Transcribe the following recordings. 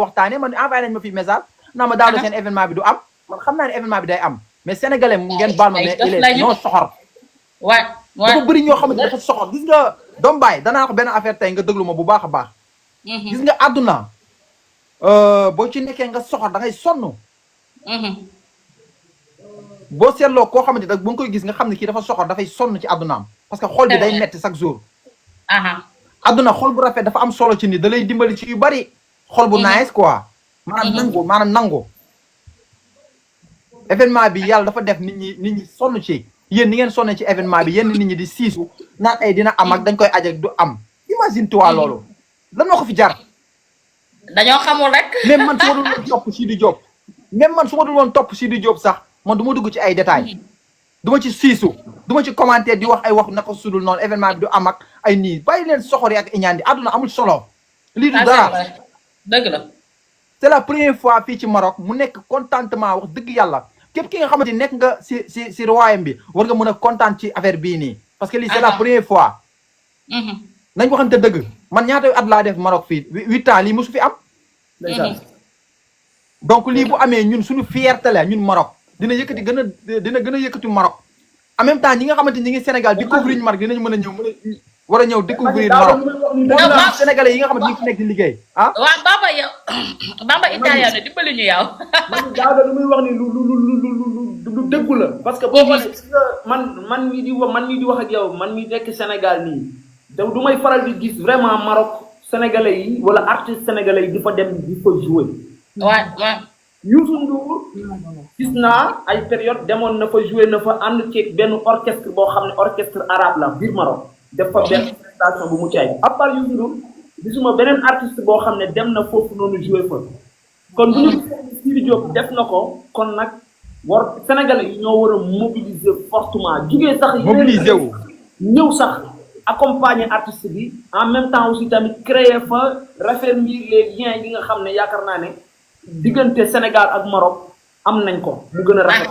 waxtaanee man envoyé nañ ma fi message naa ma daaw seen événement bi du am man xam naa ne événement bi day am mais sénégalais ngeen baal ma mais il est non soxor. waay dafa bëri ñoo xamante dafa soxor gis nga doom baay danaa ko benn affaire tey nga déglu ma bu baax a baax. gis nga àdduna boo ci nekkee nga soxor da ngay sonn. boo seetloo koo xamante ne bu nga koy gis nga xam ne kii dafa soxor dafay sonn ci àddunaam parce que xol bi day metti chaque jour. àdduna xol bu rafet dafa am solo ci nit da lay dimbali ci yu bari. xol bu nice quoi. maanaam nangu. événement bi yàlla dafa def nit ñi sonn ci yéen ni ngeen sonn ci événement bi yenn nit ñi di siisu naan ay dina am ak dañ koy aj ak du am imagine toi loolu lan moo ko fi jar. dañoo xamul rek. même man su ma dul woon topp Sidi Diop même man su ma dul woon topp Sidi Diop sax man du ma dugg ci ay détails du ma ci siisu du ma ci commenter di wax ay wax naka sudul noonu événement bi du am ak ay nii bàyyi leen soxor yi ak iñaan di àdduna amul solo. lii du dara dëgg la. c'est la première fois fii ci Maroc mu nekk contentement wax dëgg yàlla képp ki nga xamante ni nekk nga si royaume bi war nga mën a kontaan ci affaire bii nii parce que lii c'est la première fois. nañ waxante dëgg man ñaata at laa def Maroc fii 8 ans lii mosu fi am. donc lii bu amee ñun suñu fierté la ñun Maroc dina yëkkati dina gën a yëkkati Maroc en même temps ñi nga xamante ñi ngi Sénégal découvrir ñu Maroc dinañ mën a ñëw war a ñëw découvrir Maroc sénégalais yi nga xamante ñi ngi fi nekk di liggéey ah. waaw Bamba yow Bamba italien dimbali ñu yow. Daouda lu muy wax ni lu dëggu la. parce que boo man mii di wax ak yow man mii nekk Sénégal nii du may faral di gis vraiment Maroc sénégalais yi wala artistes sénégalais yi di fa dem di fa jouer. waaw. Youssou Ndour gis naa ay période demoon na fa jouer na fa ànd ceeg benn orchestre boo xam ne orchestre arabe la biir Maroc. def fa benn prestation bu mucc ayib à part Youssou Ndour gisuma beneen artiste boo xam ne dem na foofu noonu jouer fa. kon bu ñu gisee Sidi Diop def na ko kon nag war sénégalais yi ñoo war a mobiliser fortement jugee sax. mobiliser wu ñëw sax accompagner artiste bi en même temps aussi tamit créer fa raffermir les liens yi nga xam ne yaakaar naa ne diggante Sénégal ak Maroc am nañ ko mu gën a rafet.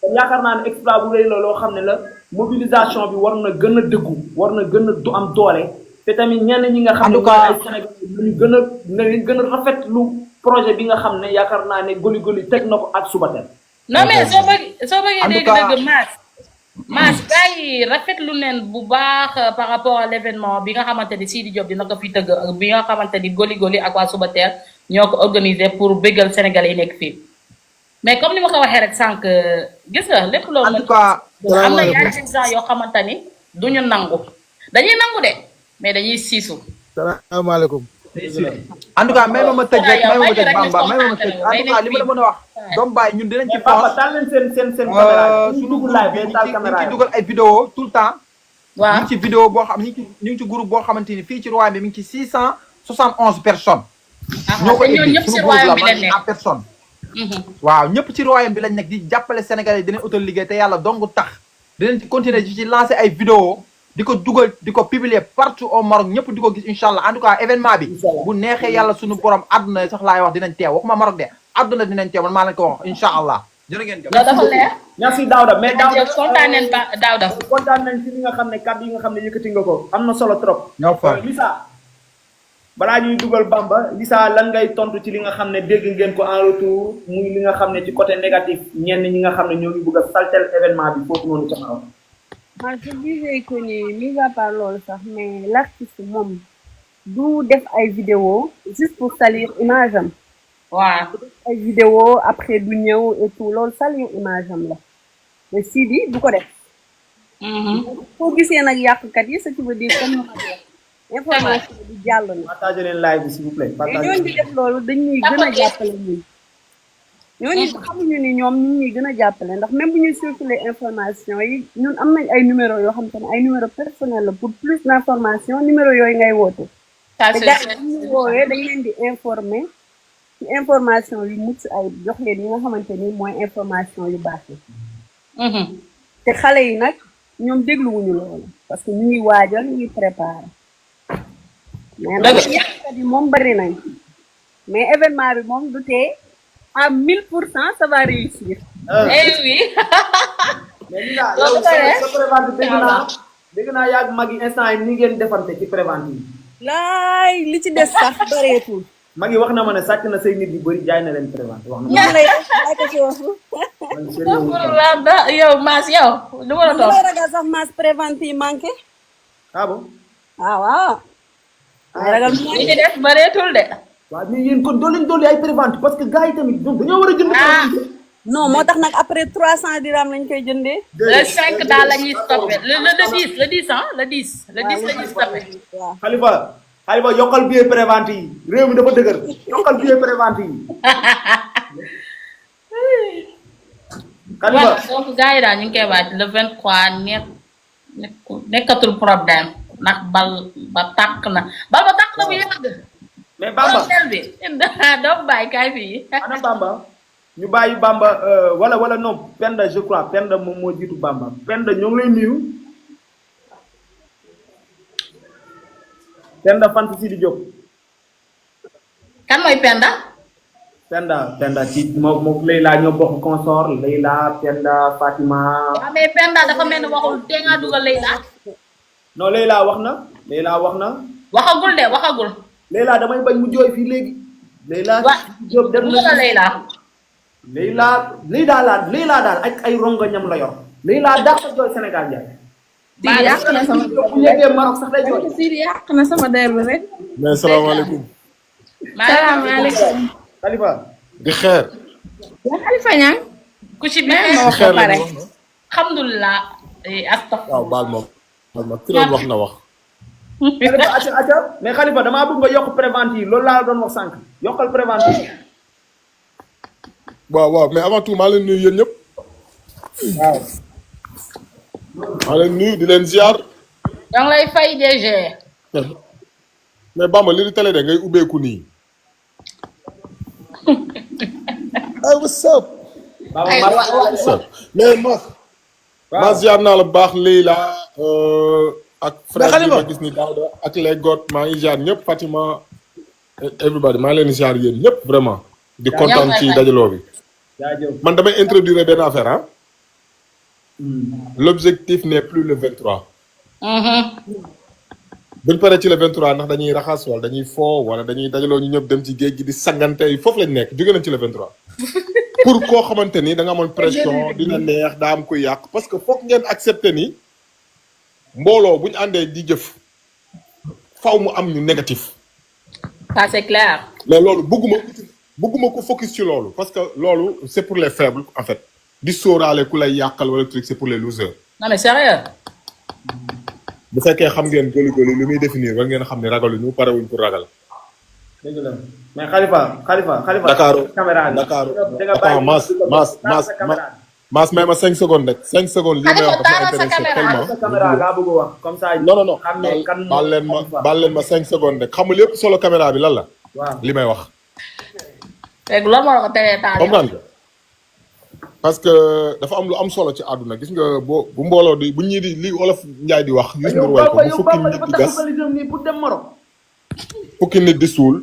kon yaakaar naa ne exploit bu rëy la loo xam ne la mobilisation bi war na gën a dëggu war na gën a du am doole te tamit ñenn ñi nga xam ne ay Sénégal ñu gën a rafetlu projet bi nga xam ne yaakaar naa ne goli teg na ko ak Subatel. non mais soo bëggee dégg Mass gars yi rafetlu neen bu baax par rapport à l'événement bi nga xamante ni Sidi Diop dina ko fi tëgg bi nga xamante ni goli ak waa Subatel ñoo ko organisé pour bégal Sénégalais yi nekk fii mais comme ni ma ko waxee rek sànq gis nga lépp loolu. en tout cas am na yenn gens yoo xamante ni duñu nangu dañuy nangu de mais dañuy siisu. salaamaaleykum. en tout cas may ma tëj rek Bamba may ma tëj en tout cas li ma la mën a wax. doom baay ñun dinañ ci force seen caméra suñu groupe bi ñu ngi ci dugal ay vidéo tout le temps. waaw ñu ngi ci vidéo boo xam ñu ngi ci groupe boo xamante ni fii ci royaume bi mi ngi ci 671 personnes. ñoo ko indi ñëpp ci suñu royaume groupe bi la lañ en personne. waaw ñëpp ci royaume bi lañ nekk di jàppale Sénégalais yi dinañ utal liggéey te yàlla dong tax dinañ ci continuer di ci lancer ay vidéo di ko dugal di ko publier partout au Maroc ñëpp di ko gis incha allah en tout cas événement bi bu neexee yàlla suñu borom àdduna sax laay wax dinañ teew waxuma Maroc de àdduna dinañ teew man maa leen ko wax incha allah jërë ngeen jëf. dafa leer. merci Daouda mais Daouda kontaan nañ ba Daouda. kontaan nañ ci li nga xam ne kàddu yi nga xam ne yëkkati nga ko am na solo trop. ñoo fa Lissa balaa ñuy dugal Bamba Lissa lan ngay tontu ci li nga xam ne dégg ngeen ko en retour muy li nga xam ne ci côté négatif ñenn ñi nga xam ne ñoo ngi bëgg a saltel événement bi foofu noonu ca Maroc. je disais que ni mis à part loolu sax mais l'artiste moom du def ay vidéo juste pour salir image am. waaw. ay vidéo après du ñëw et tout loolu salir image am la mais Sidi du ko def. foo gisee nag yàqkat yi ce qui veut dire comme information bi jàll na. partagez leen live bi s'il vous plaît. mais ñooñu di def loolu dañuy gën a jàppale ñun. ñooñu xamuñu ni ñoom ñu ñuy gën a jàppale ndax même bu ñuy circuler information yi ñun am nañ ay numéro yoo xam te ne ay numéro personnel la pour plus d'information numéro yooyu ngay woote. te gars yi bu ñu woowee dañ leen di informer ci information yu mucc ay jox leen yi nga xamante ni mooy information yu baax yi. te xale yi nag ñoom dégluwuñu loolu parce que ñu ngi waajal ñu ngi préparer. mais nag yàqkat yi moom bari nañ mais événement bi moom du tee à 1000% ça va réussir. eh oui. mais li nga yow sa prévente dégg naa yàgg mag yi instant yi ni ngeen defante ci prévente yi. laay li ci des sax bareetul. Magi wax na ma ne sàcc na say nit yu bëri jaay na leen prévente wax na ma. ñoo lay ay ko ci wax. yow Mass yow lu ma la dama toog. ragal sax masse prévente yi manqué. ah bon. ah waaw. ay ragal mu li ci def bareetul de. waaw mais yéen kon doo leen dolli ay prévente parce que gars yi tamit ñoom dañoo war a jënd. non moo tax nag après 300 dirham lañ koy jëndee. le 5 daal la ñuy stoppé le 10 ah le 10 la ñuy stoppé. waaw Khalifa yokkal billet prévente yi réew mi dafa dëgër yokkal billet prévente yi. Khalifa voilà donc gars yi daal ñu ngi koy waaj le 23 nekkatul problème ndax bal ba tàkk na bu yàgg. mais Bamba hôtel bi doo bàyyi kaay fii. ana Bamba ñu bàyyi Bamba wala non Penda je crois Penda moom moo jiitu Bamba Penda ñoo ngi lay nuyu. Penda Fanta Sidi Diop. kan mooy Penda. Penda ci moom Leila ñoo bokk consort Leila Penda Fatima. waaw mais Penda dafa mel ni waxul te nga dugal Leila. non Leila wax na. waxagul de waxagul. Leila damay bañ mu jooy fii léegi. Leila Diop dem na Leila daal ak ay rongoñam la yor. Leila daa ko jooy Sénégal jaay. Sidi yàq na sama bu yeggee Maroc sax day jooy. Sidi yàq na sama der bi rek. mais salaamaaleykum. salaamaaleykum. Khalifa. di xeer. yaa Khalifa Niang. ku ci mais benn ma wax ko pare. alhamdulilah. waaw baal ma ki doon wax na wax. Khalifa acca mais Khalifa damaa bëgg nga yokk prévente yi loolu laa doon wax sànq yokkal prévente yi. waaw mais avant tout maa leen nuyu yéen ñëpp. waaw. maa leen nuyu di leen ziar. da nga lay fay DG. mais Bamba li di télé de ngay ubbeeku nii. ay what's up. what's up mais ma ziar naa la bu baax Leila ak frère bi ma gis ni Daouda ak les got maa ngi ziar ñëpp Fatima everybody maa ngi leen di ziar yéen ñëpp vraiment. di kontaan ci dajaloo bi. man damay introduire benn affaire ah. L'objectif n'est plus le 23. buñ paree ci le 23 ndax dañuy raxas wala dañuy foo wala dañuy dajaloo ñu ñëpp dem ci géej gi di sangante yi foofu lañ nekk jóge nañ ci le 23. pour koo xamante ni da nga amoon pression dina neex daa am koy yàq parce que foog ngeen accepter ni mbooloo bu ñu àndee di jëf faw mu am ñu négatif. ça c'est clair. mais loolu bëgguma ko focus ci loolu parce que loolu c'est pour les faibles en fait. di sóoraale ku lay yàqal wala truc c'est pour les losers. non mais sérieux. bu fekkee xam ngeen gëlu li muy définir war ngeen xam ne ragaluñu parewuñ pour ragal. dëgg la mais Khalifa. Dakar caméra bi Dakar Mass may ma 5 secondes rek 5 secondes lii may wax dafa intéressé tellement. caméra laa bëgg a wax comme ça. non baal leen ma 5 secondes rek xam nga lépp solo caméra bi lan la. waaw li may wax. léegi loolu moo la ko teree taal. comprendre nga parce que dafa am lu am solo ci àdduna gis nga bu mbooloo di bu ñii di li Olof Njaay di wax. Youssou Ndour way ko bu fukki nit di gas pour dem Maroc. fukki nit di suul.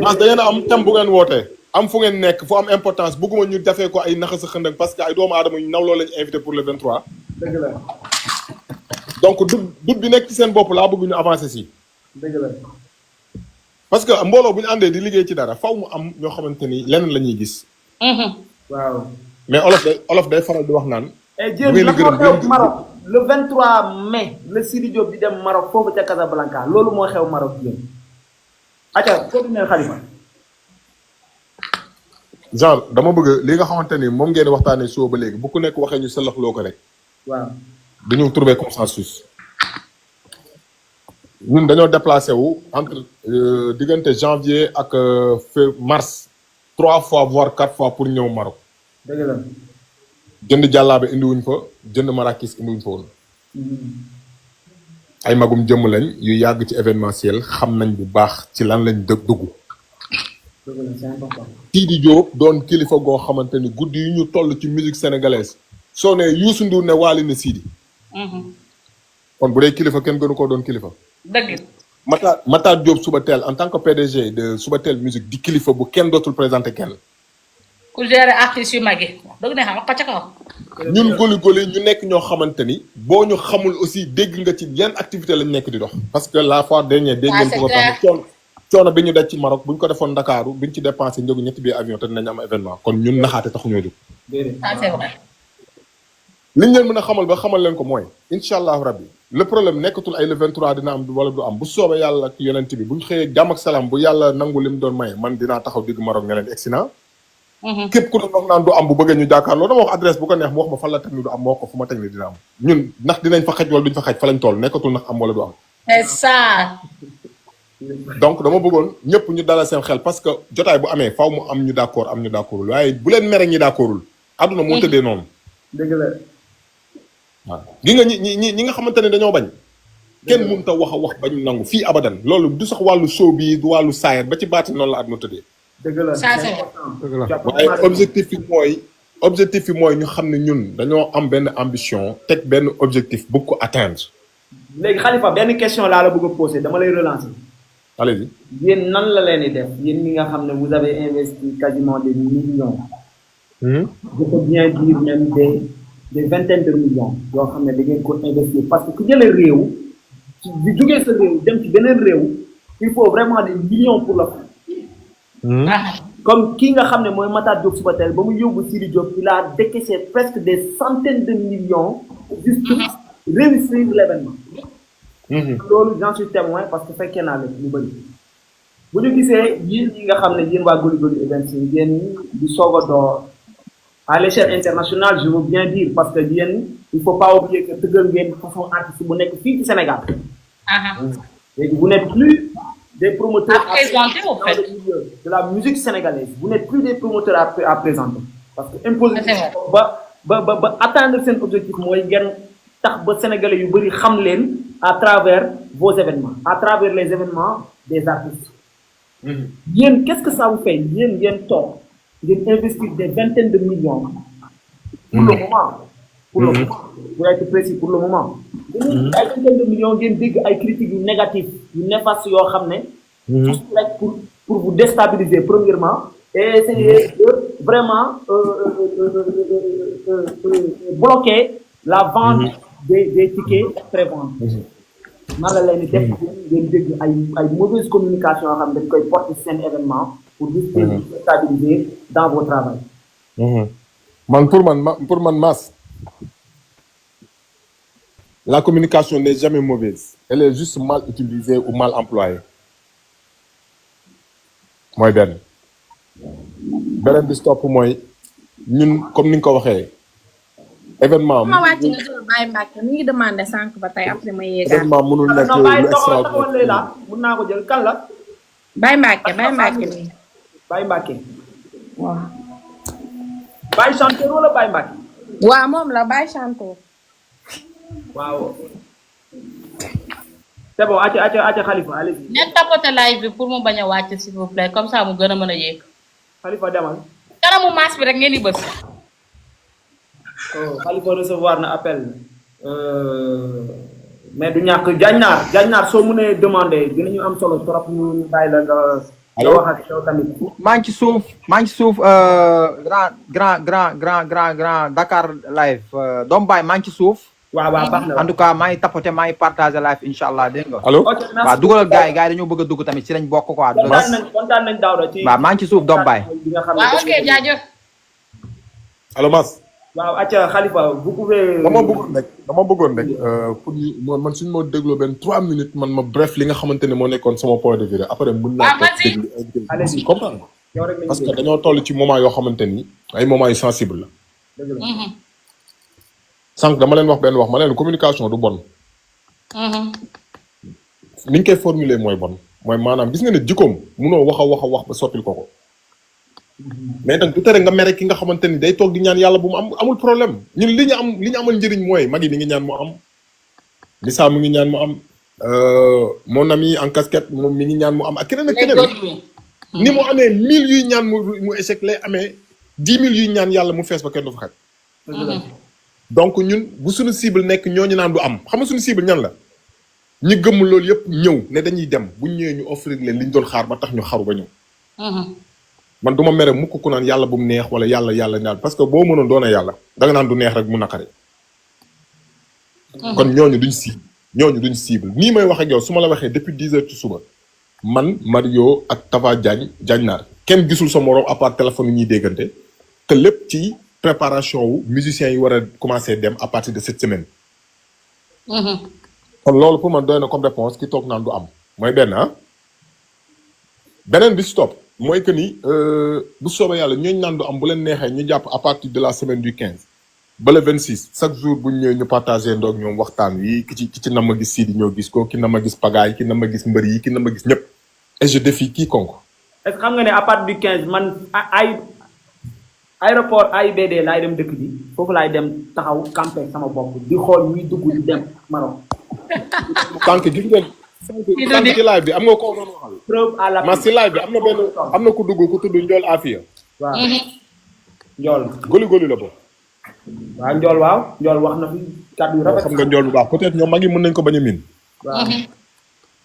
Mass da ngeen a am thème bu ngeen wootee. am fu ngeen nekk fu am importance bëgguma ñu defee ko ay naxa sa xëndëng parce que ay doomu aadama ñu nawloo lañu invité pour le 23. dëgg la. donc dut bi nekk ci seen bopp laa bëgg ñu avancer si. dëgg la. parce que mbooloo bu ñu àndee di liggéey ci dara faw mu am ñoo xamante ni leneen la ñuy gis. waaw. mais olof day faral di wax naan. bu ngeen di gërëm Maroc le 23 mai le Sidi Diop di dem Maroc foofu ca Casablanca loolu moo xew Maroc yéen. acca continuer Khalifa. genre dama bëgg li nga xamante ni moom ngeen waxtaanee soo ba léegi bu ku nekk waxee ñu sëllaxloo ko rek. waaw. dañu trouver consensus. ñun dañoo déplacé wu entre diggante janvier ak mars 3 fois voire 4 fois pour ñëw Maroc. dëgg la. jënd jàllaabe indiwuñ fa jënd marakis indiwuñ fa woon. ay magum jëmm lañ yu yàgg ci événementiel xam nañ bu baax ci lan lañ dugg. Sidi Diop doon kilifa goo xamante ni guddi yu ñu toll ci musique sénégalaise soo ne Youssou Ndour ne Wally ne Sidi. kon bu dee kilifa kenn gënu koo doon kilifa. dëgg. Matar Diop Subatel en tant que PDG de Subatel musique di kilifa bu kenn dootul présenté kenn. ku gérer artistes yu mag yi dëgg ne xam nga ca kaw. ñun goli ñu nekk ñoo xamante ni boo ñu xamul aussi dégg nga ci yan activité lañ nekk di dox. parce que la fois dernière dégg ngeen ko tamit coono bi ñu daj ci Maroc bu ñu ko defoon Ndakaaru bi ñu ci dépensé njëgu ñetti bi avion te dinañ am événement kon ñun naxaate taxuñoo jóg. ça c'est vrai. liñ leen mën a xamal ba xamal leen ko mooy incha allahu rabbi le problème nekkatul ay le 23 dina am wala du am bu soobee yàlla ak yonent bi bu ñu xëyee jàmm ak salaam bu yàlla nangu lim doon maye man dinaa taxaw digg Maroc ne leen egsi naa. képp ku doon wax naan du am bu bëggee ñu jàkkaarloo dama wax adresse bu ko neex mu wax ma fan la teg ni du am ma wax ko fu ma teg ni dina am ñun ndax dinañ fa xaj wala duñ fa xaj fa lañ toll nekkatul ndax am wala du am. c'est ça. donc dama bëggoon ñëpp ñu dalal seen xel parce que jotaay bu amee faaw mu am ñu d'accord am ñu d'accordul waaye bu leen mere ñi d'accordul. àdduna moo tëddee noonu. dëgg la. waaw gi nga ñi nga xamante ne dañoo bañ. kenn mënut a wax bañ nangu fii abadan loolu du sax wàllu show bi du wàllu saayar ba ci baati noonu la àdduna tëddee. dëgg la ça c'est vrai. waaye objectif bi mooy ñu xam ne ñun dañoo am benn ambition teg benn objectif bëgg ko atteindre. léegi Khalifa benn question laa la bëgg a poser dama lay relancer. allez-y. yéen nan la leen di def yéen ñi nga xam ne vous avez investi quasiment des millions. je peux bien dire même des vingtaines de millions yoo xam ne da ngeen ko investir parce que ku jëlee réew di jógee sa réew dem ci beneen réew il faut vraiment des millions pour le faire. comme kii nga xam ne mooy Matar Diop Subatel ba mu yóbbu Sidi Diop il a décaissé presque des centaines de millions juste pour réussir l'événement. loolu j'en suis témoin parce que fekkee naa leen lu bëri. bu ñu gisee yéen ñi nga xam ne yéen waa Goli Goli Events yéen di soog a door à l'échelle internationale je veux bien dire parce que yéen il faut pas oublier que tëggal ngeen façon artiste bu nekk fii ci Sénégal. léegi vous n'êtes plus des promoteurs de la musique sénégalaise vous n'êtes plus des promoteurs à présenter parce que imposer ba atteindre seen objectif mooy ngeen tax ba sénégalais yu bëri xam leen à travers vos événements à travers les événements des artistes. yéen qu'est-ce que ça vous fait yéen ngeen toog ngeen investir des vingtaines de millions. pour le moment. pour le moment pour être précis pour le moment. ay vingtaine de millions ngeen dégg ay critiques yu négatives yu néfastes yoo xam ne. juste rek pour vous déstabiliser premièrement. et essayer de vraiment bloquer la vente des tickets prévente. nan la leen di def ngeen dégg ay mauvaise communication yoo xam ne dañ koy porter seen événement pour déstabiliser dans vos travail. pour man Mass la communication n'est jamais mauvaise elle est juste mal utilisée ou mal employée mooy beneen bi stop mooy ñun comme ni nga ko waxee événement ma wàcc nga jël Baye Mbacke mi ngi demandé sànq ba tey après ma yéegaat. événement mënul nekk lu extraordinaire mun naa ko jël kan la. Baye Mbacke mi. Baye Mbacke. waaw. Baye chanteur wala Baye Mbacke. waaw moom la Baye chanteur. waaw. c'est bon acca Khalifa allez-y. ngeen tapoter live bi pour mu bañ a wàcc s'il vous plaît comme ça mu gën a mën a yéeg. Khalifa demal. kanamu maas bi rek ngeen di bës. Khalifa recevoir na appel mais du ñàkk Diagnar soo mënee demander dinañu am solo trop ñu bàyyi la nga wax ak yow tamit. maa ngi ci suuf grand Dakar live Doomu Baay maa ngi ci suuf. waaw baax na en tout cas maa ngi tapoter maa ngi partager live incha allah dégg nga. allo waaw dugalal gars yi dañoo bëgg a dugg tamit ci lañ bokk quoi. kontaan nañ Daouda ci. waaw maa ngi ci suuf Doomu Baay. waaw ok jaajëf. allo Mass. waaw acca Khalifa vous pouvez. dama bëggoon rek pour ñu man suñu ma dégloo benn 3 minutes man ma bref li nga xamante ne moo nekkoon sama point de vue après mën naa toog déglu comprendre parce que dañoo toll ci moment yoo xamante ni ay moments yu sensible la sànq dama leen wax benn wax ma leen communication du bon ni ñu koy formuler mooy bon mooy maanaam gis nga ne jikkoom munoo wax ba soppil ko mais nag du tere nga mere ki nga xamante ni day toog di ñaan yàlla bu mu amul problème ñun li ñu amal njëriñ mooy mag yi mi ngi ñaan mu am Lissa mu ngi ñaan mu am mon ami en casquette moom mi ngi ñaan mu am ak keneen ak keneen ni mu amee 1000 yuy ñaan mu échec lay amee 10 000 yuy ñaan yàlla mu fees ba kenn du fa xaj donc ñun bu suñu cible nekk ñooñu naan du am xam nga suñu cible ñan la ñi gëmm loolu yëpp ñëw ne dañuy dem bu ñëwee ñu offrir leen liñ doon xaar ba tax ñu xaru ba ñëw man du ma mere mukk ku naan yàlla bu mu neex wala yàlla ñaan parce que boo mënoon doona yàlla danga naan du neex rek mu naqari kon ñooñu duñ cible nii may wax ak yow su ma la waxee depuis 10 heures ci suba man Mario ak Tafa Diagne Naar kenn gisul sa morom à part téléphone yi ñuy déggante te lépp ci préparation wu musiciens yi war a commencer dem à partir de cette semaine. kon loolu pour man doy na comme réponse ki toog naan du am mooy benn beneen bi stop mooy que ni bu soobee yàlla ñooñu naan du am bu leen neexee ñu jàpp à partir de la semaine du 15 ba le 26 chaque jour bu ñu ñëwee ñu partagé ndoog ñoom waxtaan wi ki ci na ma gis Sidi ñoo gis ko ki na ma gis Pagaay ki na ma gis mbër yi ki na ma gis ñëpp et je défie quiconque. est-ce que xam nga ne à partir du 15 man aéroport AIBD laay dem dëkk bi foofu laay dem taxaw campé sama bopp di xool ñuy dugg di dem Maroc. tànk gis ngeen. tànk ci live bi am nga ko doon waxal. preuve à la. mais si live bi am na ku dugg ku tudd Ndiol Afia. waaw Ndiol. goli la boobu. waaw Ndiol waaw Ndiol wax na fi kàddu yu rafet. xam nga Ndiol bu baax peut-être ñoom mag yi mën nañ ko bañ a miin. waaw.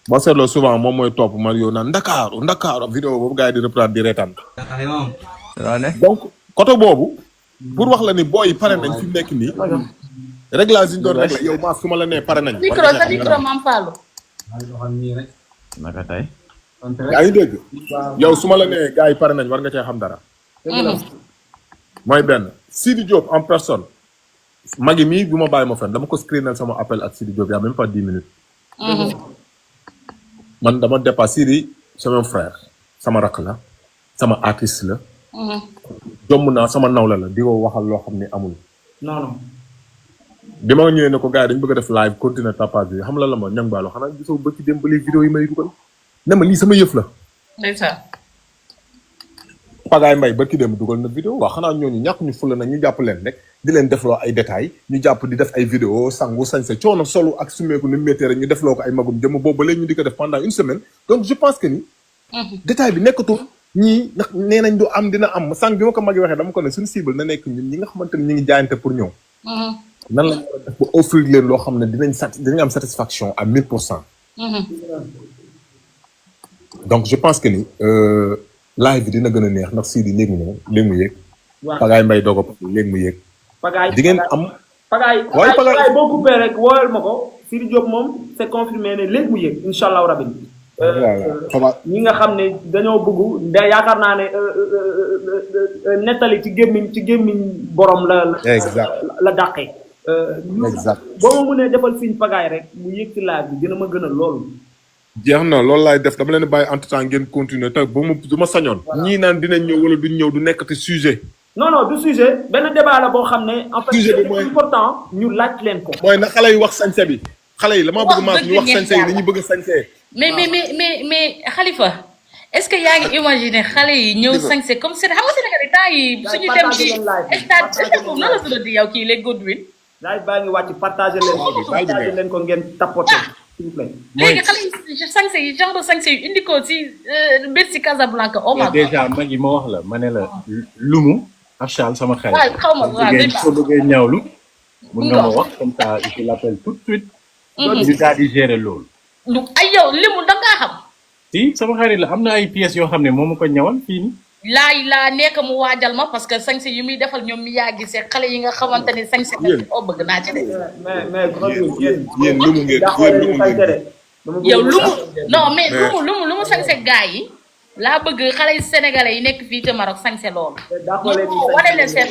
boo seetloo souvent moom mooy topp Mario naan Ndakaaru vidéo boobu gars yi di reprendre di reetaan. donc côté boobu. pour wax la ni booy yi pare nañ fi mu nekk nii. réglage yi ñu doon réglé yow maa su ma la nee pare nañ. micro sa micro Mame Fallou. naka tey. yaa ngi dégg. yow su ma la nee gars yi pare nañ war nga cee xam dara. mooy benn Sidi Diop en personne. magi mii bu ma bàyyi ma fen dama ko screenal sama appel ak Sidi Diop y a même pas 10 minutes. man dama dépassé Sidi c'est mon frère sama rakk la sama artiste la. jomm naa sama nawla la di ko waxal loo xam ne amul. non. bi ma ñëwee ne ko gars yi dañu bëgg a def live continuer tapage bi xam la ma ñang baalo xanaa gisoo bëgg dem ba les vidéos yi may dugal ne ma lii sama yëf la. ndeysaan. Pagaay Mbaye ba ki dem dugal na vidéo waaw xanaa ñooñu ñàkk ñu fulla nag ñu jàpp leen rek di leen defloo ay détails ñu jàpp di def ay vidéo sangu sañse coono solu ak sumeeku ni méttee rek ñu defloo ko ay magum jëm boobu ba léegi ñu di ko def pendant une semaine donc je pense que ni. détail bi nekkatul ñii ndax nee nañ du am dina am sànq bi ma ko magi waxee dama ko ne suñu cible na nekk ñun ñi nga xamante ni ñu ngi jaayante pour ñëw. nan la ñu war a def ba offrir leen loo xam ne dinañ am satisfaction à 1000%. donc je pense que ni live bi dina gën a neex ndax Sidi léegi mu yéeg. waaw Pagaay Mbaye doog a léegi mu yéeg. Pagaay di ngeen am. Pagaay boo coupé rek woowal ma ko Sidi Diop moom c'est confirmé ne léegi mu yéeg incha allahu rabbi. ñi nga xam ne dañoo bëgg nde yaakaar naa ne nettali ci gémmiñ borom la. exact la dàqee. exact boo ma mënee defal signe Pagaay rek mu yéeg ci live bi dina ma gën a loolu. jeex na loolu laay def dama leen bàyyi entre temps ngeen continuer te ba mu du ma sañoon. ñii naan dinañ ñëw wala duñ ñëw du nekk te sujet. non du sujet benn débat la boo xam ne. en fait sujet bi mooy important ñu laaj leen ko. mooy na xale yi wax sañse bi. xale yi la maa bëgg maas ñu wax sañse yi ni ñu bëgg a sañse. mais Khalifa est-ce que yaa ngi imaginer xale yi ñëw sañse comme c'est xam nga Sénégal temps yi suñu dem ci stade boobu nan la tuddati yow kii les Godwin. live baa ngi wàcc partagé leen ko ngeen tapoté s'il vous plaît. léegi xale yi sañse yi genre sañse yu indi ko ci mbir ci Casablanca oh my God. déjà mag yi ma wax la ma ne la lumu achal sama xarit. waaw xaw ma waaw soo bëggee ñaawlu mun nga ma wax comme ça je l'appelle tout de suite. ñu daal di gérer loolu. lu ay yow limu da ngaa xam. si sama xarit la am na ay pièces yoo xam ne moom ma ko ñawal fii nii. laa nekk mu waajal ma parce que sañse yi muy defal ñoom mi yaa gisee xale yi nga xamante ne sañse oo bëgg naa ci de. mais yéen lumu ngeen yow lumu non mais lumu sañse gaa yi laa bëgg xale yi sénégalais yi nekk fii ci Maroc sañse loolu. wane leen seen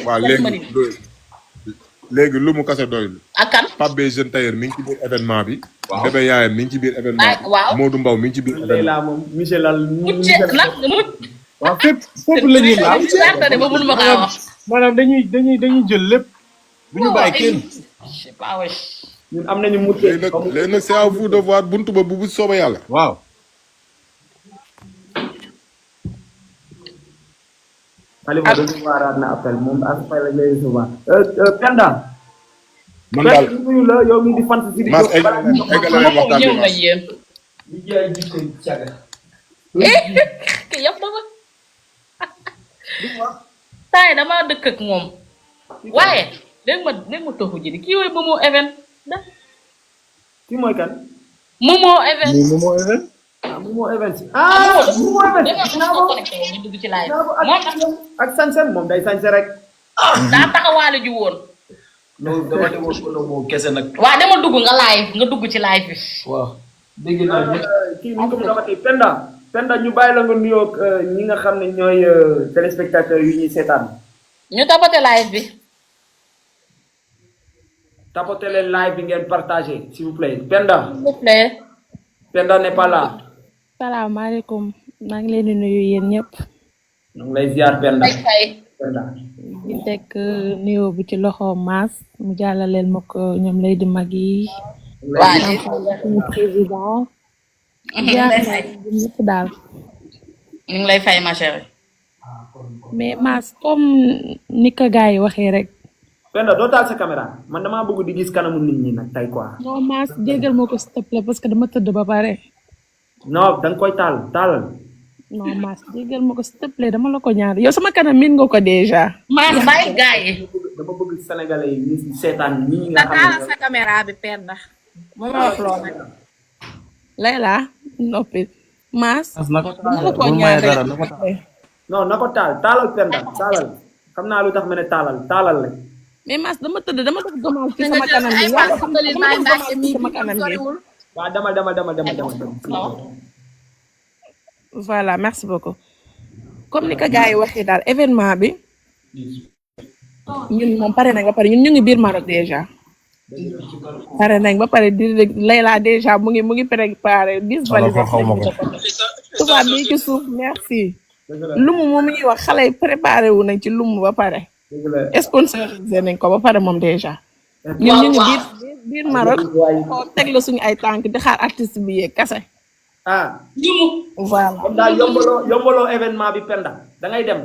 léegi lu mu kase doylu. ak kan Pape Beye jeune tailleur mi ngi ci biir événement bi. waaw Bébé yaayam mi ngi ci biir événement bi. waaw Modou Mbaw mi ngi ci biir événement moom Michel Al. waaw fépp la ñuy laal. maanaam dañuy jël lépp. bu ñu bàyyi kenn. ñun am nañu mucc. léegi nag c'est à vous de voir buntu ba bu soobee yàlla. waaw. Khalifa dañu waaraat na appel moom ak fay la lay recevoir. Penda. man daal nuyu la yow mi di fan si di. Mass eggale waxtaan bi Mass. di jaay jikko caga. yëpp dama. saa yi damaa dëkk ak moom. waaye léegi ma toxu ji kii yooyu Momo Event. kii mooy kan. Momo Event. Momo Event. Momo Event. Momo Event. ñu dugg ci live moom ak sañse moom day sañse rek. daa taxawaale ju woon. non dama demoon ko moom kese nag. waaw dama dugg nga dugg ci live bi. waaw. dégg naa kii nu ko mën a waxee Penda ñu bàyyi la nga nuyoo ñi nga xam ne ñooy téléspectateurs yu ñuy seetaan. ñu tapote live bi. tapoter leen live bi ngeen partagé s'il vous plaît Penda. s'il vous plaît. Penda n'est pas là. salaamaaleykum maa ngi leen di nuyu yéen ñëpp. ñu ngi lay ziar Penda. Penda. di teg nuyoo bi ci loxo Mass mu jàllaleel ma ko ñoom lay di mag yi. waa suñu président. ñëpp daal. ñu ngi lay fay ma chérie. mais Mass comme ni ko gars yi waxee rek. Penda doo taal sa caméra man damaa bëgg di gis kanamu nit ñi nag tey quoi. non Mass jégal ma ko s'il te plaît parce que dama tëdd ba pare. non da nga koy taalal. non Mass jégal ma ko s'il te plaît dama la ko ñaar yow sama kanam miin nga ko déjà. Mass bàyyi gars yi. dama bëgg sénégalais yi ñu seetaan ñi nga xam taal sa caméra bi Penda moom wax loolu nag. Layla noppi Mass. na ko dama la ko ñaar rek. non na ko taalal Penda taalal xam naa lu tax ma ne taalal la. mais Mass dama tëdd dama def gommage ci sama kanam bi yàlla xam dama def gommage ci sama kanam bi. waaw demal. voilà merci beaucoup comme ni ko gars yi waxee daal événement bi ñun moom pare nañ ba pare ñun ñu ngi biir Maroc déjà. pare nañ ba pare di Layla déjà mu ngi préparé 10 valises. tubaab bi ci suuf merci. lumu moom ñuy wax xale yi préparé wu nañ ci lumu ba pare. sponsorisé nañ ko ba pare moom déjà. ñun ñu ngi biir Maroc ko teg la suñu ay tànk di xaar artiste bi yeeg kase. voilà. comme daal yombaloo événement bi Penda da ngay dem.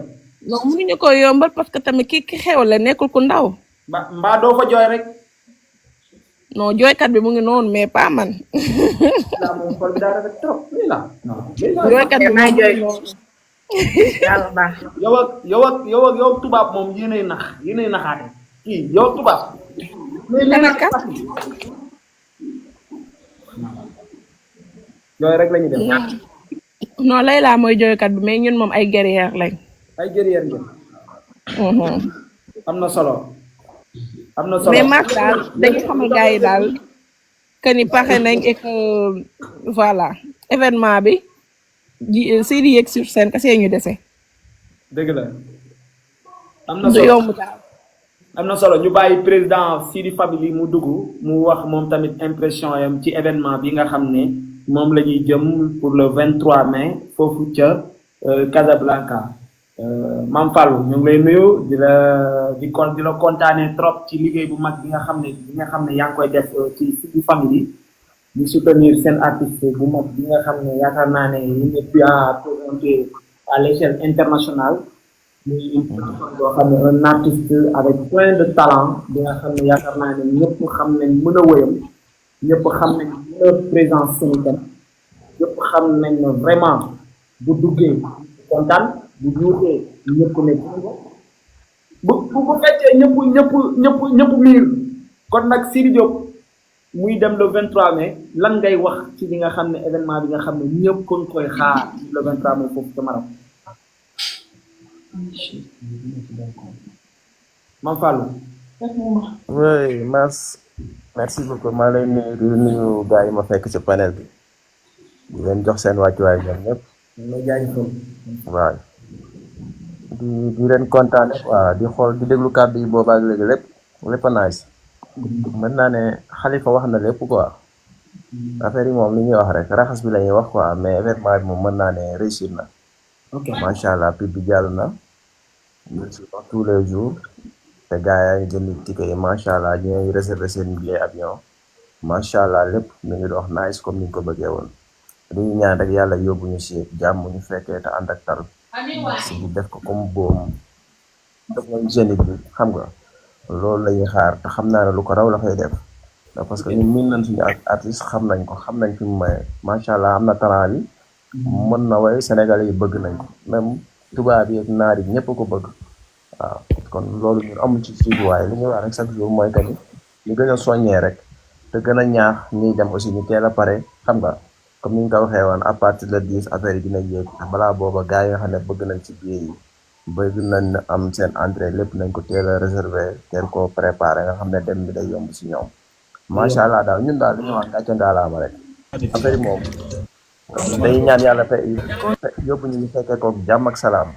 non mënuñu ko yombal parce que tamit ki xewle nekkul ku ndaw. mbaa doo fa jooy rek. non jooykat bi mu ngi noonu mais pas man. daa moom xol bi daa rafet trop lii la. jooykat bi maa jooy. yàlla baax. yow tubaab moom yéenay naxaate kii yow tubaab. jooy rek la ñu def. non Layla mooy jooykat bi mais ñun moom ay guerrière lañ. ay guerrière ngeen. am na solo. mais Mass daal dañu xamal gars yi daal que ni pare nañ et que voilà événement bi si di yegg sur scène kese ñu dese. dëgg la. am na solo yomb daal. am na solo ñu bàyyi président Sidi Family mu dugg mu wax moom tamit impression yam ci événement bi nga xam ne moom la ñuy jëm pour le 23 mai foofu ca Casablanca. Mame Fallou ñu ngi lay nuyu di la kontaanee trop ci liggéey bu mag bi nga xam ne yaa ngi koy def ci Sidi Family di soutenir seen artiste bu mag bi nga xam ne yaakaar naa ne il n'est plus à présenter à l'échelle internationale. muy une personne boo xam ne un artiste avec plein de talent bi nga xam ne yaakaar naa ne ñëpp xam nañ mën a wëyam ñëpp xam nañ mën a présence scénique ñëpp xam nañ ne vraiment bu duggee kontaan bu juuxee ñëpp ne bu fekkee ñëpp miir kon nag Sidy Diop muy dem le 23 mai lan ngay wax ci li nga xam ne événement bi nga xam ne ñëpp kon koy xaar le 23 mai foofu ca Maroc. Mame Fallou. oui Mass merci beaucoup maa lay nuyu di nuyu gars yi ma fekk ci panel bi di leen jox seen wàccuwaay ñoom ñëpp. waaw di leen kontaane waaw di xool di déglu kàddu yi boobaak léegi lépp a nice mën naa ne Khalifa wax na lépp quoi affaire yi moom li ñuy wax rek raxas bi la ñuy wax quoi mais événement bi moom mën naa ne réussir na. macha allah pub bi jàll na. tous les jours te gars yaa ngi jënd ticket yi macha allah ñu ngi réserver seen billet avion macha allah lépp mi ngi dox nice comme ni ñu ko bëggee woon dañuy ñaan rek yàlla yóbbu ñu si jàmm ñu fekkee te ànd ak tal si bi def ko comme boom def nañ génique bi xam nga loolu la ñuy xaar te xam naa ne lu ko raw la fay def parce que ñun miin nañ suñu artiste xam nañ ko xam nañ fi mu maye macha allah am na talent yi mën na way Sénégalais yi bëgg nañ ko même tubaab yi ak naar yi ñëpp ko bëgg waaw kon loolu ñun amul ci suivi waaye li ñuy wax rek chaque jour mooy que ni ñu gën a soññee rek te gën a ñaax ñuy dem aussi ñu teel a pare xam nga comme ni ñu ko waxee woon à partir de 10 affaire yi dina yéeg balaa booba gars yi nga xam ne bëgg nañ ci biir yi bëgg nañ am seen entrée lépp nañ ko teel a réserver teel ko préparé nga xam ne dem bi day yomb si ñoom macha allah daal ñun daal li ñuy wax gàcce ngaalaama rek. affaire yi moom day ñaan yàlla te yóbbu ñu fekkee ko jàmm ak salaam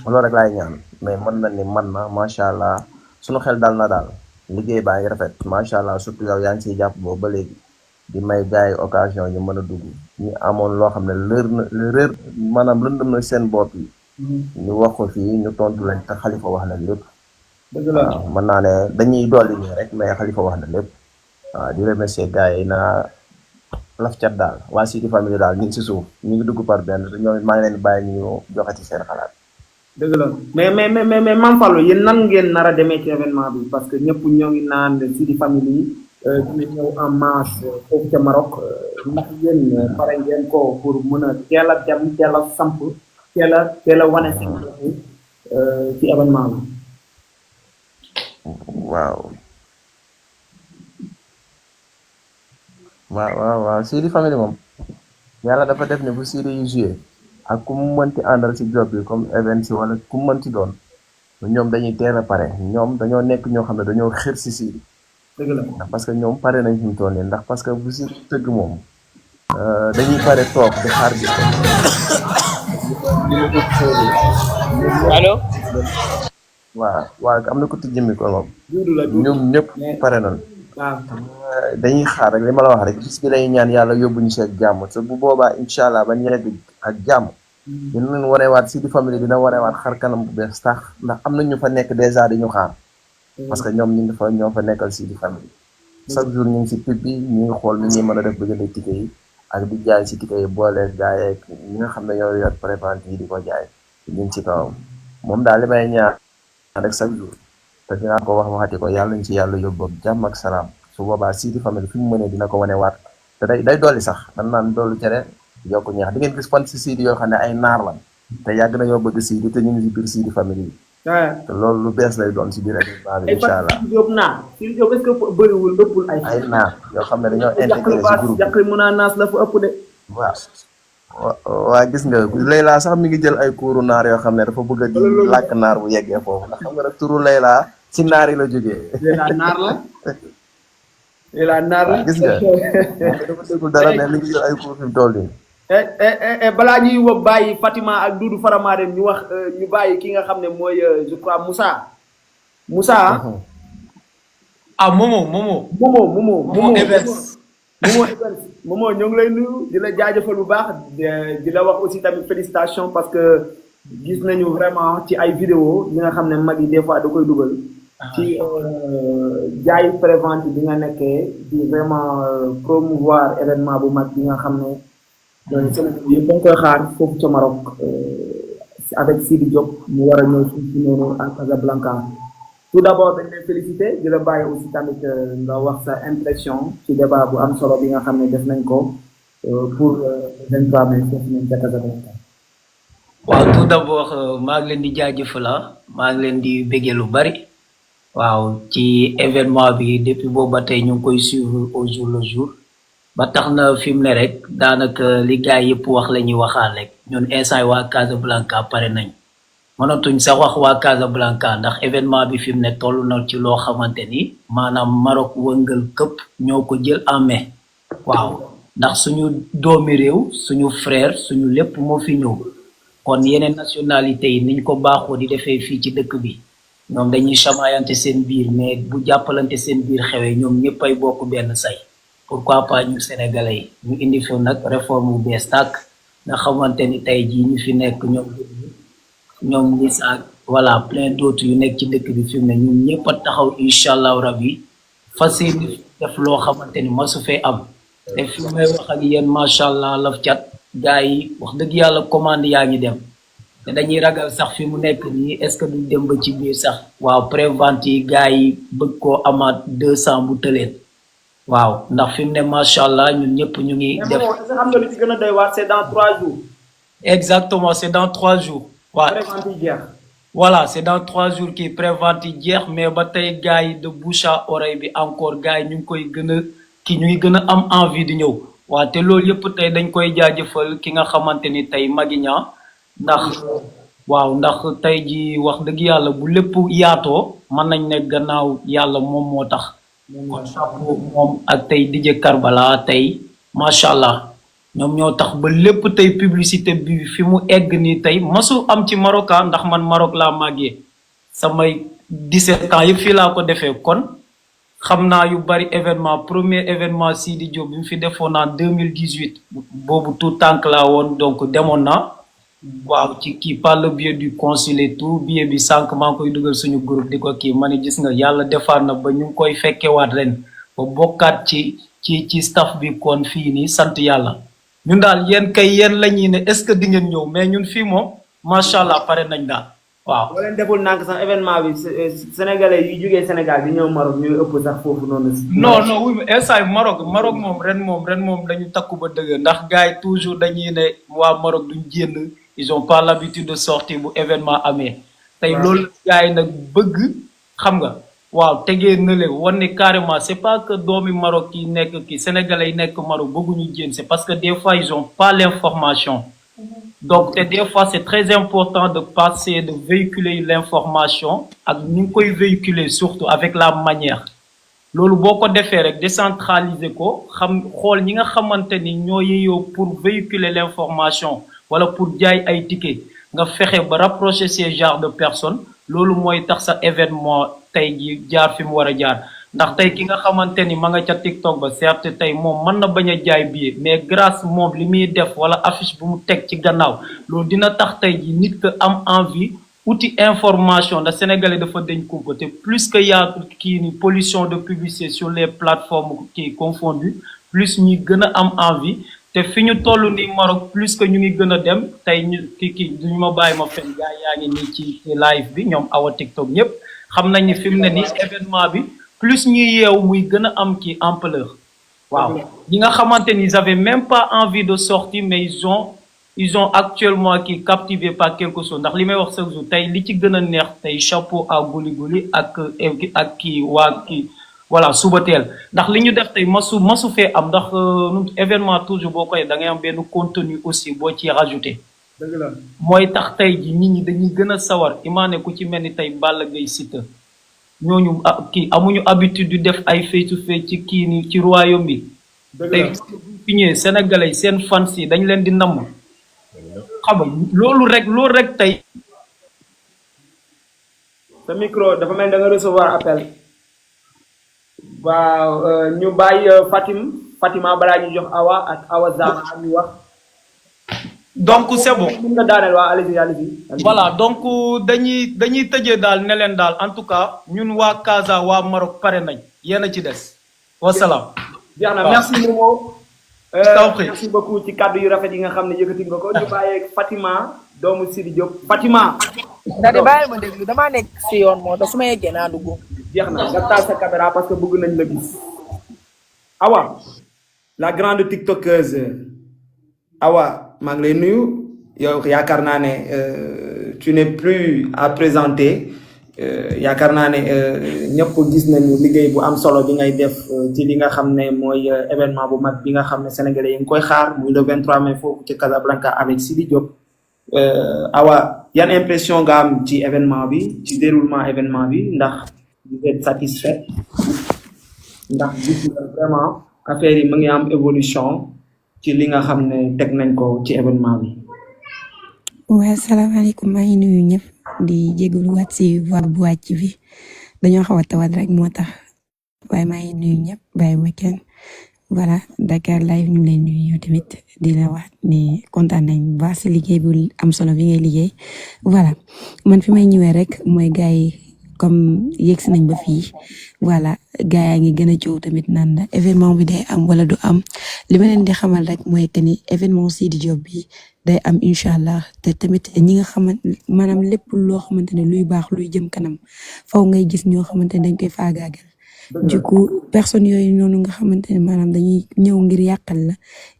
loolu rek laay ñaan mais mën na ni man na macha allah suñu xel dal na daal liggéey baa ngi rafet macha allah surtout yow yaa ngi siy jàpp boobu ba léegi di may gars yi occasion ñu mën a dugg ñu amoon loo xam ne réer maanaam lëndëm na seen bopp yi ñu wax ko fii ñu tontu lañ te Xalifa wax na lépp waaw mën naa ne dañuy dolli nii rek mais Xalifa wax na lépp waaw di remercier gars yi na laf cat daal waa Sidi Family daal ñu ngi si suuf ñu ngi dugg par benn te ñoom it maa ngi leen di bàyyi ñu joxe ci seen xalaat. dëgg la mais Mame Fallou yéen nan ngeen nar a demee ci événement bi parce que ñëpp ñoo ngi naan Sidi Family dina ñëw en masse foofu ca Maroc ndax yéen pare ngeen ko pour mën a teel a dem teel a samp teel a wane seen ci événement bi. waaw Sidi Family moom yàlla dafa def ne bu Sidi yu joué ak ku mu mënti àndal si job bi comme event si wala ku mu mënti doon ñoom dañuy teel a pare ñoom dañoo nekk ñoo xam ne dañoo xër si Sidi. dëgg la ndax parce que ñoom pare nañ fi mu toll nii ndax parce que bu Sidi tëgg moom dañuy pare toog di xaar bi allo. waaw am na ko tijji micro moom ñoom ñëpp pare nañ dañuy xaar rek li ma la wax rek bis bi lay ñaan yàlla yóbbu ñu seeg jàmm te bu boobaa incha allah ba ñu yegg ak jàmm dina leen wanewaat Sidi Family dina wanewaat xar kanam bu bees tax ndax am na ñu fa nekk dèjà di ñu xaar parce que ñoom ñu ngi fa ñoo fa nekkal Sidi Family chaque jour ñu ngi si pub bi ñu ngi xool ni ñuy mën a def ba jëndee ticket yi ak di jaay si ticket yi boole jaay ak ñi nga xam ne ñoo yor prévente yi di ko jaay ñu ngi ci kawam moom daal li may ñaan rek chaque jour te dinaa ko waxati ko yàlla ñu ci yàlla yóbbu ak jàmm ak salaam su boobaa Sidi Family fi mu mënee dina ko wane waat te day dolli sax dan naan dollu cere yokku ñeex di ngeen gis fan si Sidi yoo xam ne ay naar la te yàgg nañoo bëgg Sidi te ñu ngi si biir Sidi Family yi te loolu lu bees lay doon si biir événement bi incha allah Sidi Diop est-ce que bëriwul ëppul ay naar yoo xam ne dañoo intégré si groupe jàqli mun a naas la fa ëpp de waa gis nga Layla sax mi ngi jël ay kuuru naar yoo xam ne dafa bëgg a di làkk naar bu yeggee foofu ndax xam nga nag turu Layla ci naar yi la jógee Layla naar la gis nga dafa déggul dara ne mi ngi jël ay kuur fi mu toll nii balaa ñuy woo bàyyi Fatima ak Doudou Faramaren ñu wax ñu bàyyi ki nga xam ne mooy je crois Moussa Momo Evans Momo ñoo ngi lay nuyu di la jaajëfal bu baax di la wax aussi tamit félicitations parce que gis nañu vraiment ci ay vidéo yi nga xam ne mag yi des fois da koy dugal ci jaay prévente bi nga nekkee di vraiment promouvoir événement bu mag bi nga xam ne Sénégal yëpp dañ koy xaar foofu ca Maroc avec Sidi Diop mu war a ñëw fii noonu à Casablanca tout d'abord dañ lay féliciter di la bàyyi aussi tamit nga wax sa impression ci débat bu am solo bi nga xam ne def nañ ko pour 23 mai foofu nañ ca Casablanca. waaw tout d'abord maa ngi leen di jaajëfal maa ngi leen di béggee lu bari waaw ci événement bi depuis boobu ba tey ñu ngi koy suivre au jour le jour ba tax na fi mu ne rek daanaka li gars yëpp wax la ñuy waxaat rek ñun instant waa Casablanca pare nañ mënatuñ sax wax waa Casablanca ndax événement bi fi mu ne toll na ci loo xamante ni maanaam Maroc wëngal këpp ñoo ko jël en main waaw ndax suñu doomi réew suñu frère suñu lépp moo fi ñëw kon yeneen nationalité yi niñ ko baaxoo di defee fii ci dëkk bi ñoom dañuy chamaayante seen biir mais bu jàppalante seen biir xewee ñoom ñëpp ay bokk benn say pourquoi pas ñu sénégalais yi ñu indi fi nag réforme bu bees tàkk nga xamante ni tey jii ñu fi nekk ñoom gis ak voilà plein d'autres yu nekk ci dëkk bi fi mu ne ñun ñëpp a taxaw incha allahu rabbi fas yéene def loo xamante ni masu fee am te fi may wax ak yéen macha allah laf cat gars yi wax dëgg yàlla commande yaa ngi dem te dañuy ragal sax fi mu nekk nii est-ce que duñ dem ba ci biir sax waaw prévente yi gars yi bëgg koo amaat 200 bu tëleen waaw ndax fi mu ne macha allah ñun ñëpp ñu ngi def xam nga li ci gën a doy waar c'est dans 3 jours exactement c'est dans 3 jours waaw voilà c'est dans 3 jours qui prévente yi jeex mais ba tey gars yi de bouche à oreille bi encore gars yi ñu ngi koy gën a ñu ngi gën a am envie di ñëw waaw te loolu yëpp tey dañ koy jaajëfal ki nga xamante ni tey Maguigna ndax waaw ndax tey ji wax dëgg yàlla bu lépp yaatoo mën nañ ne gannaaw yàlla moom moo tax kon chapeau moom ak tey DJ Karbala tey macha allah ñoom ñoo tax ba lépp tey publicité bi fi mu egg nii tey masu am ci Maroc ndax man Maroc laa màggee samay 17 ans yëpp fii laa ko defee kon xam naa yu bari événement premier événement Sidi Diop bi mu fi defoon en 2018 boobu tout tànk laa woon donc demoon naa waaw ci kii par le biais du consul et tout billet bi sànq maa ngi koy dugal suñu groupe di ko kii ma ne gis nga yàlla defaat na ba ñu ngi koy fekkewaat ren ba bokkaat ci staff bi kon fii nii sant yàlla ñun daal yéen kay yéen la ñuy ne est-ce que di ngeen ñëw mais ñun fii moom macha allah pare nañ daal waaw. boo leen deful nànk sax événement bi sénégalais yu jógee Sénégal di ñëw Maroc ñooy ëpp sax foofu noonu. non oui instant Maroc moom ren moom dañu takku ba dëgg ndax gars yi toujours dañuy ne waa Maroc duñ génn ils ont pas l'habitude de sortir bu événement amee. tey loolu gars yi nag bëgg xam nga. waaw tegee na leen wan ne carrément c'est pas que doomi Maroc yi nekk kii sénégalais yi nekk Maroc bëgguñu génn c'est parce que des fois ils ont pas l'information donc te des fois c'est très important de passer de véhiculer l'information ak ni nga koy véhiculer surtout avec la manière loolu boo ko defee rek décentraliser ko xam xool ñi nga xamante ni ñoo yeyoo pour véhiculer l'information wala pour jaay ay tickets nga fexe ba rapprocher ces genres de personnes loolu mooy tax sa événement tey ji jaar fi mu war a jaar ndax tey ki nga xamante ni ma nga ca TikTok ba certes tey moom mën na bañ a jaay billet mais grâce moom li muy def wala affiche bu mu teg ci gannaaw loolu dina tax tey ji nit que am envie outil information da sénégalais dafa dañ kumpa te plus que yaa kii ni pollution de publicité sur les plateformes qui confondues plus ñuy gën a am envie te fi ñu toll ni Maroc plus que ñu ngi gën a dem tey ñu kii duñu ma bàyyi ma fen gaa yaa ngi nii ci live bi ñoom awa TikTok ñëpp xam nañ ni fi mu ne nii événement bi plus ñuy yeew muy gën a am ki ampleur waaw ñi nga xamante ni ils avaient même pas envie de sortir mais ils ont actuellement qui captivé par quelque chose ndax li may wax chaque jour tey li ci gën a neex tey chapeau à Guli Guli ak kii waa kii voilà suba teel ndax li ñu def tey masu fee am ndax événement toujours boo koy da ngay am benn contenu aussi boo ci rajouté mooy tax tey ji nit ñi dañuy gën a sawar imaane ku ci mel ni tey Balla Gaye Siteu ñooñu kii amuñu habitude di def ay face to face ci kii ni ci royaume bi tey fi ñëwee sénégalais seen fans yi dañ leen di namm xam nga loolu rek tey sa micro dafa mel da nga recevoir appel waaw ñu bàyyi Fatima balaa ñu jox Awa ak Awa Zama ñu wax donc c'est bon mën nga daaneel waa allez-y voilà donc dañuy tëjee daal ne leen daal en tout cas ñun waa Casa waa Maroc pare nañ yéen a ci des wasalaam jeex na merci Momo merci beaucoup ci kàddu yu rafet yi nga xam ne yëkkati nga ko ñu bàyyee Fatima doomu Sidi Diop Fatima da di bàyyi ma déglu damaa nekk si yoon moo tax su ma yeggee naa dugg jeex na nga taal sa caméra parce que bëgg nañ la gis Awa la grande tiktokeuse Awa maa ngi lay nuyu yow yaakaar naa ne tu n'es plus à présenter yaakaar naa ne ñëpp gis nañu liggéey bu am solo bi ngay def ci li nga xam ne mooy événement bu mag bi nga xam ne sénégalais yi ngi koy xaar muy le 23 mai foofu ci Casablanca avec Sidi Diop Awa yan impression nga am ci événement bi ci déroulement événement bi ndax vous êtes satisfait ndax gis nga vraiment affaire yi mu ngi am évolution ci li nga xam ne teg nañ ko ci événement bi. waaw salaamaaleykum maa ngi nuyu ñëpp di jégalu waat si voix bu wàcc bi dañoo xaw a tawat rek moo tax waaye maa ngi nuyu ñëpp bàyyi ma kenn voilà Dakar live ñu lay nuyu yow tamit di la wax ni kontaan nañ bu baax si liggéey bu am solo bi ngay liggéey voilà man fi may ñëwee rek mooy gars yi comme yegg si nañ ba fii voilà gars yaa ngi gën a coow tamit naan la événement bi day am wala du am li ma leen di xamal rek mooy que ni événement Sidi Diop bi day am incha allah te tamit ñi nga xamante maanaam lépp loo xamante ne luy baax luy jëm kanam faw ngay gis ñoo xamante ne dañ koy faagaagal. du coup personnes yooyu noonu nga xamante ne maanaam dañuy ñëw ngir yàqal la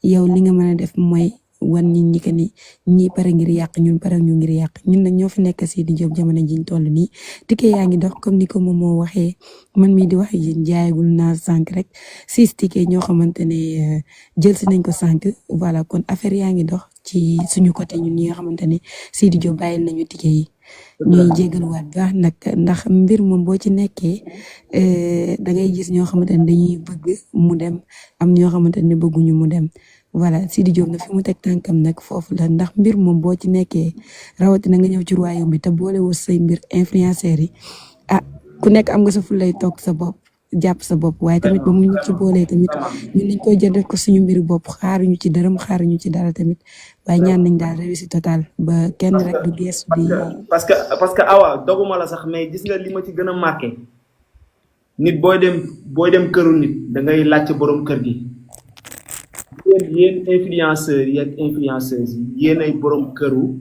yow li nga mën a def mooy wan nit ñi que ni ñii pare ngir yàq ñun pare ñu ngir yàq ñun nag ñoo fi nekk Sidi Diop jamono jiñ toll nii ticket yaa ngi dox comme ni ko moom moo waxee man mii di wax yéen jaayagul naa sànq rek 6 ticket ñoo xamante ne jël si nañ ko sànq voilà kon affaire yaa ngi dox ci suñu côté ñun ñi nga xamante ne Sidi Diop bàyyil nañu ticket yi ñuy jégaluwaat baax nag ndax mbir moom boo ci nekkee da ngay gis ñoo xamante ne dañuy bëgg mu dem am ñoo xamante ne bëgguñu mu dem voilà Sidi Diop na fi mu teg tànkam nag foofu la ndax mbir moom boo ci nekkee rawatina nga ñëw ci royaume bi te boole woo say mbir influenceurs yi ah ku nekk am nga sa fu lay toog sa bopp jàpp sa bopp waaye tamit ba mu ñu ci boolee tamit ñun dañ koy jël def ko suñu mbiru bopp xaaruñu ci dërëm xaaruñu ci dara tamit waaye ñaan nañ daal réussite totale ba kenn rek du geesu di parce que awa doguma la sax mais gis nga li ma ci gën a marqué nit booy dem këru nit da ngay laajte borom kër gi yéen influenceurs yi ak influenceuses yi yéen ay borom këru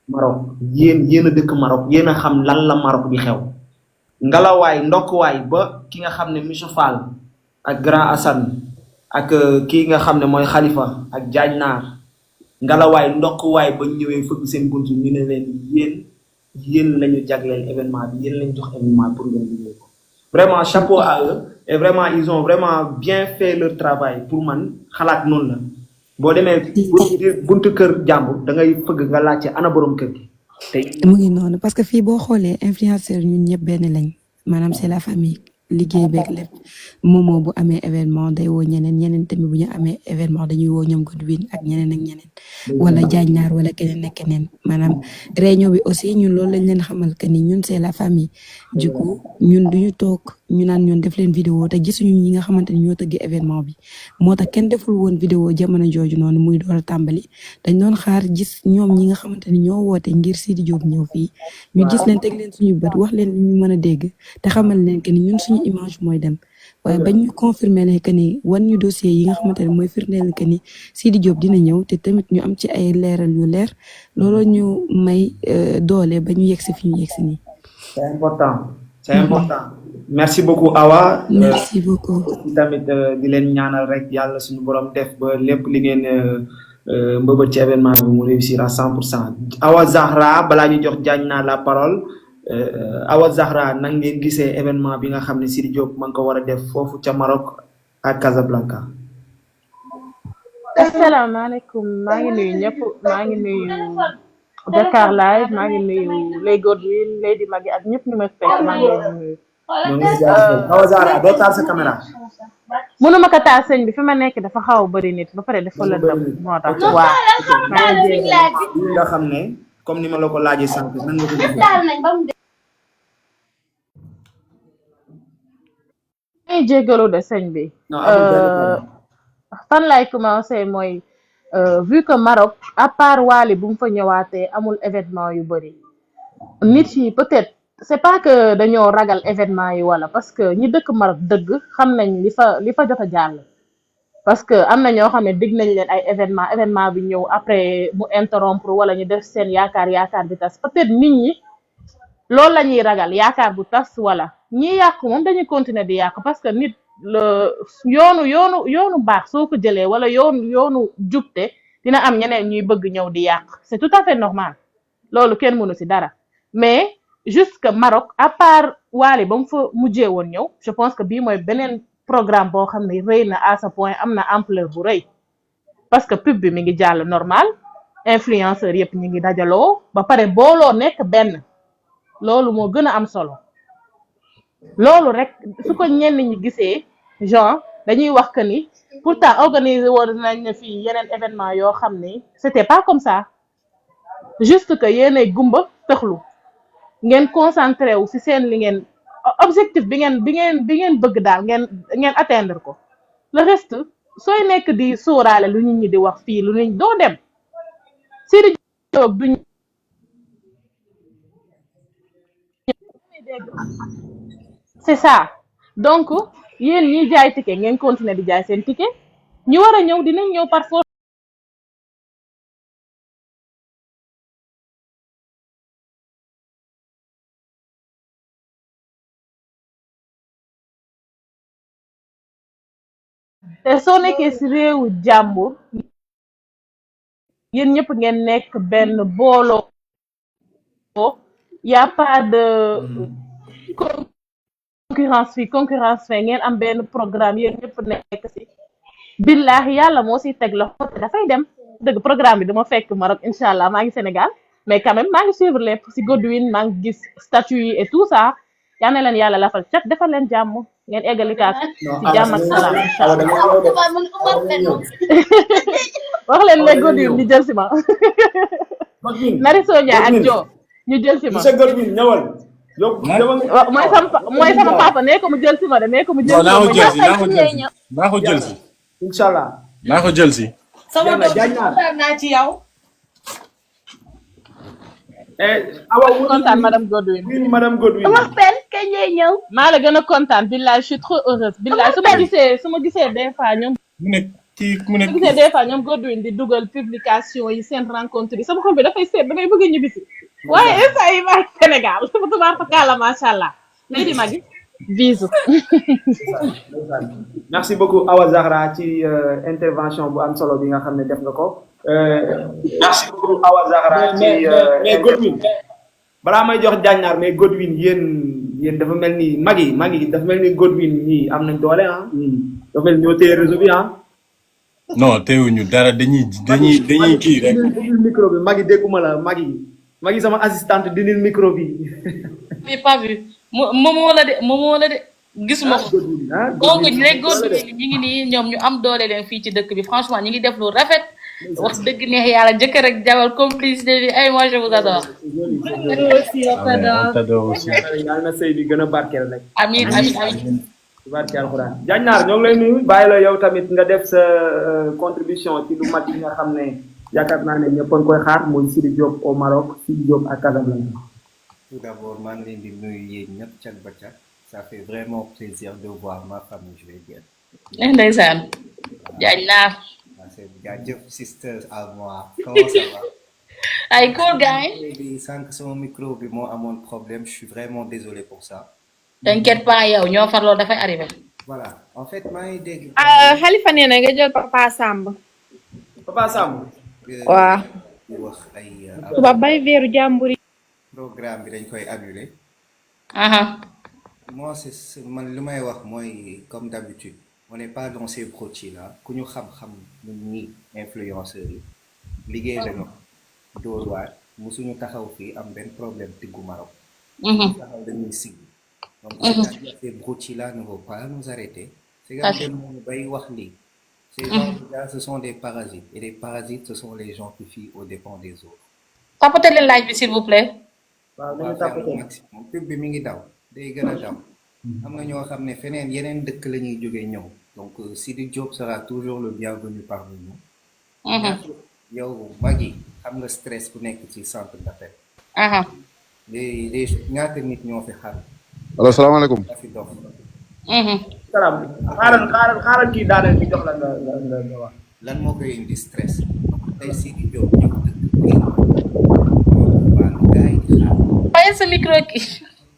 Maroc yéen a dëkk Maroc yéen a xam lan la Maroc di xew ngalawaay ndokkuwaay ba ki nga xam ne monsieur Fall ak grand Assane ak kii nga xam ne mooy Khalifa ak Diagne Naar ngalawaay ndokkuwaay ba ñëwee fëgg seen bunt ñu ne leen yéen lañu jagleel événement bi yéen lañu jox événement pour ngeen liggéey ko vraiment chapeau à eux et vraiment ils ont vraiment bien fait leur travail pour man xalaat noonu la boo demee buntu kër jàmbur da ngay fëgg nga laajte ana borom kër gi mu ngi noonu parce que fii boo xoolee influenceur ñun ñëpp benn lañ maanaam c'est la famille liggéey beeg lépp moomoo bu amee événement day woo ñeneen tamit bu ñu amee événement dañuy woo ñoom Godwin ak ñeneen wala Diagne wala keneen ak keneen maanaam réunion bi aussi ñun loolu lañ leen xamal que ni ñun c'est la famille du coup ñun duñu toog ñu naan ñoon def leen vidéo te gisuñu ñi nga xamante ni ñoo tëgg événement bi moo tax kenn deful woon vidéo jamono jooju noonu muy door a tàmbali dañ doon xaar gis ñoom ñi nga xamante ni ñoo woote ngir Sidi Diop ñëw fii ñu gis leen teg leen suñu bët wax leen ñu mën a dégg te xamal leen que ni ñun suñu image mooy dem waaye bañ ñu confirmer ne que ni wan ñu dossier yi nga xamante ne mooy firndeel que ni Sidi Diop dina ñëw te tamit ñu am ci ay leeral yu leer loolu ñu may doole ba ñu yegsi fi ñu yegsi nii. c'est important merci beaucoup Awa. merci beaucoup. tamit di leen ñaanal rek yàlla suñu borom def ba lépp li ngeen mbëbët ci événement bi mu réussir à 100%. Awa Zahra balaa ñu jox Diagne Naar la parole Awa Zahra nan ngeen gisee événement bi nga xam ne Sidi Diop ma ngi ko war a def foofu ca Maroc ak Casablanca. asalaamaaleykum maa ngi nuyu ñëpp maa ngi nuyu Dakar Live maa ngi nuyu Lay Godwin Lady Maggie ak ñëpp ñu may fekk maa ngi leen nuyu. Awa Zahra doo taal sa caméra. mënuma ko taal sëñ bi fi ma nekk dafa xaw a bëri nit ba pare dafa lëndëm moo tax waaw. maa ngi nga xam ne comme ni ma la ko laajee sànq nan nga ko gisee. may jégalu de sëñ bi. fan lay commencé mooy vu que Maroc à part Wally bu mu fa ñëwaatee amul événement yu bëri nit yi peut-être c'est pas que dañoo ragal événement yi wala parce que ñi dëkk Maroc dëgg xam nañ li fa jot a jàll parce que am na ñoo xam ne dig nañ leen ay événement bi ñëw après mu interrompre wala ñu def seen yaakaar bi tas peut-être nit ñi loolu la ñuy ragal yaakaar bu tas wala ñi yàq moom dañuy continuer di yàq parce que nit yoonu baax soo ko jëlee wala yoonu jubte dina am ñeneen ñuy bëgg ñëw di yàq c'est tout à fait normal loolu kenn mënu ci dara mais juste que Maroc à part Wally ba mu fa mujjee woon ñëw je pense que bii mooy beneen programme boo xam ne rëy na à ce point am na ampleur bu rëy parce que pub bi mi ngi jàll normal influenceurs yëpp ñu ngi dajaloo ba pare booloo nekk benn loolu moo gën a am solo loolu rek su ko ñenn ñi gisee genre dañuy wax que ni pourtant organiser woon nañ ne fii yeneen événement yoo xam ni c'était pas comme ça juste que yéenay gumba tëxlu ngeen concentré wu ci seen li ngeen objectif bi ngeen bëgg daal ngeen atteindre ko le reste sooy nekk di sóoraale lu nit ñi di wax fii lu nit doo dem Sidi Diop duñ c'est ça donc yéen ñi jaay ticket ngeen continuer di jaay seen ticket ñu war a ñëw dinañ ñëw par force te soo nekkee ci réewu jàmbur yéen ñëpp ngeen nekk benn booloo y a pas de concurrence fii ngeen am benn programme yéen ñëpp nekk ci billaahi yàlla moo ciy teg loxo te dafay dem dëgg programme bi dama fekk Maroc incha allah maa ngi Sénégal mais quand même maa ngi suivre lépp si Godwin maa ngi gis statut yi et tout ça yal na leen yàlla lafal cat defal leen jàmm ngeen eggali kaas si jàmm ak salaam incha allah wax leen ne Godwin ñu jël si ma Nari Sonia ak Jo ñu jël si ma mooy sama papa nee ko mu jël si ma de nee ko mu jël si ma naa ko jël si inshallah naa ko jël si sama doom kontaan naa ci yow. awa kontaan madame Godwin. oui madame Godwin. wax benn kañ lay ñëw. maa la gën a kontaan billaay je suis trop heureuse billaay su ma gisee des fois ñoom. mu ne kii mu ne. su ma gisee des fois ñoom Godwin di dugal publication yi seen rencontre yi sama xol bi dafay seet damay bëgg a ñibbisi. waaye instant yi maa Sénégal sama tubaab fakkaala macha allah. lii di magi bisous. merci beaucoup Awa Zahra ci intervention bu am solo bi nga xam ne def nga ko. merci beaucoup Awa Zahra ci mais Godwin balaa may jox jàññaar mais Godwin yéen dafa mel ni magi dafa mel ni Godwin ñii am nañ doole ah dafa mel ni ñoo téye réseau bi ah. non teewuñu dara dañuy kii rek. dinil micro bi magi dégguma la magi sama assistante dinil micro bi. mais pas vu moomoo la de gisuma ko. donc les Godwin ñi ngi nii ñoom ñu am doole leen fii ci dëkk bi franchement ñi ngi def lu rafet. wax dëgg neex yàlla jëkkër ak jabar complicité bi ay moi je vous adore. yàlla na sëy bi gën a barkeel rek. amiin. barke alxuraan Diagne ñoo ngi lay nuyu bàyyi la yow tamit nga def sa contribution ci lu mat yi nga xam ne yaakaar naa ne ñëpp a ngi koy xaar mooy Sidi Diop au Maroc Sidi Diop à Casablanca. Tout d'abord maa ngi leen di nuyu yéen ñëpp cat ba cat ça fait vraiment plaisir de voir ma famille je vais dire. ndeysaan Diagne. jaajëf sister à moi comment ça va. ay cool gars yi sànq sama micro bi moo amoon problème je suis vraiment désolé pour ça. t'inquiète pas yow ñoo farloo dafay arrivé. voilà en fait maa ngi dégg. Khalifa nee na nga jël Papa Samb. Papa Samb. waaw. di wax ay. tubaab bay weeru jàmbur yi. programme bi dañ koy annuler. moi c'est man li may wax mooy comme d'habitude on n'est pas dans ces brotis là ku ñu xam-xam ñun ñii influenceurs yi liggéey lañu dóor waar musuñu taxaw fii am benn problème tiggu Maroc. taxaw dañuy sigg. donc ces brotis là ne vont pas nous arrêter. c'est que ñu bay wax lii. ces gens-là ce sont des parasites et les parasites ce sont les gens qui fuient aux dépens des autres. tapotez leen like bi s'il vous plaît. waaw dañu tapotee maximum pub bi mi ngi daw day gën a daw. am na ñoo xam ne feneen yeneen dëkk la ñuy jógee ñëw donc Sidi Diop sera toujours le bienvenu parmi nous. yow Magui xam nga stress bu nekk ci centre d'appel. les ñaata nit ñoo fi xaru. allo salaamaaleykum. fi dox. salaam xaaral kii daaneel bi jox la nga wax. lan moo koy indi stress donc tey Sidi Diop ñëw dëkk gars yi di xaar. fayal sa micro ki.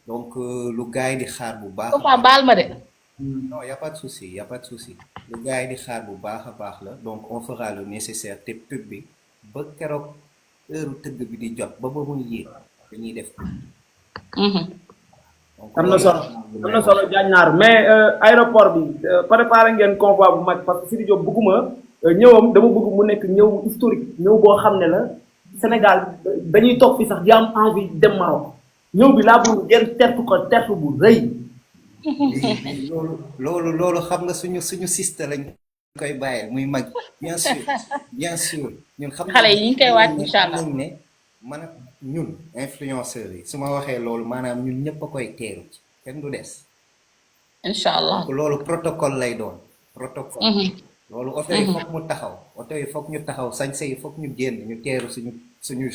donc lu gars yi di xaar bu baax. baal ma de. non y a pas de souci lu gars yi di xaar bu baax a baax la donc on fera le nécessaire te pub bi ba keroog heure tëgg bi di jot ba muy yéeg dañuy def pub. am na solo Diagne mais aéroport bi préparé ngeen convoi bu mag parce que Sidi Diop bëgguma ñëwam dama bëgg mu nekk ñëw historique ñëw boo xam ne la Sénégal dañuy toog fi sax di am envie dem Maroc ñëw bi laa bëgg ngeen tertu ko tertu bu rëy. loolu xam nga suñu système lañ koy bàyyil muy mag bien sûr ñun xam xale yi ñu ngi koy waaj incha allah ne man ak ñun influenceurs yi su ma waxee loolu maanaam ñun ñëpp a koy teeru ci kenn du des incha allah loolu protocole lay doon protocole loolu oto yi foog mu taxaw oto yi foog ñu taxaw sañse yi foog ñu génn ñu teeru suñu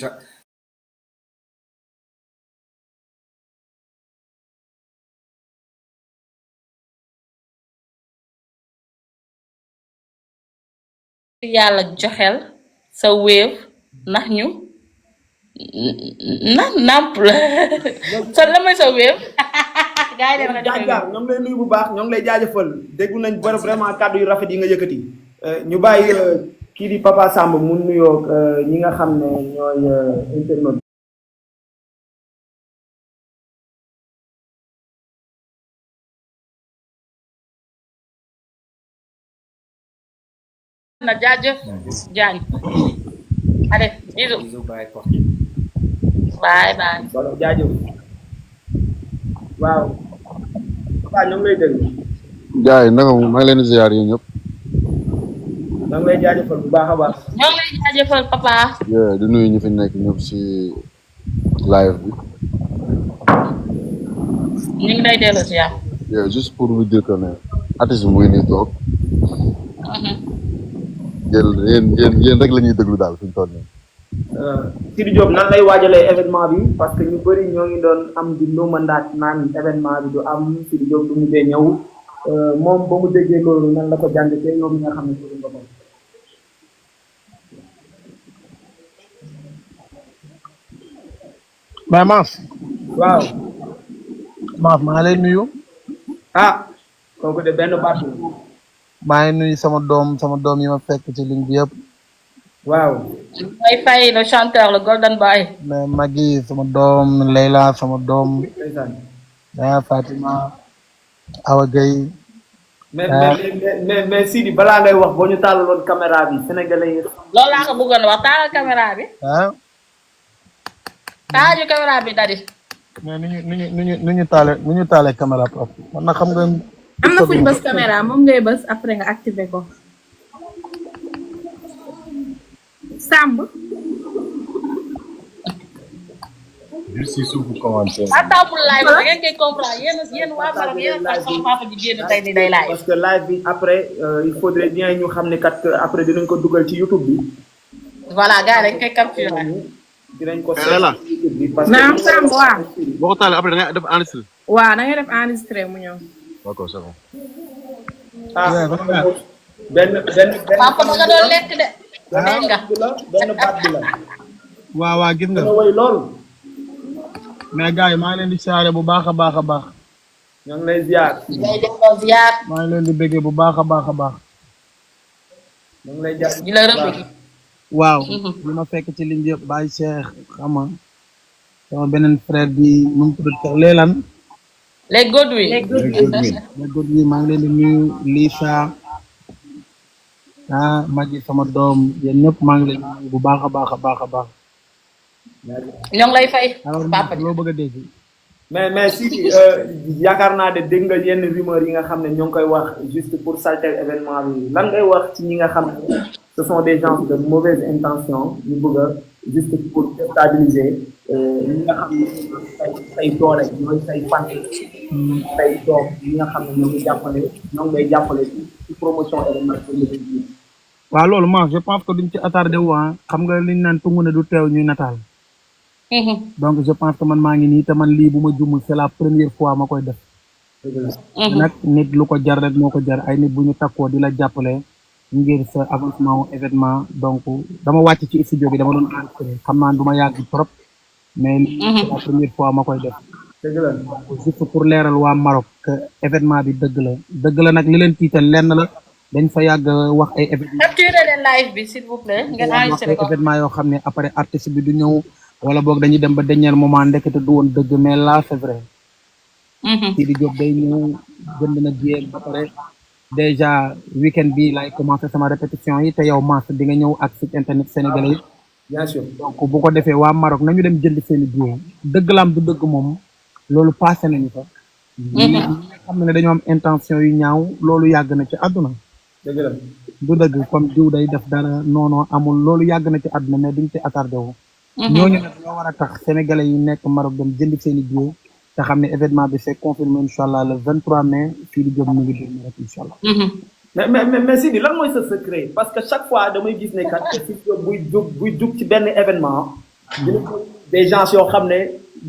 yàlla joxel sa wéev ndax ñu namp sa la may sa wéev gars yi dama Diagne ñoo ngi lay nuyu bu baax ñoo ngi lay jaajëfal déggu nañ vraiment kàddu yu rafet yi nga yëkkati ñu bàyyi kii di Papa Samb mu nuyoo ñi nga xam ne ñooy internaute na jaajëf Diagne allez bisous. bye bye. wala jaajëf waaw papa ñu ngi lay dégg gars yi naka maa ngi leen di ziar yéen ñëpp. maa ngi lay jaajëfal bu baax a baax ñoo ngi lay jaajëfal papa. di nuyu ñi fi nekk ñëpp si live bi. ñu ngi lay dellu si yaa. juste pour vous dire que ne artiste bi mu ngi nii toog. yéen rek la ñuy déglu daal fi ñu toll nii. Sidi Diop nan lay waajalee événement bi parce que ñu bëri ñoo ngi doon am di mandat naan événement bi du am Sidi Diop du mujjee ñëw moom ba mu déggee loolu nan la ko jàngatee yow mi nga xam ne ko nga ko. Baye Mass. waaw. Mass maa ngi lay nuyu. kooku de benn baat la. maa ngi nuyu sama doom yi ma fekk ci ligne bi yëpp. waaw. May Faye le chanteur le golden boy. mais Magui sama doom Leila sama doom. Fatima. Awa Gueye. mais Sidi balaa ngay wax boo ñu tàllaloon caméra bi sénégalais yi. loolu laa ko bëggoon wax taalal caméra bi. taaju caméra bi dadi. mais nu ñu taalee caméra prof man na xam nga. am na fuñ bës caméra moom ngay bës après nga activé ko. Samb. si suufu commentaire. attendez live da ngeen koy comprendre yéen waa Maroc yéen a sama papa ji génn tey ni day live. parce que live bi après il faudrait bien ñu xam ne kat après dinañ ko dugal ci YouTube bi. voilà gars dañ koy capturer. dinañ ko naam Samb waaw. boo ko taalee après da ngay def enregistré. waaw da ngay def enregistré mu ñëw. d'accord c'est bon. benn papa ma nga doon lekk de. dégg nga benn baat bi la. waaw gis nga. way loolu. mais gars yi maa ngi leen di siyaare bu baax a baax a baax. ñoo ngi lay ziar. ngay delloo ziar. maa ngi leen di bëggee bu baax a baax a baax. ñoo ngi lay jaar di la rëbb. waaw. li ma fekk ci ligne bi yëpp Baye Cheikh xam nga sama beneen frère bi nu mu tudd sax Leelan. les Godwin. les Godwin maa ngi leen di nuyu Lisa Magui sama doom yéen ñëpp maa ngi leen di nuyu bu baax a baax a baax a baax. ñoo ngi lay fay. papa loo bëgg a dégg. mais si yaakaar naa de dégg nga yenn rumeur yi nga xam ne ñoo ngi koy wax juste pour salter événement bi lan ngay wax ci ñi nga xam ne ce sont des gens de mauvaise intention ñu bëgg a juste pour déstabiliser ñi nga xam ne say doole ñooy say fan say doom ñi nga xam ne ñoo ngi lay jàppale ci promotion événement bi. waaw loolu man je pense que duñ ci attardé wu xam nga liñ naan tungu ne du teew ñuy nataal. donc je pense que man maa ngi nii te man lii bu ma jumul c'est la première fois ma koy def. nag nit lu ko jar rek moo ko jar ay nit bu ñu takkoo di la jàppale ngir sa avancement événement donc dama wàcc ci studio bi dama doon enregistré xam naa du ma yàgg trop mais c'est la première fois ma koy def. juste pour leeral waa Maroc que événement bi dëgg la nag li leen tiital lenn la dañ fa yàgg wax ay événement. capturé leen live bi s'il vous plaît ngeen enregistré ko. événement yoo xam ne après artiste bi du ñëw. wala boog dañuy dem ba dernier moment ndekete du woon dëgg mais là c'est vrai. Sidi Diop day ñëw jënd na billet ba pare déjà week-end bi lay commencé sama répétition yi te yow Mass di nga ñëw ak site internet sénégalais yi. bien sûr donc bu ko defee waa Maroc nañu dem jënd seeni billet dëgg la am du dëgg moom loolu passé nañu fa. ñi nga xam ne dañoo am intention yu ñaaw loolu yàgg na ci àdduna. dëgg la du dëgg comme diw day def dara non amul loolu yàgg na ci àdduna mais duñ ci attardé wu. ñooñu nag ñoo war a tax sénégalais yi nekk Maroc dem jënd seeni billet te xam ne événement bi c'est confirmé incha allah le 23 mai fii di jóg mu ngi déglu rek incha allah. mais Sidi lan mooy sa secret parce que chaque fois damay gis ne kat buy jug ci benn événement. dina ko des gens yoo xam ne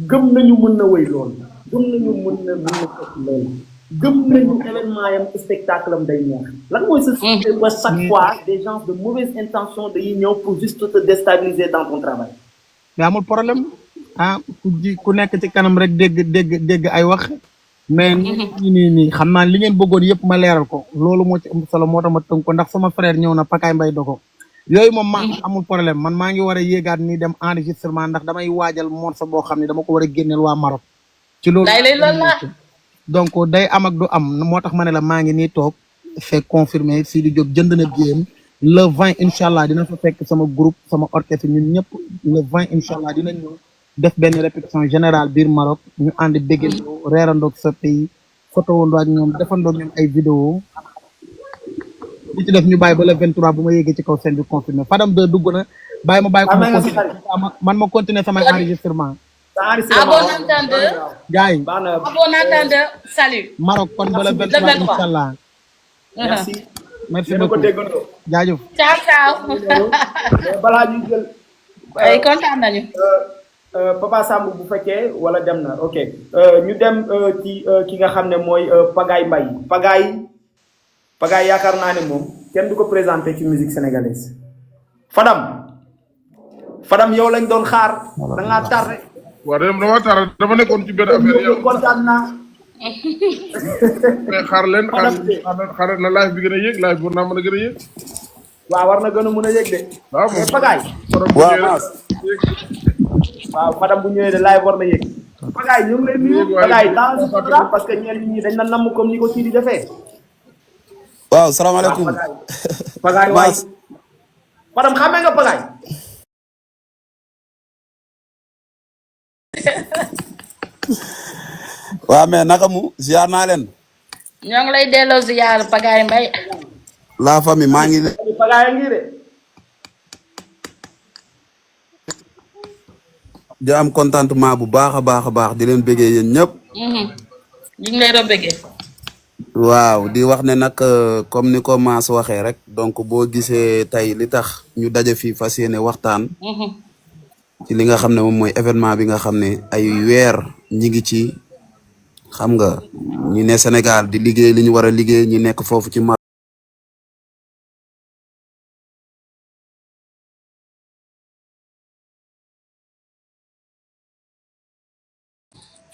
gëm nañu mën na wéy loolu. gëm nañu mën na fekk loolu. gëm nañu événement yam spectacle am day neex. lan mooy sa secret ba chaque fois des gens de mauvaise intention dañuy ñëw pour juste te déstabiliser dans ton travail. mais amul problème ku nekk ci kanam rek dégg ay wax mais nii xam naa li ngeen bëggoon yëpp ma leeral ko loolu moo ci am solo moo tax ma tënk ko ndax sama frère ñëw na Pakaay Mbay Dogo yooyu moom amul problème man maa ngi war a yéegaat nii dem enregistrement ndax damay waajal morceau boo xam ne dama ko war a génneel waa Maroc ci loolu donc day am ak du am moo tax ma ne la maa ngi nii toog c'est confirmé Sidi Diop jënd na biyam le 20 incha allah dina fa fekk sama groupe sama orchestre ñun ñëpp le 20 incha allah dinañ ñëw def benn répétition générale biir Maroc ñu ànd déggandoo reerandoog sa pays photo wandoo ak ñoom defandoog ñoom ay vidéo li ci def ñu bàyyi ba le 23 bu ma yéegee ci kaw scène bi confirmé Fadam 2 dugg na bàyyi ma bàyyi ko ma continuer man ma continuer samay enregistrement À bon entendeur. gars yi À bon entendeur, salut. Maroc kon ba le 23 inchallah merci merci yéen a ko beaucoup déggandoo. jaajëf Ciao, ciao. mais balaa ñuy jël. ay kontaan nañu. Papa Samb bu fekkee wala dem na ok ñu dem ci ki nga xam ne mooy Pagaye Mbaye Pagaye yaakaar naa ne moom kenn du ko présenté ci musique sénégalaise Fadam yow lañ doon xaar da ngaa tardé. waaw dama tardé dama nekkoon ci benn affaire yow kontaan naa. mais xaar leen na live bi gën a yéeg live bi war naa mën a gën a yéeg. waaw war na gën a mën a yéeg de. waaw mais Pagaye. waaw Fadam bu ñëwee de live war na yéeg. Pagaye ñu ngi lay nuyu Pagaye dans parce que ñenn ñi dañ na namm comme ni ko kii di defee. waaw salaamaaleykum. Pagaye waay Fadam xamee nga Pagaye. waaw mais naka mu ziar naa leen. ñoo ngi lay delloo ziar Pagaye Mbaye. la famille maa ngi. Pagaye ngi de. di am contentement bu baax a baax di leen bëggee yéen ñëpp. ñu ngi lay doon bëggee. waaw di wax ne nag comme ni ko Mass waxee rek donc boo gisee tey li tax ñu daje fii fas yéene waxtaan. ci li nga xam ne moom mooy événement bi nga xam ne ay weer ñi ngi ci xam nga ñi ne Sénégal di liggéey li ñu war a liggéey ñi nekk foofu ci Maroc.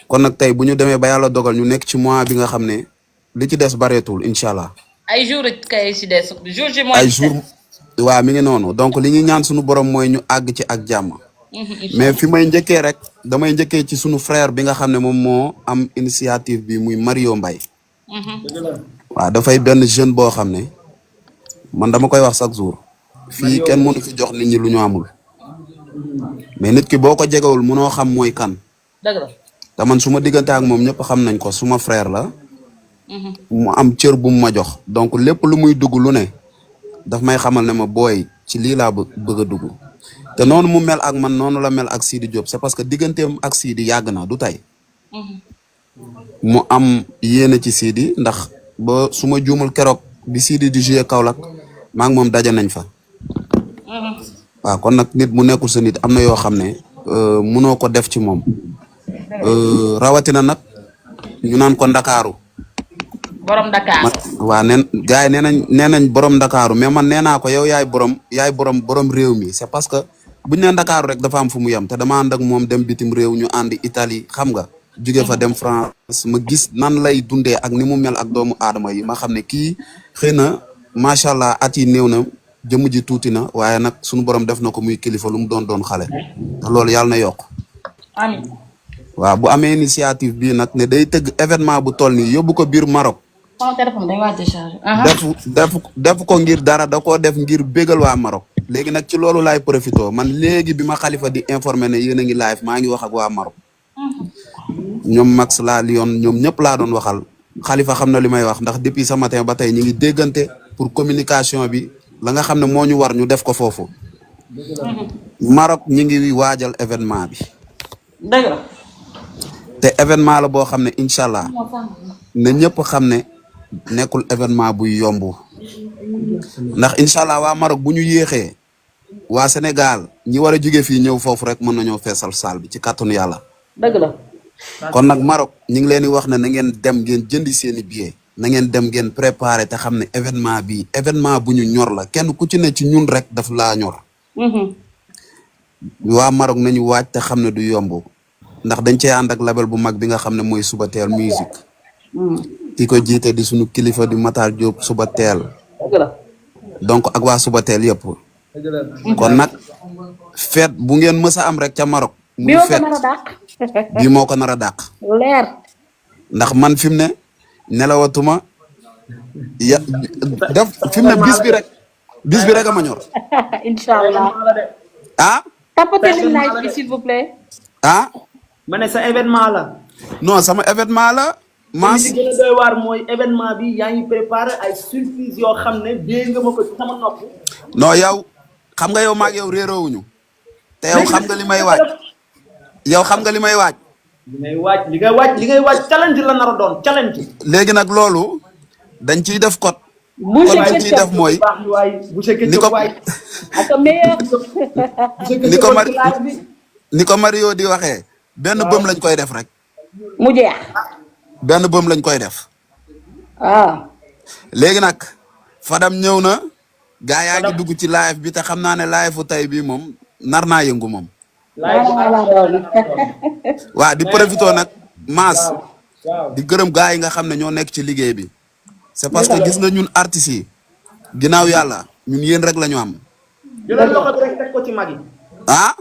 kon nag tey bu ñu demee ba yàlla dogal ñu nekk ci mois bi nga xam ne li ci des bareetul incha allah. ay jours kay ci des jour ji mooy. ay jours waaw mi ngi noonu donc li ñuy ñaan suñu borom mooy ñu àgg ci ak jàmm. mais fi may njëkkee rek damay njëkkee ci sunu frère bi nga xam ne moom moo am initiative bi muy Mario Mbaye. waaw dafay benn jeune boo xam ne man dama koy wax chaque jour. fii kenn mënu fi jox nit ñi lu ñu amul. mais nit ki boo ko jegewul mënoo xam mooy kan. dëgg la. te man su ma diggante ak moom ñëpp xam nañ ko suma frère la. mu am cër bu mu ma jox donc lépp lu muy dugg lu ne daf may xamal ne ma booy ci lii laa bëgg a dugg. te noonu mu mel ak man noonu la mel ak Sidi Diop c'est parce que digganteem ak Sidi yàgg na du tey. mu am yéene ci Sidi ndax ba su ma juumul keroog bi Sidi di jouer Kaolack maa ngi moom daje nañ fa. waaw kon nag nit mu nekkul sa nit am na yoo xam ne munoo ko def ci moom. rawatina nag ñu naan ko Ndakaaru. borom Dakar. waaw gars yi nee nañ borom Ndakaaru mais man nee naa ko yow yaay borom réew mi c'est parce que buñ ne Ndakaaru rek dafa am fu mu yem te dama ànd ak moom dem bitim réew ñu ànd Italie xam nga jóge fa dem France ma gis nan lay dundee ak ni mu mel ak doomu aadama yi ma xam ne kii xëy na macha allah at yi néew na jëmm ji tuuti na waaye nag suñu borom def na ko muy kilifa lu mu doon xale te loolu yàlla na yokk. amiin. waaw bu amee initiative bii nag ne day tëgg événement bu toll nii yóbbu ko biir Maroc. sama téléphone day waaj a chargé. def ko ngir dara da koo def ngir bégal waa Maroc. léegi nag ci loolu laay profité man léegi bi ma Khalifa di informé ne yéen a ngi live maa ngi wax ak waa Maroc. ñoom Max la Lyon ñoom ñëpp laa doon waxal Khalifa xam na li may wax ndax depuis ce matin ba tey ñu ngi déggante pour communication bi la nga xam ne moo ñu war ñu def ko foofu. Maroc ñi ngi waajal événement bi. dëgg la. te événement la boo xam ne incha allah na ñëpp xam ne nekkul événement buy yomb ndax incha allah waa Maroc bu ñu yéexee waa Sénégal ñi war a jóge fii ñëw foofu rek mën nañoo feesal saal bi ci kàttanu yàlla. dëgg la. kon nag Maroc ñu ngi leen di wax ne na ngeen dem ngeen jëndi seeni billet na ngeen dem ngeen préparer te xam ne événement bi événement bu ñu ñor la kenn ku ci ne ci ñun rek daf laa ñor. waa Maroc nañu waaj te xam ne du yomb. ndax dañ cee ànd ak label bu mag bi nga xam ne mooy Subatel musique ki ko jiite di suñu kilifa di Matar Diop Subatel donc ak waa Subatel yëpp kon nag feet bu ngeen mës a am rek ca Maroc muy feet bi moo ko nar a dàq leer ndax man fi mu ne nelawatuma ya def fi mu ne bis bi rek a ma ñor inshallah ah tapotez le like bi s'il vous plaît ah. ma ne sa événement la. non sama événement la. Mass li gën a doy waar mooy événement bi yaa ngi préparé ay surprise yoo xam ne dégg nga ma ko ci sama nopp. non yow xam nga yow maag yow réeroowuñu te yow xam nga li may waaj. yow xam nga li may waaj. li ngay waaj challenge la nar a doon challenge. léegi nag loolu dañ ciy def code. code bi ciy def mooy. ni ko Mario di waxee benn bëm lañ koy def rek. mu jeex. benn bëm lañ koy def. léegi nag Fadam ñëw na. gaa yaa ngi dugg ci live bi te xam naa ne live fu tey bii moom nar naa yëngu moom. waaw di profité nag Mass di gërëm gaa yi nga xam ne ñoo nekk ci liggéey bi. c'est parce que gis nga ñun artistes yi ginnaaw yàlla ñun yéen rek la ñu am. jëlal loxo bi rek teg ko ci mag yi. ah.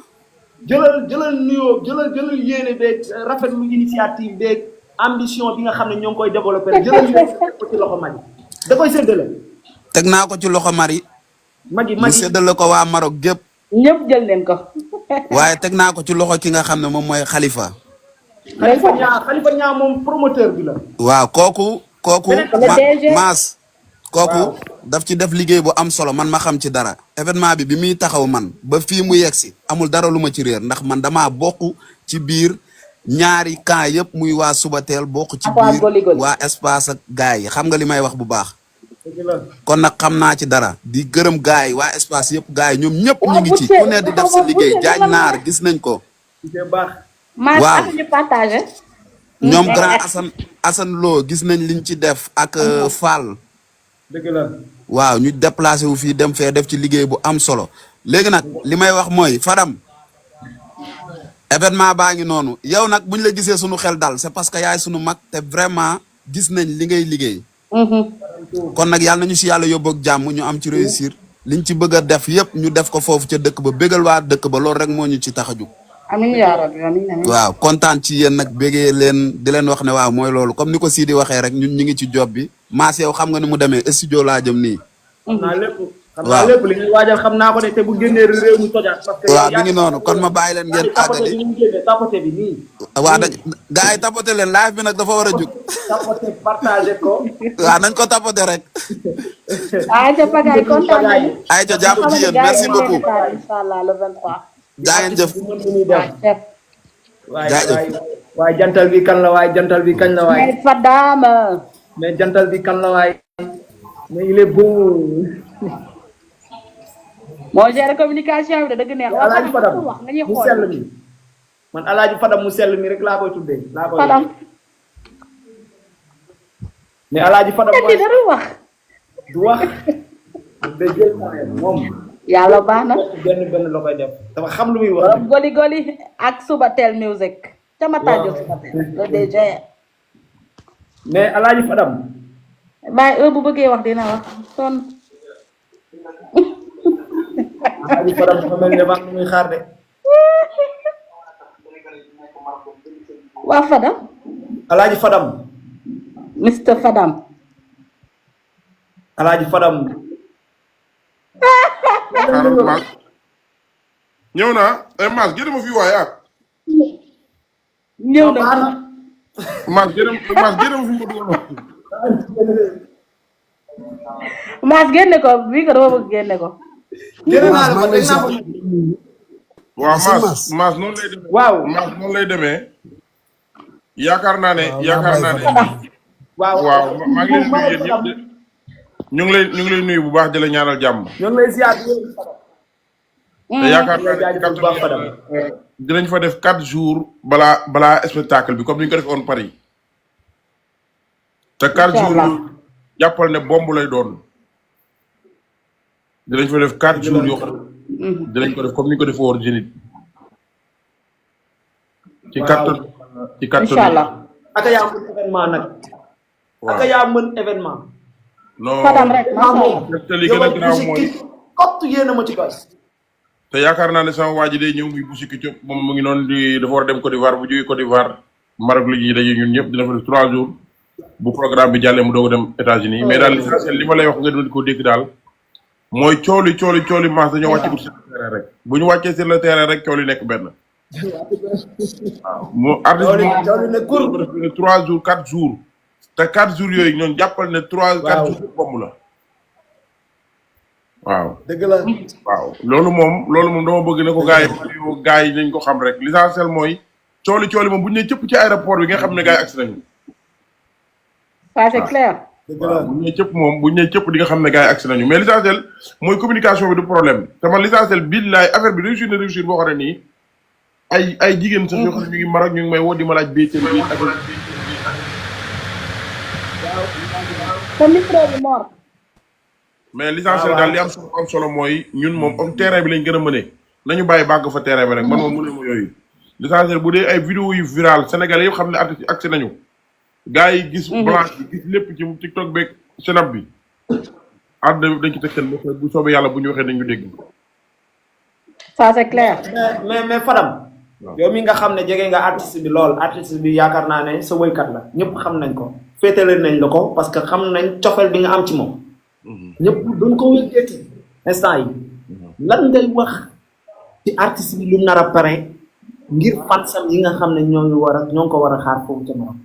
jëlal nuyoo jëlal yéene beeg rafetlu initiative beeg ambition bi nga xam ne ñoo ngi koy développé jëlal yéene teg ko ci loxo mag yi da koy séddale. teg naa ko ci loxo Mari. mu séddale ko waa Maroc gépp. ñëpp jël leen ko. waaye teg naa ko ci loxo ki nga xam ne moom mooy Khalifa. Khalifa ñaa moom promoteur bi la. waaw kooku Mass kooku daf ci def liggéey bu am solo man ma xam ci dara. événement bi muy taxaw man ba fii mu yegsi amul dara lu ma ci réer ndax man damaa bokk ci biir ñaari camp yëpp muy waa Subatel bokk ci biir waa espace ak gars yi xam nga li may wax bu baax. kon nag xam naa ci dara di gërëm gars yi waa espace yëpp gars yi ñoom ñëpp ñu ngi ci ku ne di def sa liggéey jaañ naar gis nañ ko. waaw ñoom grand Assane Lo gis nañ liñ ci def ak Fall. dëgg la. waaw ñu déplacé wu fii dem fee def ci liggéey bu am solo léegi nag li may wax mooy Fadam événement baa ngi noonu yow nag buñ la gisee sunu xel dal c'est parce que yaay sunu mag te vraiment gis nañ li ngay liggéey. kon nag yàlla nañu si yàlla yóbbu ak jàmm ñu am ci réussir liñ ci bëgg a def yëpp ñu def ko foofu ca dëkk ba bégal waa dëkk ba loolu rek moo ñu ci tax a jug. amiin yaa rabbi amiin. waaw kontaan ci yéen nag bégee leen di leen wax ne waaw mooy loolu comme ni ko Sidi waxee rek ñun ñu ngi ci job bi Mass yow xam nga ni mu demee studio laa jëm nii. xam naa lépp li ñuy waajal xam naa ko de te bu génnee réew mi tojaat. parce que waaw mi ngi noonu kon ma bàyyi leen ngeen àggali. tapoté bi nii. waaw gars yi tapoté leen live bi nag dafa war a jug. tapoté partagé ko. waaw nañ ko tapoté rek. ayca Pagaye kontaan nañu. ayca jàpp ci yéen merci beaucoup. Inch'Allah le 23. jaa ngeen jëf. waaye jantal bi kan la waaye jantal bi kañ la waaye. mais Fadama. mais jantal bi kan la waaye. mais il est beau. moo géré communication bi de dëgg neex. Alaaji Fadam wax nañuy mu xool sell mi man Alaaji Fadam mu sell mi rek laa koy tuddee. Fadam. mais Alaaji Fadam mooy dara wax. du wax. day jël moom. yàlla baax na. benn la koy def dafa xam lu muy wax. goli goli ak Subatel music. Tama Tajo Subatel le DG. mais Alaaji Fadam. bàyyi bu bëggee wax dina wax son. Alaaji Fadam dafa mel ne wax lu muy xaar de. waa Fadam. Alaaji Fadam. Mr Fadam. Alaaji Fadam. ñëw naa Mass génn ma fi waaye ak. ñëw na Mass génn ma fi mu dugal. Mass génne ko bii ko dama bëgg génne ko. waaw Mass noonu lay demee. waaw Mass noonu lay demee. yaakaar naa ne. waaw maa ngi leen di nuyu yéen ñëpp ñu ngi lay nuyu bu baax di la ñaanal jàmm. ñu ngi lay ziar. te yaakaar naa ne dinañ fa def 4 jours balaa spectacle bi comme ni ñu ko defee woon Paris. te 4 jours jàppal ne bomb lay doon. dinañ fa def 4 jours yoo xam dinañ ko def comme ni ñu ko defee woon Zénith. ci kattan incha allah. aka yaa mën événement nag. aka yaa mën événement. non Fadam rek te li gën a garaaw mooy kott yéen a ma ci koy. te yaakaar naa ne sama waa ji day ñëw muy Boussiki Diop moom mu ngi noonu di dafa war a dem Côte d'Ivoire bu jógee Côte d'Ivoire Maroc la ñuy daje ñun ñëpp dina fa def 3 jours bu programme bi jàllee mu doog a dem États-Unis mais daal l'essentiel li ma lay wax nga doon ko dégg daal mooy cooli Mass dañoo wàcce sur le terrain rek bu ñu wàccee sur le terrain rek cooli nekk benn. waaw moo artiste bi ne 3 jours 4 jours te 4 jours yooyu ñoom jàppal ne 4 jours bomb la waaw dëgg la waaw loolu moom dama bëgg ne ko gars yi nañ ko xam rek l'essentiel mooy cooli moom bu ñu nee cëpp ci aéroport bi nga xam ne gars yi agsi nañu ça c'est clair waaw bu ñu nee cëpp moom bu ñu nee cëpp di nga xam ne gars yi agsi nañu mais l'essentiel mooy communication bi du problème te man l'essentiel billaay affaire bi réussir boo xam ne nii ay jigéen sax yoo xam ne ñu ngi Maroc ñu ngi may woo di ma laaj béykat bi ak sa micro bi mort mais l'essentiel daal li am solo mooy ñun moom comme terrain bi lañ gën a mëne nañu bàyyi bàgg fa terrain bi rek man moom mëne ma yooyu l'essentiel bu dee ay vidéo yu viral Sénégal yëpp xam ne artiste yi agsi nañu gars yi gis blanche bi gis lépp ci TikTok beeg Snap bi àdduna dañ ci teg seen bopp bu soobee yàlla bu ñu waxee dañ ñu dégg ça c'est clair mais Fadam yow mi nga xam ne jege nga artiste bi lool artiste bi yaakaar naa ne sa woykat la ñëpp xam nañ ko féetale nañ la ko parce que xam nañ cofeel bi nga am ci moom ñëpp doon ko wékkeeti instant yi lan ngay wax ci artiste bi lu nar a pare ngir fansam yi nga xam ne ñoo ngi ko war a xaar foofu ca Maroc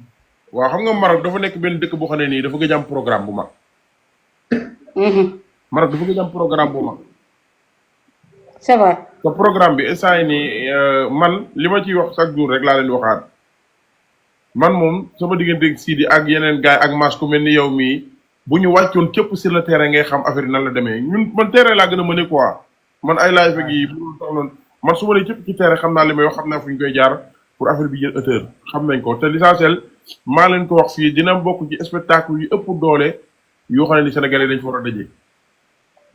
waaw xam nga Maroc dafa nekk benn dëkk boo xam ne nii dafa gëj am programme bu mag Maroc dafa gëj am programme bu mag c'est vrai te programme bi instant yi nii man li ma ciy wax chaque jour rek laa leen di waxaat man moom sama diggante Sidi ak yeneen gars ak Mass ku mel ni yow mii bu ñu wàccoon képp sur le terrain ngay xam affaire yi nan la demee ñun man terrain laa gën a mëne quoi man ay live ak yi bu tax noonu man su ma nee képp ci terrain xam naa li may wax xam naa fu ñu koy jaar pour affaire bi jël hauteur xam nañ ko te l'essentiel maa leen ko wax fii dina bokk ci spectacle yu ëpp doole yoo xam ne ni Sénégalais dañ fa war a daje.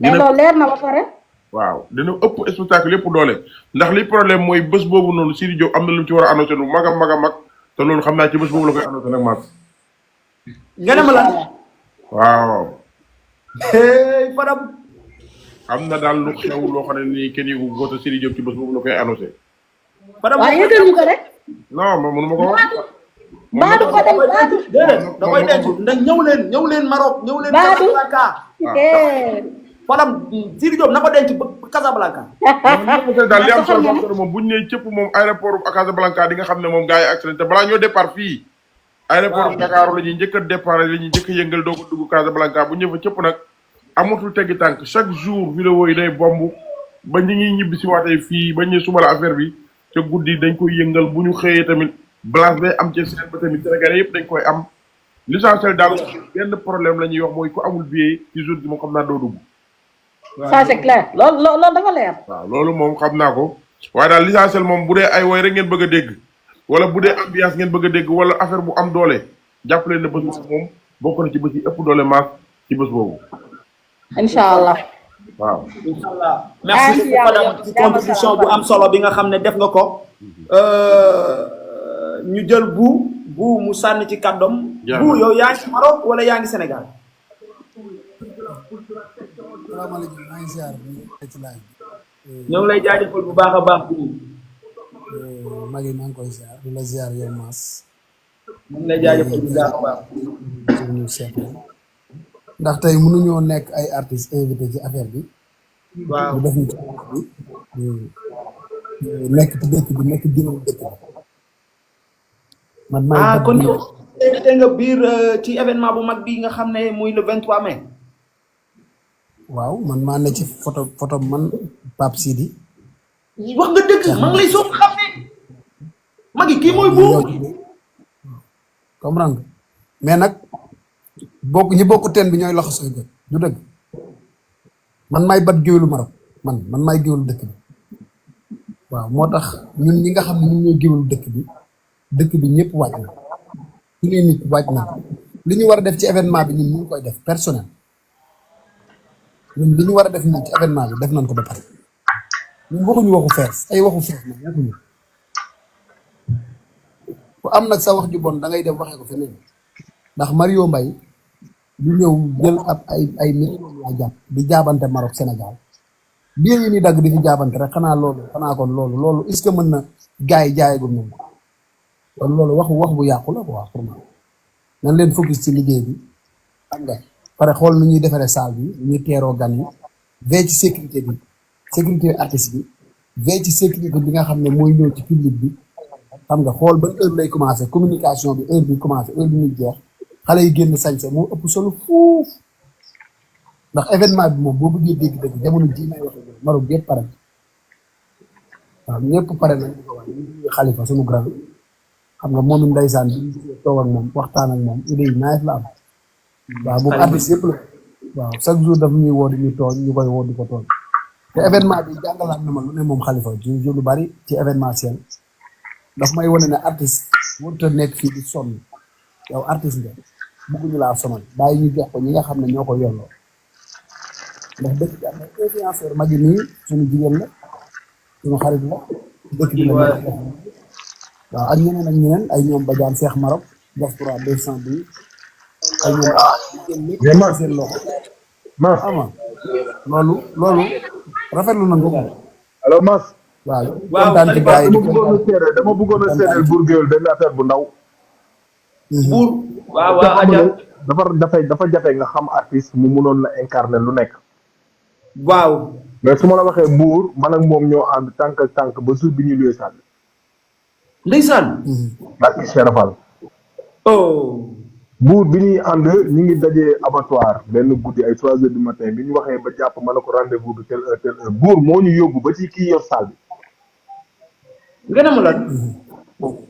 mais loolu leer na ba pare. waaw dina ëpp spectacle yëpp doole ndax li problème mooy bés boobu noonu Sidi Diop am na lu mu ci war a annoncé lu mag a mag te loolu xam naa ci bés boobu la koy annoncé nag Mass. nga ne ma la. waaw. Fadam. am na daal lu xew loo xam ne nii kenn yëgu ko te Sidi Diop ci bés boobu la koy annoncé. Fadam waaw yëgal ñu ko rek. non man mënu ma ko wax. Baadu Fadam Baadu. déedéet da koy denc ndax ñëw leen Maroc ñëw leen Casablanca. Fadam Sidi Diop na ko denc ba Casablanca. daal li am solo moom bu ñu nee cëpp moom aéroport Casablanca di nga xam ne moom gars yi accident te balaa ñoo départ fii. aéroport Dakar la ñuy njëkk a départ la ñuy njëkk a yëngal doo ko dugg Casablanca bu ñëw fa cëpp nag amatul teggi tànk chaque jour vidéo yi day bomb ba ñi ngi ñibbi si waatee fii ba ñu suba la affaire bi te guddi dañ koy yëngal bu ñu xëyee tamit blase day am ci seen ba tamit Sénégalais yëpp dañ koy am l'essentiel daal benn problème la ñuy wax mooy ku amul billet ci jour bi moom xam naa doo dugg. ça c'est clair loolu dafa leer. waaw loolu moom xam naa ko waaye daal l'essentiel moom bu dee ay woy rek ngeen bëgg a dégg wala bu dee ambiance ngeen bëgg a dégg wala affaire bu am doole jàpp leen ne bés boobu moom bokk na ci bés yi ëpp doole Mass ci bés boobu. incha allah. waaw. incha allah merci Fadam ci contribution bu am solo bi nga xam ne def nga ko. ñu jël bu mu sànni ci kàddoom. bu yow yaa ngi Maroc wala yaa ngi Sénégal. salaamaaleykum maa ngi ziar ñoo ngi lay jaajëfal bu baax a baax bu Magui maa ngi koy ziar di la ziar yow Mass. ñu ngi lay jaajëfal bu baax a baax. ndax tey mënuñoo nekk ay artistes invité ci affaire bi. waaw ñu def ñu ci nekk ci dëkk bi nekk juróom dëkk bi. man maa kon yow invité nga biir ci événement bu mag bi nga xam ne muy le 23 mai. waaw man maa ne ci photo man Pape Sidi. wax nga dëgg maa ngi lay soog xam ne. Magui kii mooy buur. comprendre mais nag ñi bokk teen bi ñooy loxo sooy jot du dëgg man maay bat géwélu Maroc man maay géwélu dëkk bi waaw moo tax ñun ñi nga xam ne ñun ñooy géwélu dëkk bi ñëpp wàcc na ñu ne nit wàcc na li ñu war a def ci événement bi ñun ñu ngi koy def personnel ñun li ñu war a def ñun ci événement bi def nañ ko ba pare ñun waxuñu waxu fees ay waxu fees nag waxuñu ku am nag sa wax ju bon da ngay dem waxee ko feneen ndax Mario Mbaye du ñëw jël ab ay millions laa jàpp di jaabante Maroc Sénégal bii yi ni dagg di fi jaabante rek xanaa kon loolu est-ce que mën na gars yi jaayagum nañ ko kon loolu wax bu yàqu la quoi pour moi nan leen focus ci liggéey bi xam nga pare xool nu ñuy defaree salle bi nu ñuy teeroo gan yi veille ci sécurité bi sécurité artiste bi veille ci sécurité bi nga xam ne mooy ñëw ci public bi xam nga xool ban heure lay commencé communication bi heure bi commencé heure bi muy jeex xale yi génn sañse moo ëpp solo fuuf ndax événement bi moom boo bëggee dégg-dégg jamono jii may waxee Maroc yëpp pare waaw ñëpp pare nañ di ko wax ñu Xalifa sunu grand xam nga moom it ndeysaan bi ñu toog ak moom waxtaan ak moom idée yi nice la am waaw boobu artiste yëpp la waaw chaque jour daf ñuy woo di ñu tooñ ñu koy woo di ko tooñ te événement bi jàngalaat na ma lu ne moom Xalifa ci lu bari ci événementiel daf may wane ne artiste warut a nekk fii di sonn yow artiste nga bëgguñu laa sonal bàyyi ñu jox ko ñi nga xam ne ñoo ko yolloo ndax dëkk bi am na influenceur magi nii suñu jigéen la suñu xarit la dëkk bi la waaw ak ñeneen ay ñoom Badiane Cheikh Maroc diaspora 212 ay ñoom seen loxo ama loolu rafetlu na nga ko alors Mass waaw kontaan ci gars yi dama bëggoon a seedeel Bour Gueweul benn affaire bu ndaw Bour waaw dafa jafe nga xam artiste mu mënoon la incarner lu nekk waaw mais su ma la waxee Bour man ak moom ñoo ànd tànk ak tànk ba jour bi ñu luwee sànni ndeysaan barki Cheikh Fall oh Bour bi ñuy ànd ñu ngi dajee abattoir benn guddi ay 3 heures du matin bi ñu waxee ba jàpp ma ne ko rendez-vous bi telle heure Bour moo ñu yóbbu ba ci kii yor salle bi nga ne ma lan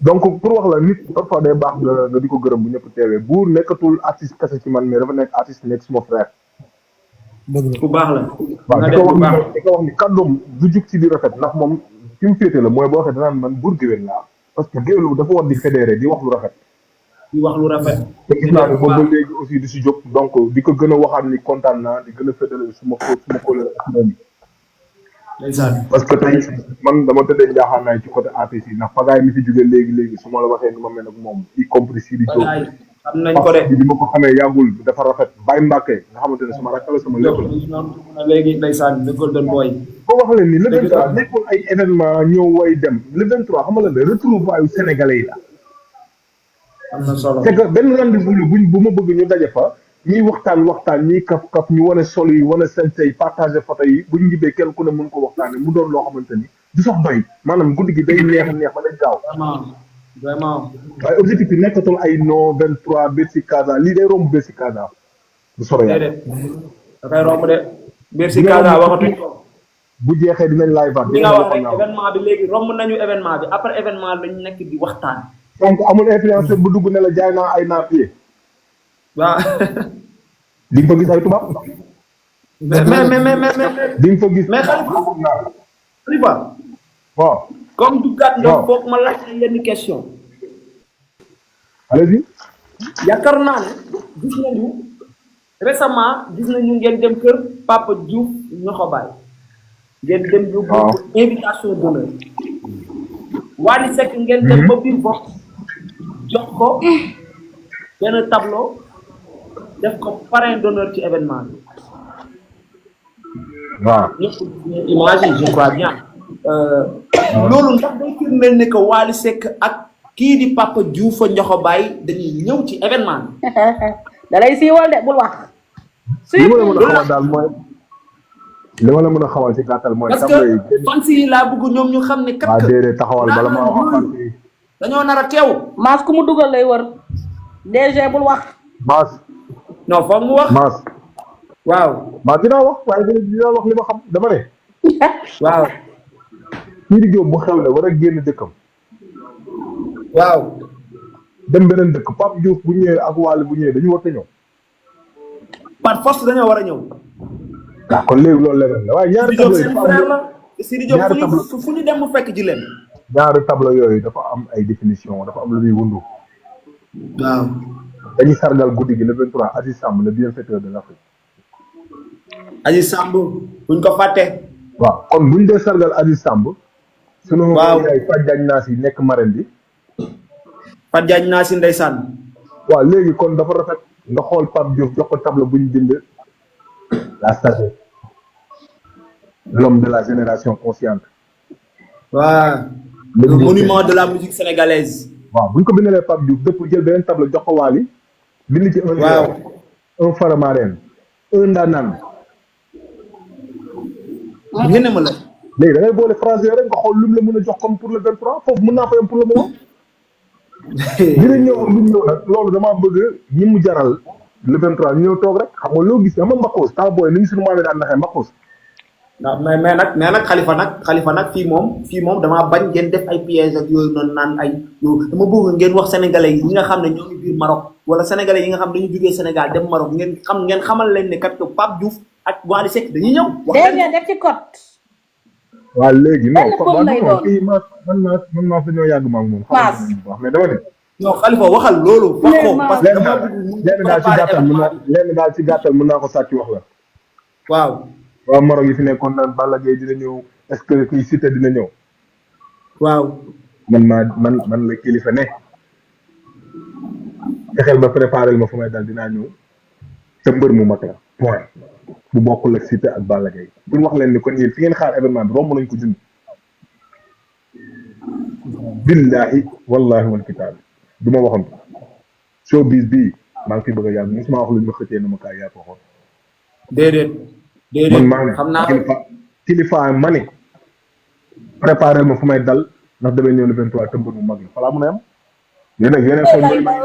donc pour wax la nit parfois day baax nga di ko gërëm bu ñëpp teewee Bour nekkatul artiste kese ci man mais dafa nekk artiste nekk suma frère ku baax la waaw di ko wax ni kàddoom du jug ci di rafet ndax moom fi mu féete la mooy boo waxee danaan man Bour Gueweul laa parce que Gueweul dafa war di fédéré di wax lu rafet di wax lu rafet te gis naa ne boobu ba léegi aussi di si jóg donc di ko gën a waxaat ni kontaan naa di gën a fédéré suma kóolóor ak moom parce que tey man dama tëddee njaaxaan naay ci côté artiste yi ndax pagaay mi fi jóge léegi su ma la waxee ni ma mel ak moom y compris si di jóg xam nañ ko de bi ma ko xamee yàggul dafa rafet Baye Mbacke nga xamante ne sama rakk la sama lépp la léegi ndeysaan le golden boy boo wax leen ni le 23 nekkul ay événement ñëw way dem le 23 xam nga la retrouvailles yu sénégalais yi la am na solo c'est que benn rendez-vous la bu ma bëgg ñu daje fa ñuy waxtaan ñuy kaf ñu wane solo yi wane sensé yi partagé photo yi bu ñu ñibbee kenn ku ne mën ko waxtaane mu doon loo xamante ni du sax doy maanaam guddi gi day neex ba day gaaw vraiment waaye objectif bi nekkatul ay non 23 Bercy Casa lii day romb Bercy Casa bu soro yàlla da koy romb de Bercy Casa waxatuñ ko bu jeexee dinañ live baat li nga wax rek événement bi léegi romb nañu événement bi après événement lañu nekk di waxtaan donc amul influenceur bu dugg ne la jaay naa ay naar pied waaw di nga fa gis ay tubaab mais di nga fa gis mais Khalifa waaw comme du gàtt nga foog ma laaj yenn question allez-y yaakaar naa ne gis nañu récemment gis nañu ngeen dem kër Papa Diouf ñoxo baay ngeen dem yóbbu invitation d'honneur Wally Seck ngeen dem ba biir bopp jox ko benn tableau def ko parrain d'honneur ci événement bi waaw image yi je crois bien loolu ndax day firndeel ne que Wally Seck ak kii di Papa Diouf ñoxo baay dañuy ñëw ci événement bi da lay siiwal de bul wax li ma la mën a xamal daal mooy li ma la mën a xamal ci gàttal mooy parce que fans yi laa bëgg ñoom ñu xam ne kat waaw déedéet taxawal bala ma wax fans yi dañoo nar a teew Mass ku mu dugal lay wër DG bul wax Mass non foog mu wax Mass waaw Mass dinaa wax waaye dinaa wax li ma xam dama ne waaw kii di Jóob bu xewle war a génn dëkkam waaw dem beneen dëkk Pape Diouf bu ñëwee ak Wally bu ñëwee dañu war a ñëw par force dañoo war a ñëw waaw kon léegi loolu leneen la waaye ñaari tableau seen frère la Sidi Diop fu ñu dem mu fekk ji leen ñaari tableau yooyu dafa am ay définition dafa am lu muy wundu waaw dañuy sargal guddi gi le 23 Aziz Samb le bienfaiteur de l'Afrique Aziz Samb buñ ko fàtte waaw kon buñ dee sargal Aziz Samb sunu yaay Fat Diagne Naas yi nekk marraine bi Fat Diagne Naas yi ndeysaan waaw léegi kon dafa rafet nga xool Pape Diouf jox ko tableau buñ bind la sagesse l'homme de la génération consciente waaw le monument de la musique sénégalaise waaw buñ ko bindalee Pape Diouf dëpp jël beneen tableau jox ko Wally bind ci un Faramareen un ndaanaan ngeen ma la léegi da ngay boole français rek nga xool lu mu la mën a jox comme pour le 23 foofu mën naa fa yem pour le moment. dina ñëw ak lu ñëw nag loolu damaa bëgg ñi mu jaral le 23 ñu ñëw toog rek xam nga loo gis xam nga Mbakos temps booy ni ñu suñu maam yi daan naxee Mbakos. waaw mais nag xalifa nag fii moom damaa bañ ngeen def ay pièges ak yooyu noonu naan ay yow dama bëgg ngeen wax sénégalais yi nga xam ne ñoo ngi biir Maroc wala sénégalais yi nga xam dañu jógee Sénégal dem Maroc ngeen xamal leen ne kat que Pape Diouf ak Wally Seck dañuy ñëw. wax dëgg def ci code. waaw léegi non non kii man maa fa ñoo yàgg maa ngi moom. xam mais dama ne. non xalifa waxal loolu. wax ko parce que dama lenn daal ci gàttal mën naa ko sàcc wax la. waaw. waaw Maroc yi fi nekkoon naan Balla Gaye dina ñëw est-ce que kuy Siteu dina ñëw. waaw. man la kilifa ne. fexeel ba préparé ma fu may dal dinaa ñëw. te mbër mu mag la point. bu bokkul ak Siteu ak Balla Gaye pour wax leen ni kon yéen fi ngeen xaar événement bi romb nañ ko jund. billahi wallahi wal kitaab du ma waxoon showbiz bii maa ngi fi bëgg a yàgg mosuma wax lu ñu ma xëccee na ma kaay yaa ko waxoon. déedéet. man maa ngi kilifa ma ne préparé ma fu may dal ndax damay ñëw le 23 te mbër mu mag la falaa mun a yam yéen nag yeneen xool mbër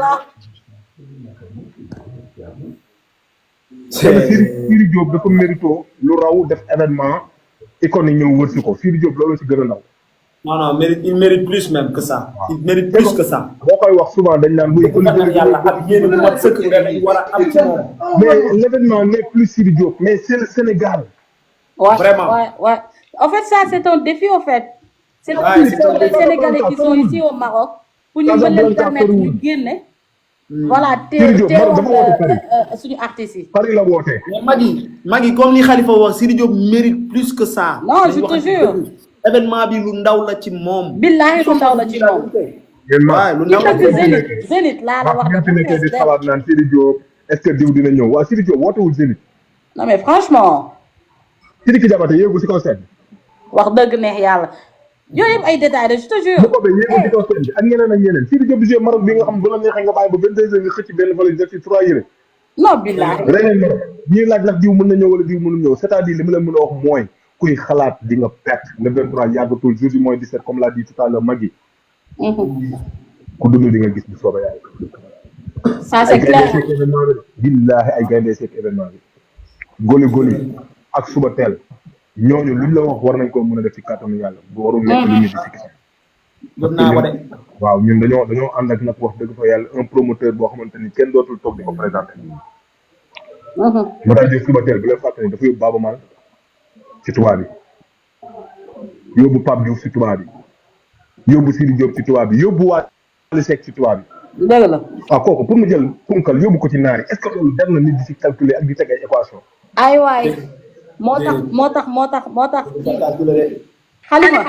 Sidy Diop dafa mérito lu raw def événement icône yi ñëw wërsi ko Sidy Diop loolu ci gën a ndaw. non il mérite plus même que ça. il mérite plus que ça. boo koy wax souvent dañ naan muy. yàlla ak yéen bu mat sëkk dañ war a am ci moom. mais l'événement n'est plus Sidy Diop mais c'est le Sénégal. Ouais, vraiment. Ouais. En fait, ça, c'est un défi, en fait. C'est pour les Sénégalais qui sont ici au Maroc, pour nous permettre de gagner. Voilà, suñu artistes yi. Paris la woote. Magui comme li Khalifa wax Sidy Diop mérite plus que ça. Non, je te jure. Événement bi lu ndaw la ci moom. Billahi lu ndaw la ci moom. waaw lu ndaw la ci Zénith laa la wax dafa nekkee di xalaat naan Sidy Diop est-ce que diw dina ñëw waa Sidy Diop wootewul Zénith. Non mais franchement. Sidiki Diabaté yéegu si kaw scène bi. wax dëgg neex yàlla. yooyu yëpp ay détails de je te jure. bu ko bee yéegu si kaw scène bi ak ñeneen ak ñeneen Sidy Diop di joué Maroc bi nga xam bu la neexee nga bàyyi ba 22h nga xëcc benn valise def ci 3 yére. non billahi. reneen Maroc ñuy laaj ndax diw mën na ñëw wala diw mënul ñëw c'est-à-dire li ma leen mën a wax mooy kuy xalaat di nga perte le 23 yàggatul jeudi mooy 17 comme l'a dit tout à l'heure Magui. ku dund di nga gis bu soobee yàlla. ça c'est clair. billahi ay gaynde seek événement bi. goli ak suba teel ñooñu luñ la wax war nañ ko mën a def ci kàttanu yàlla bu warul nekk lu ñu di si waaw ñun dañoo ànd ak nag wax dëgg fa yàlla un promoteur boo xamante ni kenn dootul toog di ko présenté. moo tax di suba teel bi la fàttali dafa yóbbu Baaba Maal ci tubaab bi yóbbu Pape Diouf ci tubaab bi yóbbu Sidy Diop ci tubaab bi yóbbu Wally Seck ci tubaab bi. dëgg la. waaw kooku pour mu jël punkal yóbbu ko ci naari est-ce que loolu dem na nit di ci calculer ak di teg ay équation. ay waay moo tax Khalifa.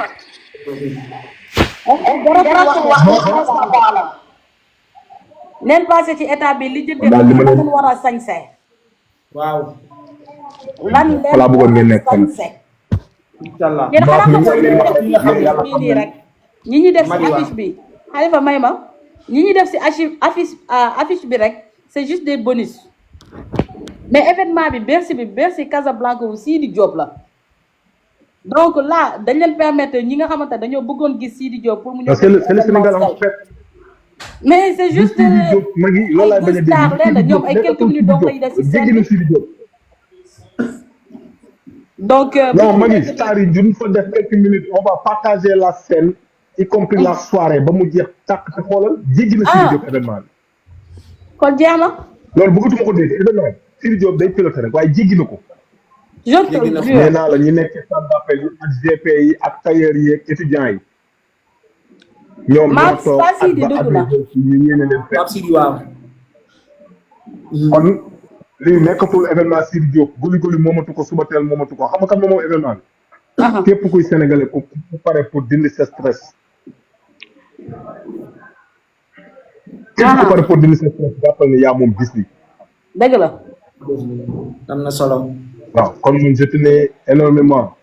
neen passé ci état bi li jëndee lan war a sañse. waaw. lan leen voilà bëggoon ngeen nekk sañse. inshallah yéen xanaa ko nii rek. ñi ñuy def ci affiche bi Khalifa may ma ñi ñuy def ci affiche bi rek c'est juste des bonus. mais événement bi Bercy Casablanca wu Sidy Diop la. donc là dañ leen permettre ñi nga xamante dañoo bëggoon gis Sidy Diop pour mu ñëw. c'est le Sénégal en fait. mais c'est juste Magui loolu laay bañ a dégg ñoom ay quelques minutes donc lay def ci scène bi. donc non Magui star yi duñ fa def quelques minutes on va partager la scène y compris la soirée ba mu jeex tàkk te xoolal jéggi na Sidy Diop événement bi. kon jeex na. loolu bëggatuma ko dégg événement Sidy Diop day piloté rek waaye jéggi na ko. je te jure nee naa la ñu nekk ci centre d'appel yi ak GP yi ak tailleur yi ak étudiants yi. ñoom ñoo toog ak ba ñu ñeene leen fekk. kon lii nekkatul événement Sidy Diop guli moomatu ko suba teel moomatu ko xam nga kan moom événement bi. képp kuy sénégalais ku pare pour dindi sa stress. képp ku pare pour dindi sa stress jàppal ne yaa moom bis bi. dëgg la. am na solo. waaw kon man je tenais énormément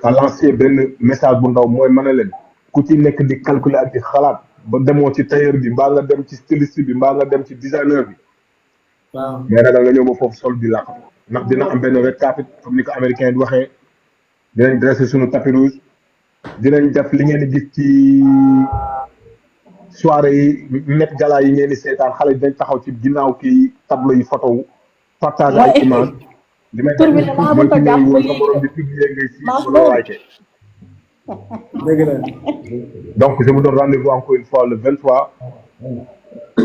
à lancer benn message bu ndaw mooy mën a leen ku ci nekk di calculer ak di xalaat ba demoo ci tailleur bi mbaa nga dem ci styliste bi mbaa nga dem ci designer bi. waaw mais ragal nga ñëw ba foofu sol di làq ndax dina am benn red carpet comme ni ko américain di waxee dinañ dresser suñu tapis rouge dinañ def li ngeen di gis ci soirée yi net gala yi ngeen di seetaan xale dañ taxaw ci ginnaaw kii tableau yi photo wu partage ay image li may tur bi damaa mooy bëgg a ci jàpp ñëw lii sa morom di publier ngay si Mass wala wàcce dëgg la donc je vous donne rendez-vous encore une fois le 23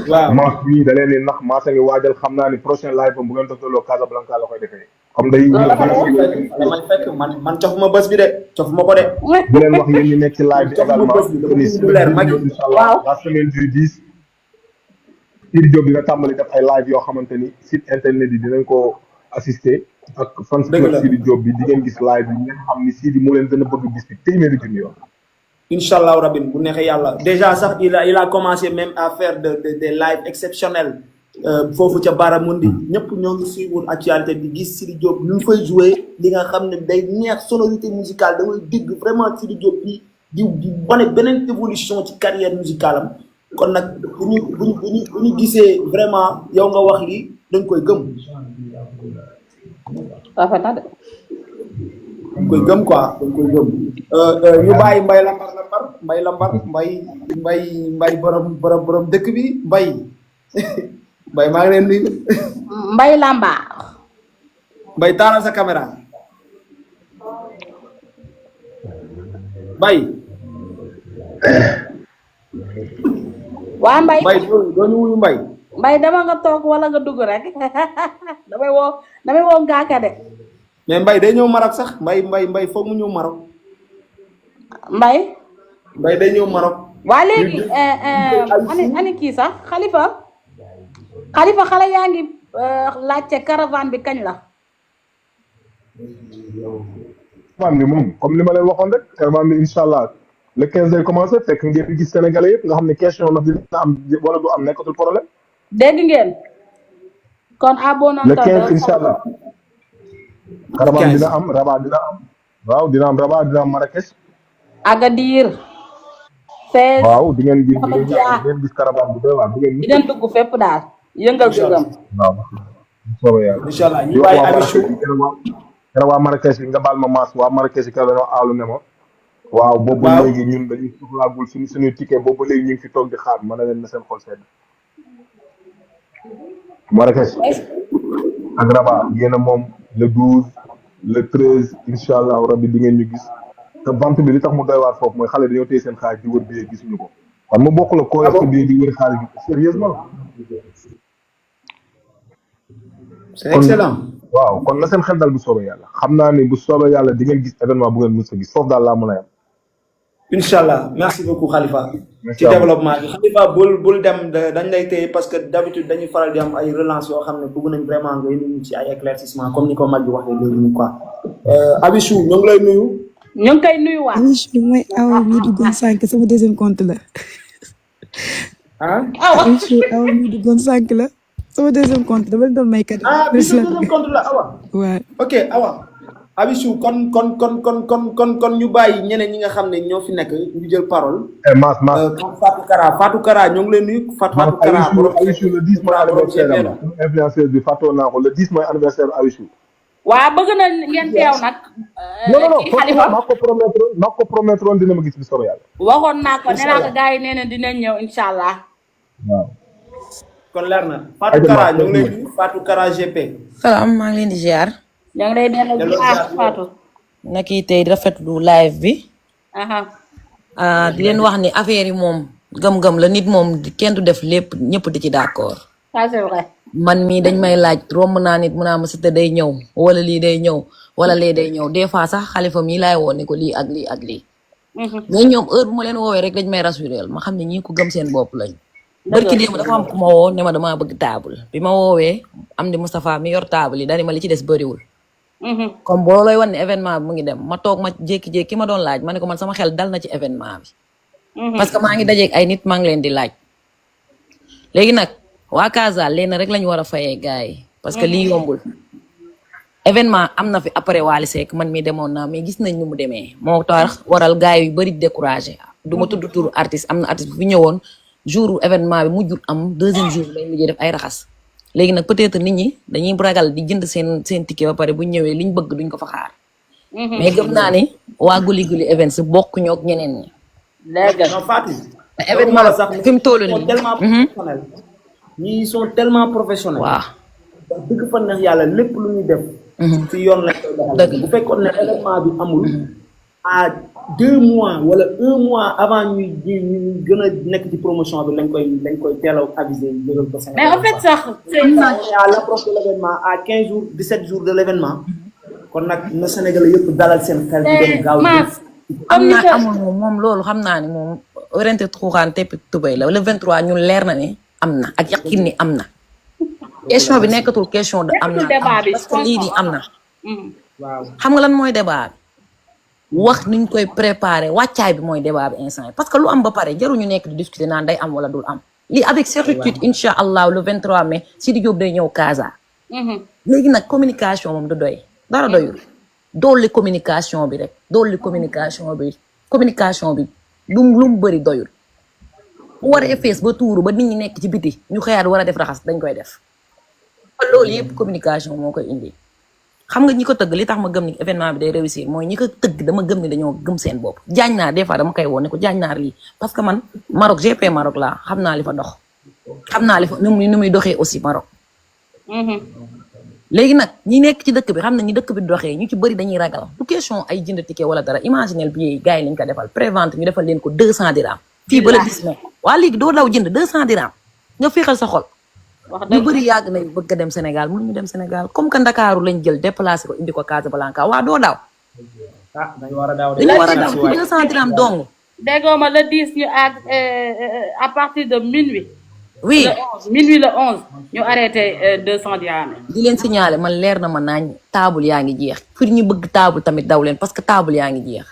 waaw Mass bii da leen di nax Mass a ngi waajal xam naa ni prochain live am bu ngeen toftaloo Casablanca la koy defee comme day damay fekk man cofuma bés bi de cofuma ko de di leen wax yéen ñi nekk ci live bi également ni incha allah la semaine du 10 Sidi Diop dina tàmbali def ay live yoo xamante ni site internet yi dinañ ko assister ak fans club Sidi Diop bi di ngeen gis live yi ngeen xam ni Sidi moo leen gën a bëgg bis bi téeméeri junni yoon Inch'Allah Rabin bu neexee yàlla déjà sax il a commencé même à faire des lives exceptionnels foofu ca Baramundi ñëpp ñoo ngi suivre actualité bi gis Sidi Diop ñu ngi fay jouer li nga xam ne day neex sonorité musicale da ngay dégg vraiment Sidi Diop di wane beneen évolution ci carrière musicale am kon nag bu ñu gisee vraiment yow nga wax lii dañ koy gëm. rafet na de. dañ koy gëm quoi dañ koy gëm. ñu bàyyi mbay lambar borom dëkk bi mbay maa ngi leen nuyu. mbay lambar. mbay taalal sa caméra. mbay. waa mbay doo ñu wuyu mbay. mbay dama nga toog wala nga dugg rek damay woo ngaaka de. mais mbay day ñëw Maroc sax mbay foog mu ñëw Maroc. mbay day ñëw Maroc. waa léegi ani kii sax xalifa xale yaa ngi laajte caravane bi kañ la. caravane bi moom comme li ma leen waxoon rek caravane bi incha allah le 15 day commencé fekk ngeen di gis Sénégalais yëpp nga xam ne question ndax dina am wala du am nekkatul problème. dégg ngeen. kon abonné le 15 incha allah. caravane dina am Rabat dina am. waaw dina am Rabat dina am Marrakech. Agadir. waaw di ngeen gis caravane bu doy waar di ngeen. di ngeen dugg fépp daal yëngal gëgëm. waaw soobee yàlla. incha allah ñu bàyyi Abichou. keroog waa Marrakech bi nga baal ma maas waa Marrakech keroog dañoo aalu ne ma. waaw boobu léegi ñun dañuy soxlaagul suñuy ticket boobu léegi ñu ngi fi toog di xaar mën na leen na seen xol sedd. Marrakech ak Rabat yéen a moom le 12 le 13 incha allah rabbi di ngeen ñu gis te vente bi li tax mu doy waar foofu mooy xale dañoo téye seen xaalis di wër billet gisuñu ko xam nga bokk la koo yor sa billet di wër xaalis bi sérieusement. c'est excellent. waaw kon na seen xel dal bu soobee yàlla xam naa ni bu soobee yàlla di ngeen gis événement bu ngeen mës a gis foofu daal laa mën a yam. incha allah merci beaucoup Khalifa. ci développement bi Khalifa bul dem dañ lay téye parce que d'habitude dañuy faral di am ay relance yoo xam ne bëgg nañ vraiment nga indi ci ay éclaircissement comme ni ko mag bi waxee léegi nii quoi. Abichou ñoo ngi lay nuyu. ñu ngi koy nuyuwaat. Abichou mooy awa mi duggoon sànq sama deuxième compte la. Abichou awa mi duggoon sànq la sama deuxième compte dama leen doon may cadeau. bi sa deuxième compte la awa. waaw ok awa. Abichou kon ñu bàyyi ñeneen ñi nga xam ne ñoo fi nekk ñu jël parole. Mass Fatou Kara ñoo ngi leen nuyu. Fatou Kara Abichou le 10 mooy anniversaire am la influenceuse bi fàttoo naa ko le 10 mooy anniversaire Abichou. waa bëgg na ngeen teew nag. non Xalifa maa ko promettre woon dina ma gis bi soobee yàlla. waxoon naa ko nee naa ko gars yi nee na dinañ ñëw incha allah. waaw. kon leer na Fatou Kara ñoo ngi leen nuyu Fatou Kara GP. salaam maa ngi leen di ziar. ñoo ngi lay delloo ziar Fatou. naki tey rafetlu live bi. di leen wax ni affaire yi moom gëm-gëm la nit moom kenn du def lépp ñëpp di ci d'accord. ça c'est vrai. man mii dañ may laaj romb naa nit mun naa ma Siteu day ñëw wala lii day ñëw wala lee day ñëw des fois sax Khalifa mii laay woo ne ko lii ak lii ak lii. mais ñoom heure bu ma leen woowee rek dañ may rassuré ma xam ne ñii ko gëm seen bopp lañ. barki démb dafa am ku ma woo ne ma damaa bëgg table bi ma woowee am di Moustapha mi yor table yi dani ma li ci des bëriwul. comme boo looy wan ne événement bi mu ngi dem ma toog ma jékki-jékki ki ma doon laaj ma ne ko man sama xel dal na ci événement bi. parce que maa ngi dajeeg ay nit maa ngi leen di laaj. léegi nag waa Casa leen rek lañu war a fayee gars yi parce que lii yombul. événement am na fi après Wally Seck man mii demoon naa mais gis nañ ni mu demee moo tax waral gars yu bëri découragé du ma tudd turu artiste am na artiste bu fi ñëwoon jour événement bi mujjul am deuxième jour lay mujjee def ay raxas. léegi nag peut-être nit ñi dañuy ragal di jënd seen ticket ba pare bu ñëwee liñ bëgg duñ ko fa xaar. mais gëm naa ni waa Guli Guli Events bokk ñoog ñeneen ñi. léegi non Fatou. événement la sax fi mu toll nii. tellement professionnel. ñii sont tellement professionnels. waaw. dëgg fa neex yàlla lépp lu ñuy def. ci yoon lañ koy doxal. bu fekkoon ne événement bi amul. à 2 mois wala 1 mois avant ñuy gën a nekk ci promotion bi lañ koy teel a aviser jëlal ko Sénégal. mais en fait sax à l'approche de l'événement à 15 jours 17 jours de l'événement. kon nag na Sénégal yëpp dalal seen xel. di dem gaaw am naa amul moom loolu xam naa ni moom orienté xuuxaan teppi tubay la le 23 ñun leer na ni am na ak yaqin ni am na. question bi nekkatul question de am na parce que lii di am na. waaw xam nga lan mooy débat bi. wax niñ koy préparer wàccaay bi mooy débat bi instant parce que lu am ba pare jaruñu nekk di discuter naan day am wala dul am. lii avec certitude incha allah le 23 mai Sidi Diop day ñëw Casa. léegi nag communication moom du doy dara doyul. dolli communication bi rek dolli communication bi lu mu bëri doyul. bu waree fees ba tuuru ba nit ñi nekk ci biti ñu xëyaat war a def raxas dañ koy def. loolu yëpp communication moo koy indi. xam nga ñi ko tëgg li tax ma gëm ni événement bi day réussir mooy ñi ko tëgg dama gëm ni dañoo gëm seen bopp jaañ naar des fois dama koy woon ne ko jaañ naar lii parce que man Maroc GP Maroc laa xam naa li fa dox xam naa li fa nu muy doxee aussi Maroc. léegi nag ñi nekk ci dëkk bi xam na ñi dëkk bi doxee ñu ci bëri dañuy ragal du question ay jënd ticket wala dara imaginel billet yi gars yi lañ ko defal prévente ñu defal leen ko 200 dirham fii ba la 10 mai waa léegi doo daw jënd 200 dirham nga féexal sa xol. ñu bëri yàgg nañ bëgg a dem Sénégal mënuñu dem Sénégal comme que Ndakaaru lañ jël déplacé ko indi ko Casablanca waa doo daw. dañu war a daw dañu war a daw ci 200 dirham dong. déggoo ma le 10 ñu à partir de minuit. oui le 11 minuit le 11 ñu arrêté 200 dirham. di leen signaler man leer na ma naañ taabul yaa ngi jeex pour ñu bëgg taabul tamit daw leen parce que taabul yaa ngi jeex.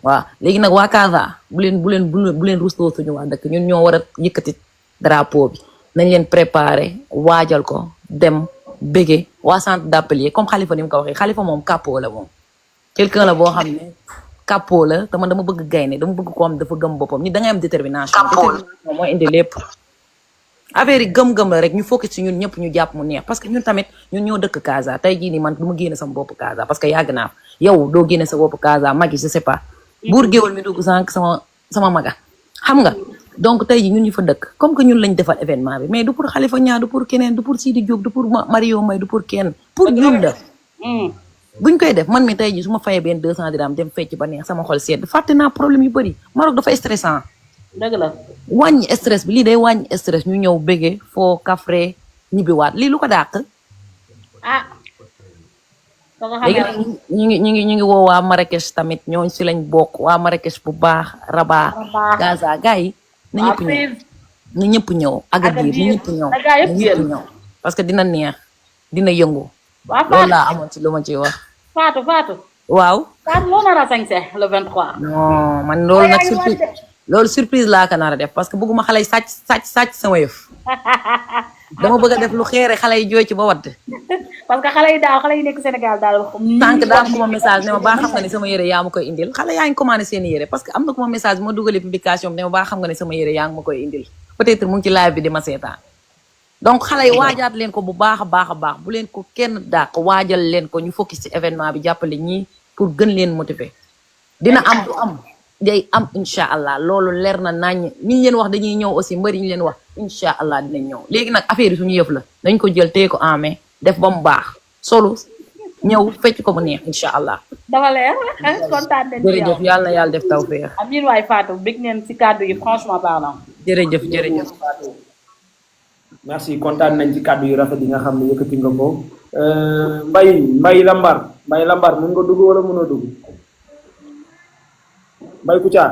waaw léegi nag waa Casa bu leen rusloo suñu waa dëkk ñun ñoo war a yëkkati drapeau bi. nañ leen préparer waajal ko dem bége waa centre d'appel comme Khalifa ni mu ko waxee Khalifa moom capot la moom quelqu'un la boo xam ne capot la te man dama bëgg gaynde dama bëgg ko am dafa gëm boppam ni da ngay am détermination mooy indi lépp affaire yi gëm-gëm la rek ñu focus ci ñun ñëpp ñu jàpp mu neex parce que ñun tamit ñun ñoo dëkk Casa tey jii nii man du ma génne sama bopp Casa parce que yàgg naa yow doo génne sa bopp Casa magi je sais pas buur géwal mi dugg sànq sama maga xam nga donc tey jii ñun ñu fa dëkk comme que ñun lañ defal événement bi mais du pour Khalifa Niang du pour keneen du pour Sidi Diop du pour Mario May du pour kenn pour ñun la buñ koy def man mi tey jii su ma fayee benn 200 dirham dem fecc ba neex sama xol sedd fàtte naa problème yu bëri Maroc dafa stressant dëgg la wàññi stress bi lii day wàññi stress ñu ñëw bége foo kafre ñibbiwaat lii lu ko dàq léegi ñu ngi woo waa Marrakech tamit ñooñ si lañ bokk waa Marrakech bu baax Rabat Casa gars yi na ñëpp ñëw Agadir na ñëpp ñëw parce que dina neex dina yëngu loolu laa amoon ci lu ma ciy wax Fatou waaw Fatou loo nar a sañse le 23 non man loolu nag surprise laa ko nar a def parce que bëgguma xale yi sàcc sama yëf dama bëgg a def lu xeere xale yi jooy ci ba wadd parce que xale yi nekk Sénégal daal tànk daal ko ma message ne ma baa xam nga ne sama yére yaa ma koy indil xale yaa ngi commandé seen yére parce que am na ko ma message bi ma dugalee publication bi ne ma baa xam nga ne sama yére yaa ngi ma koy indil peut-être mu ngi ci live bi di ma seetaan donc xale yi waajaat leen ko bu baax a baax a baax bu leen ko kenn dàq waajal leen ko ñu focus ci événement bi jàppale ñii pour gën leen motiver dina am du am day am incha allah loolu leer na nañ ñi leen wax dañuy ñëw aussi mbëri ñu leen wax incha allah dinañ ñëw léegi nag affaire yi suñu yëf la dañ ko jël téye ko en main def ba mu baax solo ñëw fecc ko mu neex incha allah. dafa leer kontaan nañ ci yow jërëjëf yàlla na yàlla def tawfeex. amiin waay Fatou bëgg neen ci kàddu yi franchement parlant. jërëjëf. merci kontaan nañ ci kàddu yu rafet yi nga xam ne yëkkati nga ko. Mbay Lambar mën nga dugg wala mënoo dugg. Mbay Kouthia.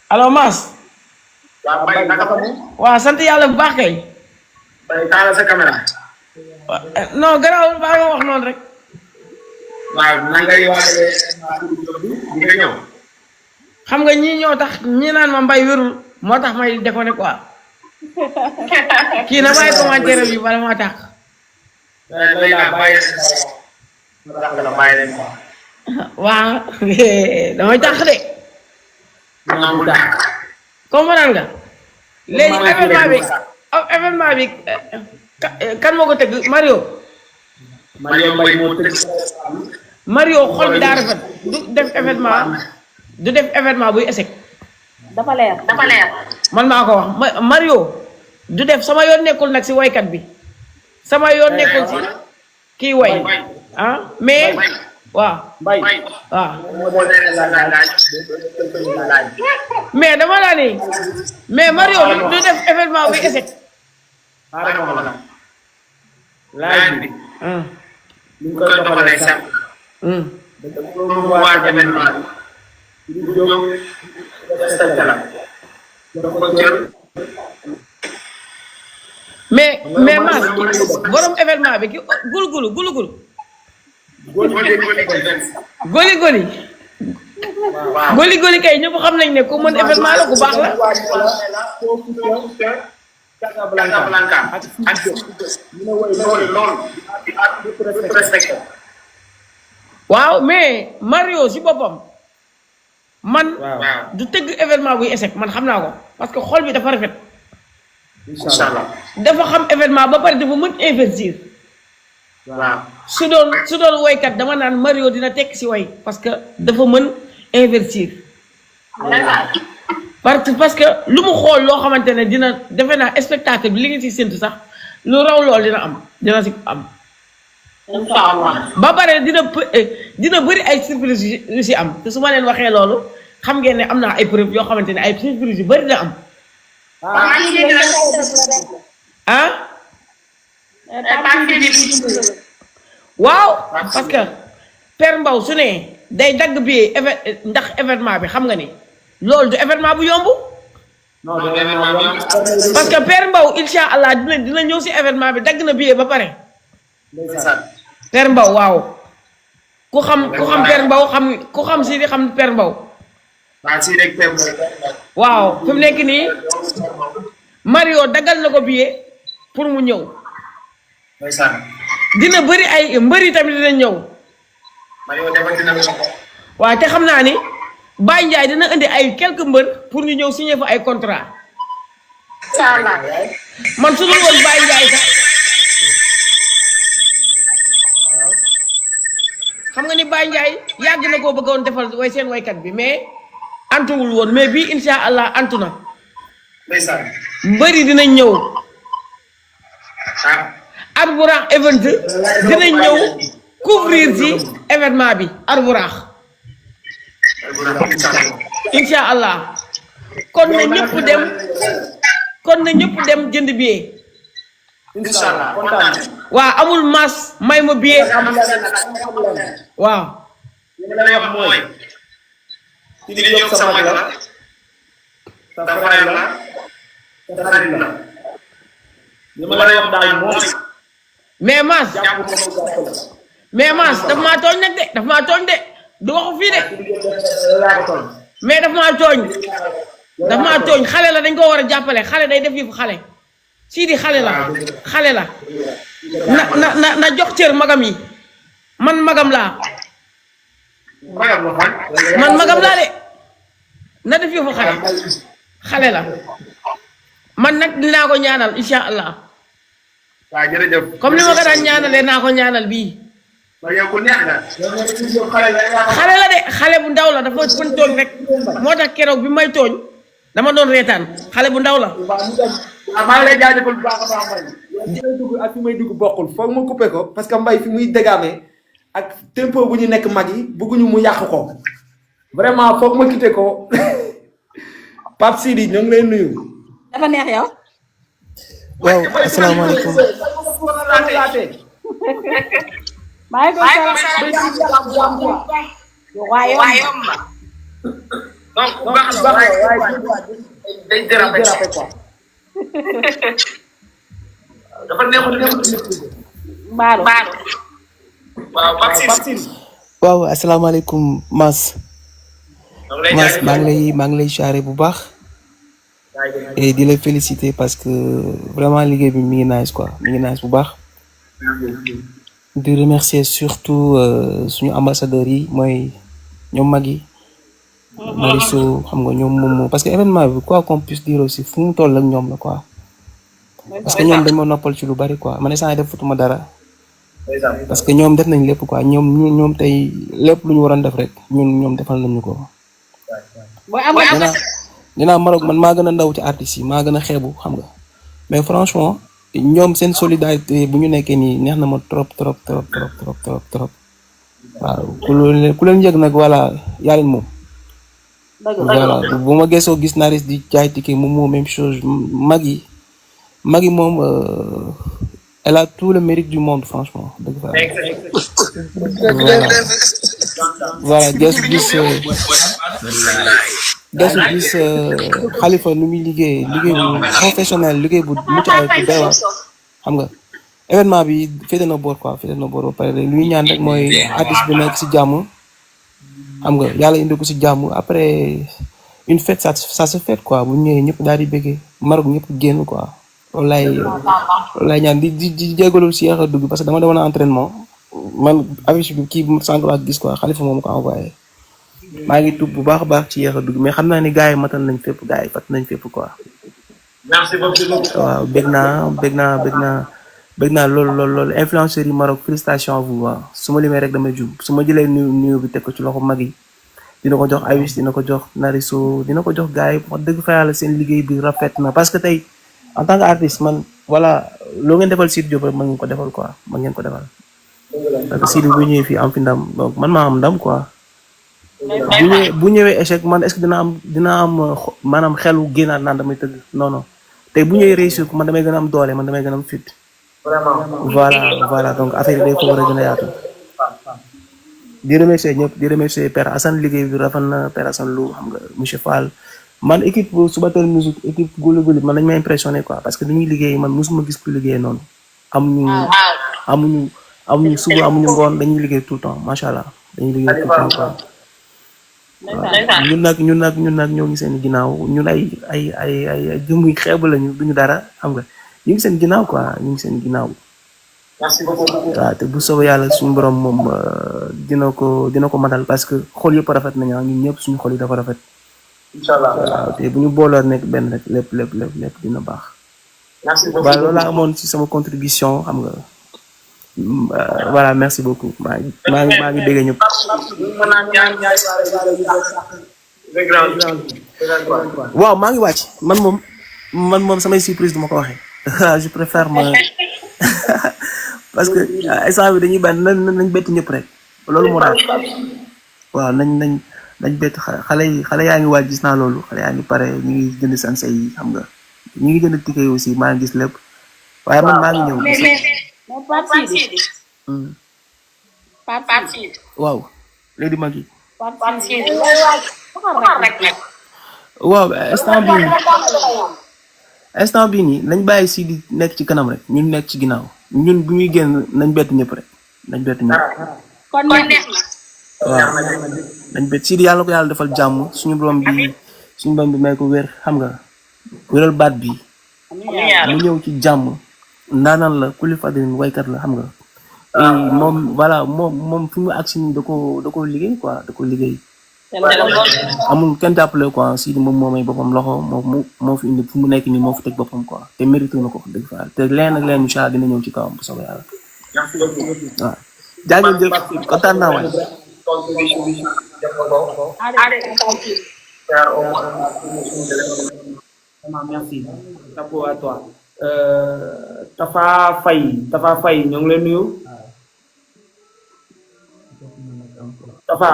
allo Mass. waaw sant yàlla bu baax kay. taala sa caméra. non garaawul baa nga wax noonu rek. waaw na ngay waajalee di nga ñëw. xam nga ñii ñoo tax ñi naan ma mbay wérul moo tax may déconné quoi. kii na bàyyi commentaire bi bala moo tax. waaw damay tax de. comprendre nga. léegi événement bi kan moo ko tëgg Mario. Mario Mbaye moo tëgg. Mario xol bi daa rafet du def événement buy échec. dafa leer. man maa ko wax Mario du def sama yoon nekkul nag si waykat bi sama yoon nekkul si kii way mais waaw mais dama laa ni mais Mario du def événement buy échec. laaj bi ñu koy doxalee sax waa événement bi ñu jóg mais Mass borom événement bi ki gulu goli kay ñëpp xam nañ ne ku mën événement la ku baax la. waaw mais Mario si boppam man du tëgg événement buy échec man xam naa ko parce que xol bi dafa rafet. inshallah dafa xam événement ba pare dafa mën investir. waaw su doon woykat dama naan Mario dina tekk si way parce que dafa mën investir. parce que lu mu xool loo xamante ne dina defe naa spectacle bi li nga si séntu sax lu raw lool dina si am. ba pare dina bëri ay surprise yu si am te su ma leen waxee loolu xam ngeen ne am naa ay preuve yoo xamante ne ay surprise yu bëri na am. waaw parce que Père Mbaw su ne day dagg bi ndax événement bi xam nga ni loolu du événement bu yomb. parce que Père Mbaw incha allah dina ñëw si événement bi dagg na billet ba pare. Père Mbaw waaw ku xam Père Mbaw ku xam si di xam Père Mbaw. waaw fi mu nekk nii Mario daggal na ko billet pour mu ñëw. dina bëri ay mbëri tamit dina ñëw. waaw te xam naa ni Baye Ndiaye dina indi ay quelques mbër pour ñu ñëw signer fa ay contrat. man su dul woon Baye Ndiaye sax xam nga ni Baye Ndiaye yàgg na koo bëggoon defal way seen waykat bi mais antuwul woon mais bii insha allah antu na. mbëri dinañ ñëw. Arbouraax event dinañ ñëw couvrir ci événement bi Arbouraax. insha allah kon na ñëpp dem jënd billet. inshallah waaw amul mas may ma billet. waaw. li ma lay wax mooy. ci li ñëw sa mag la. sa frère la. sa xarit la. li ma lay wax daal mooy. mais Mass daf maa tooñ nag de daf maa tooñ de du waxu fii de mais daf maa tooñ xale la dañ ko war a jàppale xale day def yëfu xale Sidi xale la na jox cër magam yi man magam laa de na def yëfu xale la man nag dinaa ko ñaanal insha allah. waaw jërëjëf comme ni ma ko daan ñaanalee naa ko ñaanal bii. xale la de xale bu ndaw la dafa mën tooñ rek moo tax keroog bi may tooñ dama doon reetaan xale bu ndaw la. maa ngi lay jaajëfal bu baax a baax Mbaye. fi may dugg ak fi may dugg bokkul foog ma coupé ko parce que Mbaye fi muy dégaamee ak tempo bu ñu nekk mag yi bëgguñu mu yàq ko vraiment foog ma quitté ko Pape Sidi ñoo ngi lay nuyu. dafa neex yow. waaw asalaamaaleykum. waaw asalaamaaleykum Mass. Mass maa ngi lay charré bu baax. et di la féliciter parce que vraiment liggéey bi mi ngi nice quoi mi ngi nice bu baax. di remercier surtout suñu ambassadeurs yi mooy ñoom mag yi. Mariso xam nga ñoom moom parce que événement bi quoi qu'on puisse dire aussi fu mu toll ak ñoom la quoi. parce que ñoom dañ ma noppal ci lu bari quoi man instant def futuma dara parce que ñoom def nañ lépp quoi ñoom tey lépp lu ñu waroon def rek ñoom defal nañu ko. dinaa Maroc man maa gën a ndaw ci artistes yi maa gën a xeebu xam nga mais franchement ñoom seen solidarité bu ñu nekkee nii neex na ma trop trop trop trop trop trop trop waaw ku leen yëg nag voilà yaa leen moom. voilà bu ma gesoo gis Naris di jaay ticket moom moo même chose Magui moom elle a tout le mérite du monde franchement dëgg fa voilà gesu gis Khalifa nu muy liggéey bu professionnel liggéey bu mucc ay bu doy waar xam nga événement bi féete na boor quoi féete na boor ba pare lu ñu ñaan rek mooy artiste bu nekk si jàmm xam nga yàlla indi ko si jàmm après une fête ça se fête quoi bu ñëwee ñëpp daal di bëggee Maroc ñëpp génn quoi loolu laay ñaan di jégalul si yéex a dugg parce que dama demoon entraînement man affiche bi kii sànq laa gis quoi Khalifa moom ko envoyé maa ngi tuub bu baax a baax ci yéex a dugg mais xam naa ni gars yi matal nañ fépp gars yi fat nañ fépp quoi. merci beaucoup. waaw bëgg naa loolu influenceurs yi Maroc félicitations à vous waaw su ma limee rek damay jum su ma jëlee nuyu bi teg ko ci loxo mag yi dina ko jox Awis dina ko jox Nariso dina ko jox gars yi wax dëgg fa yàlla seen liggéey bi rafet na parce que tey en tant que artiste man voilà loo ngeen defal Sidy Diop rek ma ngeen ko defal quoi ma ngeen ko defal parce que Sidy bu ñëwee fii am fi ndam donc man maa am ndam quoi bu ñëwee échec man est-ce que dina am maanaam xelu génnaat naan damay tëgg non tey bu ñëwee réussir ko man damay gën a am doole man damay gën a am fit voilà donc affaire yi day ko war a gën a yaatu di remercier ñëpp di remercier Père Assane liggéey bi rafet na Père Assane Lou xam nga monsieur Fall man équipe Subatel musique équipe Gouly Gouly man dañ ma impressionné quoi parce que dañuy liggéey man mosuma gis ku liggéey noonu amuñu suba amuñu ngoon dañuy liggéey tout le temps macha allah dañuy liggéey tout le temps quoi waaw ñun nag ñoo ngi seen ginnaaw ñun ay jëmuy xeebu lañu duñu dara xam nga ñu ngi seen ginnaaw quoi ñu ngi seen ginnaaw. merci beaucoup. waaw te bu soobee yàlla suñu borom moom dina ko matal parce que xol yëpp rafet nañu ñun ñëpp suñu xol yi dafa rafet. Inch'Allah. waaw te bu ñu booloo nekk benn rek lépp dina baax. merci beaucoup waaw loolu laa amoon ci sama contribution xam nga voilà merci beaucoup maa ngi dégg ñëpp. waaw maa ngi wàcc man moom samay surprise du ma ko waxee. je préfère ma parce que instant bi dañuy bàyyi nañ bett ñëpp rek loolu moo daal waaw nañ bett xale yaa ngi waaj gis naa loolu xale yaa ngi pare ñu ngi jënd sanse yi xam nga ñu ngi jënd ticket aussi maa ngi gis lépp waaye man maa ngi ñëw. waaw léegi mag yi waaw instant bii nii nañ bàyyi Sidy nekk ci kanam rek ñun nekk ci ginnaaw ñun bu ñuy génn nañ bett ñëpp rek nañ bett ñëpp. waaw nañ bett Sidy yàlla ko yàlla defal jàmm suñu borom bi may ko wér xam nga wéral baat bi mu ñëw ci jàmm ndaanaan la kuli fadrin waykat la xam nga moom voilà moom fi mu agsi nii da ko liggéey quoi da ko liggéey. amul kenn jàppale quoi Sidy moom moo may boppam loxo moo fi indi fu mu nekk nii moo fi teg boppam quoi te mérité na ko dëgg fa te leen ak leen incha allah dina ñëw ci kawam bu soobee yàlla. waaw jaajëf jëf kontaan naa waay. merci chapeau à toi. Tafa Faye ñoo ngi lay nuyu. Tafa.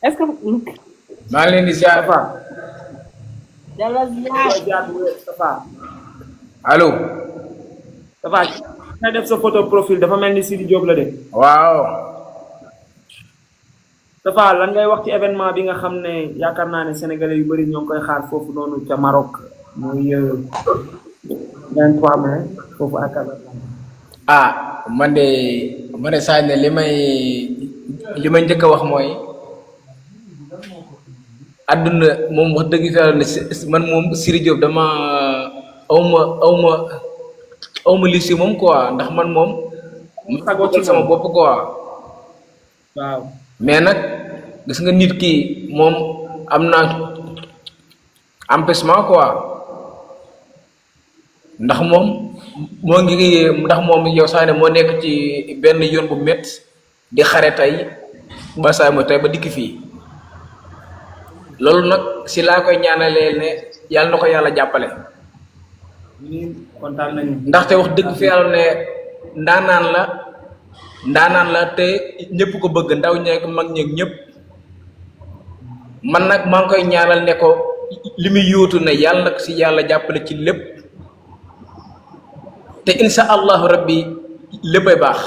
est-ce que. maa ngi leen di ziar. Tafa. allo. Tafa nga def sa photo profil dafa mel ni Sidy Diop la de. waaw. Tafa lan ngay wax ci événement bi nga xam ne yaakaar naa ne sénégalais yu bëri ñoo ngi koy xaar foofu noonu ca Maroc muy 23 mai foofu ak man de saa ne li may njëkk a wax mooy àdduna moom wax dëgg fa man moom Sidy Diop dama awma li si moom quoi ndax man moom ma sagotal sama bopp quoi waaw mais nag gis nga nit ki moom am naa empêchement quoi ndax moom yow Sané moo nekk ci benn yoon bu métti di xare tey ba saa mu tey ba dikk fii loolu nag si laa koy ñaanalee ne yàlla na ko yàlla jàppale. kontaan nañu. ndaxte wax dëgg fi yàlla ne ndaanaan la te ñëpp ko bëgg ndaw ñeeg mag ñeeg ñëpp man nag maa ngi koy ñaanal ne ko li muy yóotu ne yàlla nag si yàlla jàppale ci lépp te insha allahu rabbi léppay baax.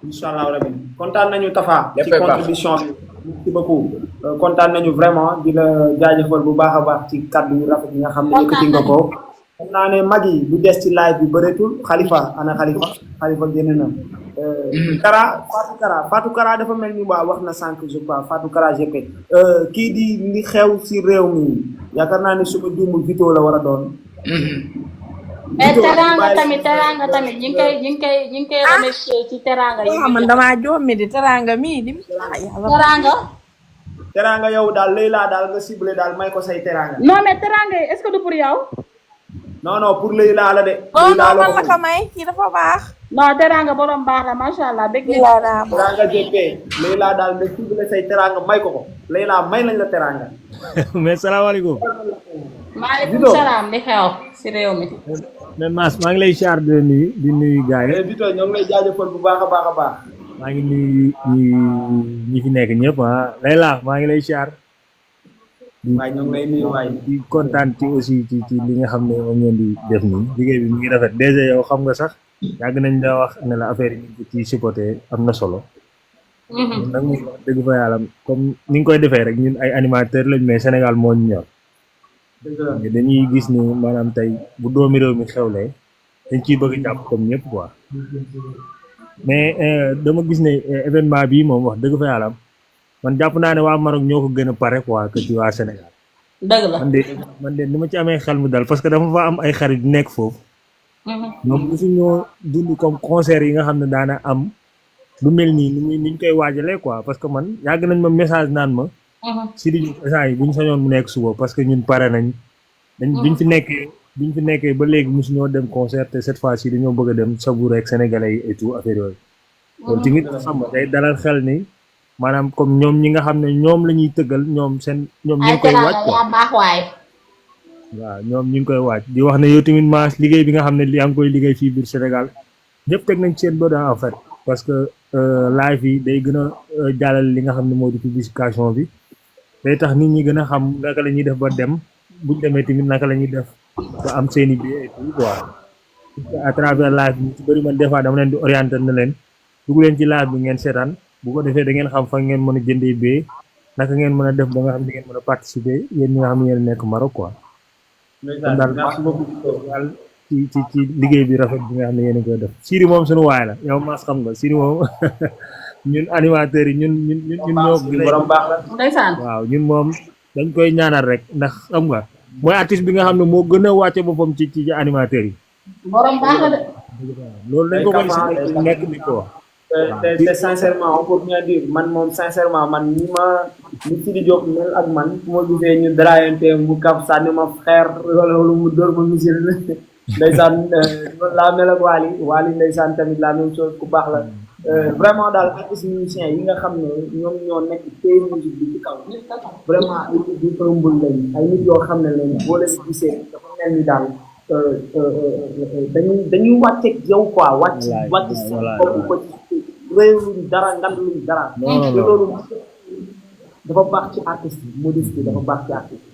incha allahu rabbi kontaan nañu Tafa. ci léppay baax contribution bi. merci beaucoup kontaan nañu vraiment di la jaajëfal bu baax a baax ci kàddu yu rafet yi nga xam ne yëkkati nga ko. xam naa ne mag yi lu des ci live bi bëreetul Khalifa ana Khalifa génn na. Fatou Kara dafa mel ni waa wax na sànq je crois Fatou Kara GP. kii di li xew ci réew mi yaakaar naa ne suma juumul Vito la war a doon. mais teranga tamit ñu ngi koy remercier ci teranga yi. man damaa jommi di teranga mii di. teranga yow daal Leila daal nga ciblé daal may ko say teranga. non mais teranga yi est-ce que du pour yow. non pour Leila la de. non man la ko may kii dafa baax. non teranga borom baax la macha allah dégg nga. teranga JP Leila daal nga ciblé say teranga may ko Leila may lañ la teranga. mais salaamaaleykum. maaleykum salaam li xew si réew mi. mais Mass maa ngi lay siyaar di nuyu gars yi. Vito ñoo ngi lay jaajëfal bu baax a baax. maa ngi nuyu ñi fi nekk ñëpp Leila maa ngi lay siyaar. waaye ñoo ngi lay nuyu waay. di kontaan ci aussi ci li nga xam ne moom ngeen di def nii liggéey bi mu ngi rafet déjà yow xam nga sax yàgg nañ la wax ne la affaire yi ñu ngi ci supporté am na solo. nag mu wax dëgg fa yàlla comme ni nga koy defee rek ñun ay animateur lañ mais Sénégal moo ñu ñor. dañuy gis ni maanaam tey bu doomi réew mi xewlee dañ ciy bëgg jàpp comme ñëpp quoi mais dama gis ne événement bii moom wax dëgg fa yàlla man jàpp naa ne waa Maroc ñoo ko gën a pare quoi que ci waa Sénégal. dëgg la man de ni ma ci amee xel mu dal parce que dafa fa am ay xarit nekk foofu. ñoom mosu ñoo dund comme concert yi nga xam ne daana am lu mel nii ni ñu koy waajalee quoi parce que man yàgg nañ ma message naan ma. Sidi Diop instant yi bu ñu sañoon mu nekk suba parce que ñun pare nañ. biñ fi nekkee ba léegi mosu ñoo dem concert te cette fois ci dañoo bëgg a dem savourer ak sénégalais yi et tout affaire yooyu. loolu tamit xam nga day dalal xel ni maanaam comme ñoom ñi nga xam ne ñoom la ñuy tëggal ñoom ñu ngi koy waaj waaw ñoom ñu ngi koy waaj di wax ne yow tamit Mass liggéey bi nga xam ne yaa ngi koy liggéey fii biir Sénégal ñëpp teg nañ seen bët en fait parce que live yi day gën a jàllale li nga xam ne moo di publication bi day tax nit ñi gën a xam naka la ñuy def ba dem buñ demee tamit naka la ñuy def ba am seeni bi et tout quoi à travers live bi ñu ci bëri man des fois dama leen di orienté na leen dugg leen ci live bi ngeen seetaan bu ko defee da ngeen xam fa ngeen mën a jëndee bee naka ngeen mën a def ba nga xam ne ngeen mën a participer yéen ñi nga xam ne yéen nekk Maroc quoi. kon daal daal ci liggéey bi rafet bi nga xam ne yéen a koy def Siri moom suñu waay la yow Mass xam nga Siri moom ñun animateurs yi ñun ñoo. waaw ñun moom dañ koy ñaanal rek ndax xam nga mooy artiste bi nga xam ne moo gën a wàcce boppam ci animateurs yi. borom baax la de. loolu dañ ko koy si nekk ni ko wax. te sincèrement on peut bien dire man moom sincèrement man ni Sidi Diop mel ak man fu ma gisee ñu draayante mu kaf sànni ma frère loolu mu dóor ma misir ndeysaan laa mel ak Wally ndeysaan tamit la même chose ku baax la vraiment daal artistes musiciens yi nga xam ne ñoom ñoo nekk tey musique bi ci kaw vraiment ay nit yu ëmbul lañ ay nit yoo xam ne leen boo leen gisee dafa mel ni daal dañuy wàcceeg yow quoi wàcc seen bopp ko ci réew luñ dara ngand luñ dara te loolu dafa baax ci artiste bi modestie dafa baax ci artiste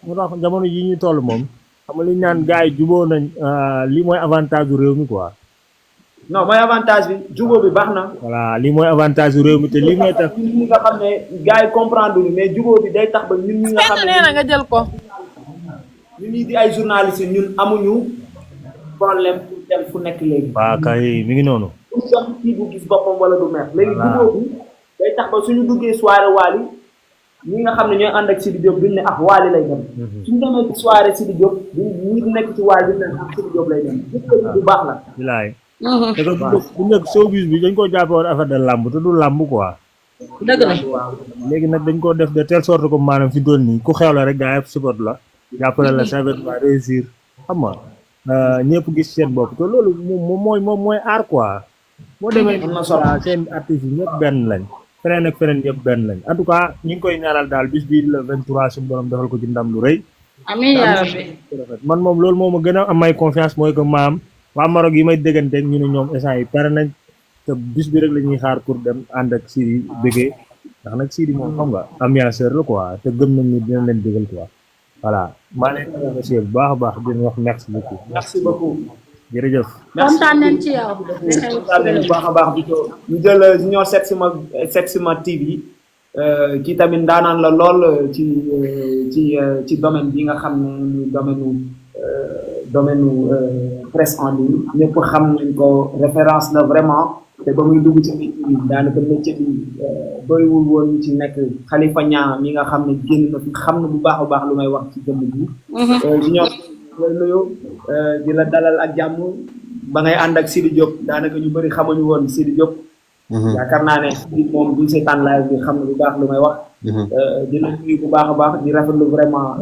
moo tax jamono yi ñu toll moom xam nga li ñu naan gars yi juboo nañ lii mooy avantage du réew mi quoi non mooy avantage bi jubóo bi baax na. voilà lii mooy avantage du réew mi te lii mooy tax. ñun ñi nga xam ne gars yi comprendre lu mais jubóo bi day tax ba ñun ñi nga xam ne nga jël ko. ñun ñi di ay journalistes ñun amuñu problème pour dem fu nekk léegi. waaw kay mi ngi noonu. pour jox kii bu gis boppam wala du mer. léegi jubóo bi day tax ba suñu duggee soirée Wally ñi nga xam ne ñooy ànd ak Sidi Diop duñ ne Wally lay dem. suñu demee ci soirée Sidi Diop ñi nekk ci Wally duñ ne Sidi Diop lay dem. bu baax la. bilaay. bu njëkk showbiz bi dañ ko jàppe woon affaire de làmb te du làmb quoi. dëgg la. léegi nag dañ ko def de telle sorte que maanaam fi doon nii ku xew la rek gaa yëpp support la jàppale la sa événement réussir xam nga ñëpp gis seen bopp te loolu moom mooy aar quoi. boo demee seen artistes yi ñëpp benn lañ feneen ak feneen yëpp benn lañ en tout cas ñu ngi koy ñaanal daal bis bii le 23 suñu borom defal ko ci ndam lu rëy. amiin yaa rabbi. man moom loolu moo ma gën a am may confiance mooy que maam waa Maroc yi may dégganteeg ñu ne ñoom instant yi pare nañ te bis bi rek la ñuy xaar pour dem ànd ak Sidi bëggee ndax nag Sidi moom xam nga ambianceur la quoi te gëm nañ ni dina leen déggal quoi voilà maa leen remercier bu baax a baax di leen wax merci beaucoup. merci beaucoup. jërëjëf. kontaan nañ ci yow. kontaan nañ bu baax a baax di ko ñu jël Junior Setsima TV kii tamit daanaan la lool ci domaine bi nga xam ne domaine presse en ligne ñëpp xam nañ ko référence la vraiment te ba muy dugg ci métier bi daanaka métier bi doywul woon ci nekk Khalifa Niang mi nga xam ne génn na fi xam na bu baax a baax lu may wax ci jëmm ji. Junior la nuyu di la dalal ak jàmm ba ngay ànd ak Sidi Diop daanaka ñu bëri xamuñu woon Sidi Diop. yaakaar naa ne Sidi moom bu seetaan live bi xam na bu baax lu may wax. di la nuyu bu baax a baax di rafetlu vraiment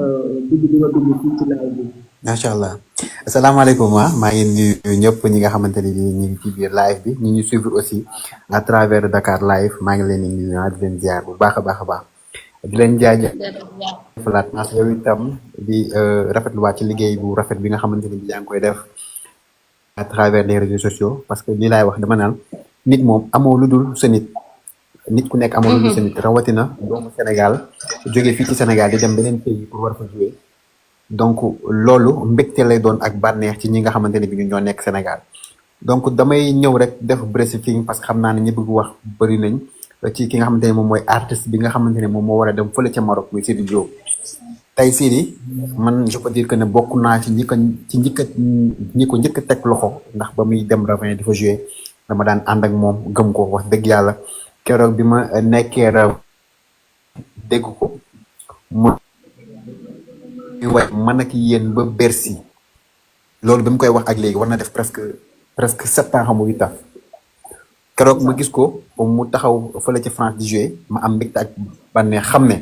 dugg di nga dugg fii ci live bi. macha allah asalaamaaleykum maa ngi nuyu ñëpp ñi nga xamante ni ñu ngi ci biir live bi ñu ngi suivre aussi à travers Dakar live maa ngi leen di nuyu di leen ziar bu baax a baax a baax di leen jaajëfalaat parce que yow itam di rafetluwaat ci liggéey bu rafet bi nga xamante ni yaa ngi koy def à travers les réseaux sociaux parce que lii laay wax dama naan nit moom amoo lu dul sa nit ku nekk amoo lu dul sa nit rawatina doomu Sénégal jógee fii ci Sénégal di dem beneen pays pour war fa jouer donc loolu mbégte lay doon ak bànneex ci ñi nga xamante ne bi ñu ñoo nekk Sénégal donc damay ñëw rek def briefing parce que xam naa ne ñi bëgg wax bëri nañ ci ki nga xamante ne moom mooy artiste bi nga xamante ne moom moo war a dem fële ca Maroc muy Sidi Diop tey Sidi man je peux dire que ne bokk naa ci ñi ko njëkk a teg loxo ndax ba muy dem Ravin di fa jouer dama daan ànd ak moom gëm ko wax dëgg yàlla keroog bi ma nekkee dégg ko mu way man ak yéen ba Bercy loolu bi mu koy wax ak léegi war na def presque 7 ans xamu 8 ans keroog ma gis ko mu taxaw fële ci France di jouer ma am mbégte ak bànneex xam ne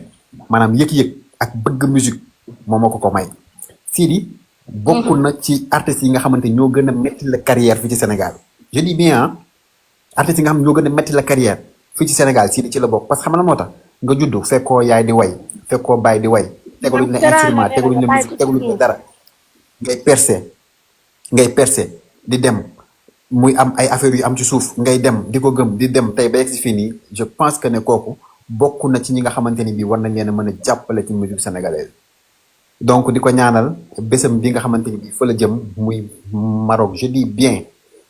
maanaam yëg-yëg ak bëgg musique moo ma ko may Sidi bokk na ci artistes yi nga xamante ñoo gën a metti la carrière fii ci Sénégal je dis bien artistes yi nga xam ne ñoo gën a metti la carrière fii ci Sénégal Sidi ci la bokk parce que xam na moo tax nga juddu fekkoo yaay di way fekkoo baay di way tegaluñ la instrument tegaluñ la musique tegaluñ la dara ngay percer di dem muy am ay affaires yu am ci suuf ngay dem di ko gëm di dem tey ba yegg si fii nii je pense que ne kooku bokk na ci ñi nga xamante ni bii war nañ leen a mën a jàppale ci musique sénégalaise donc di ko ñaanal bésam bi nga xamante ni bii fa la jëm muy Maroc je dis bien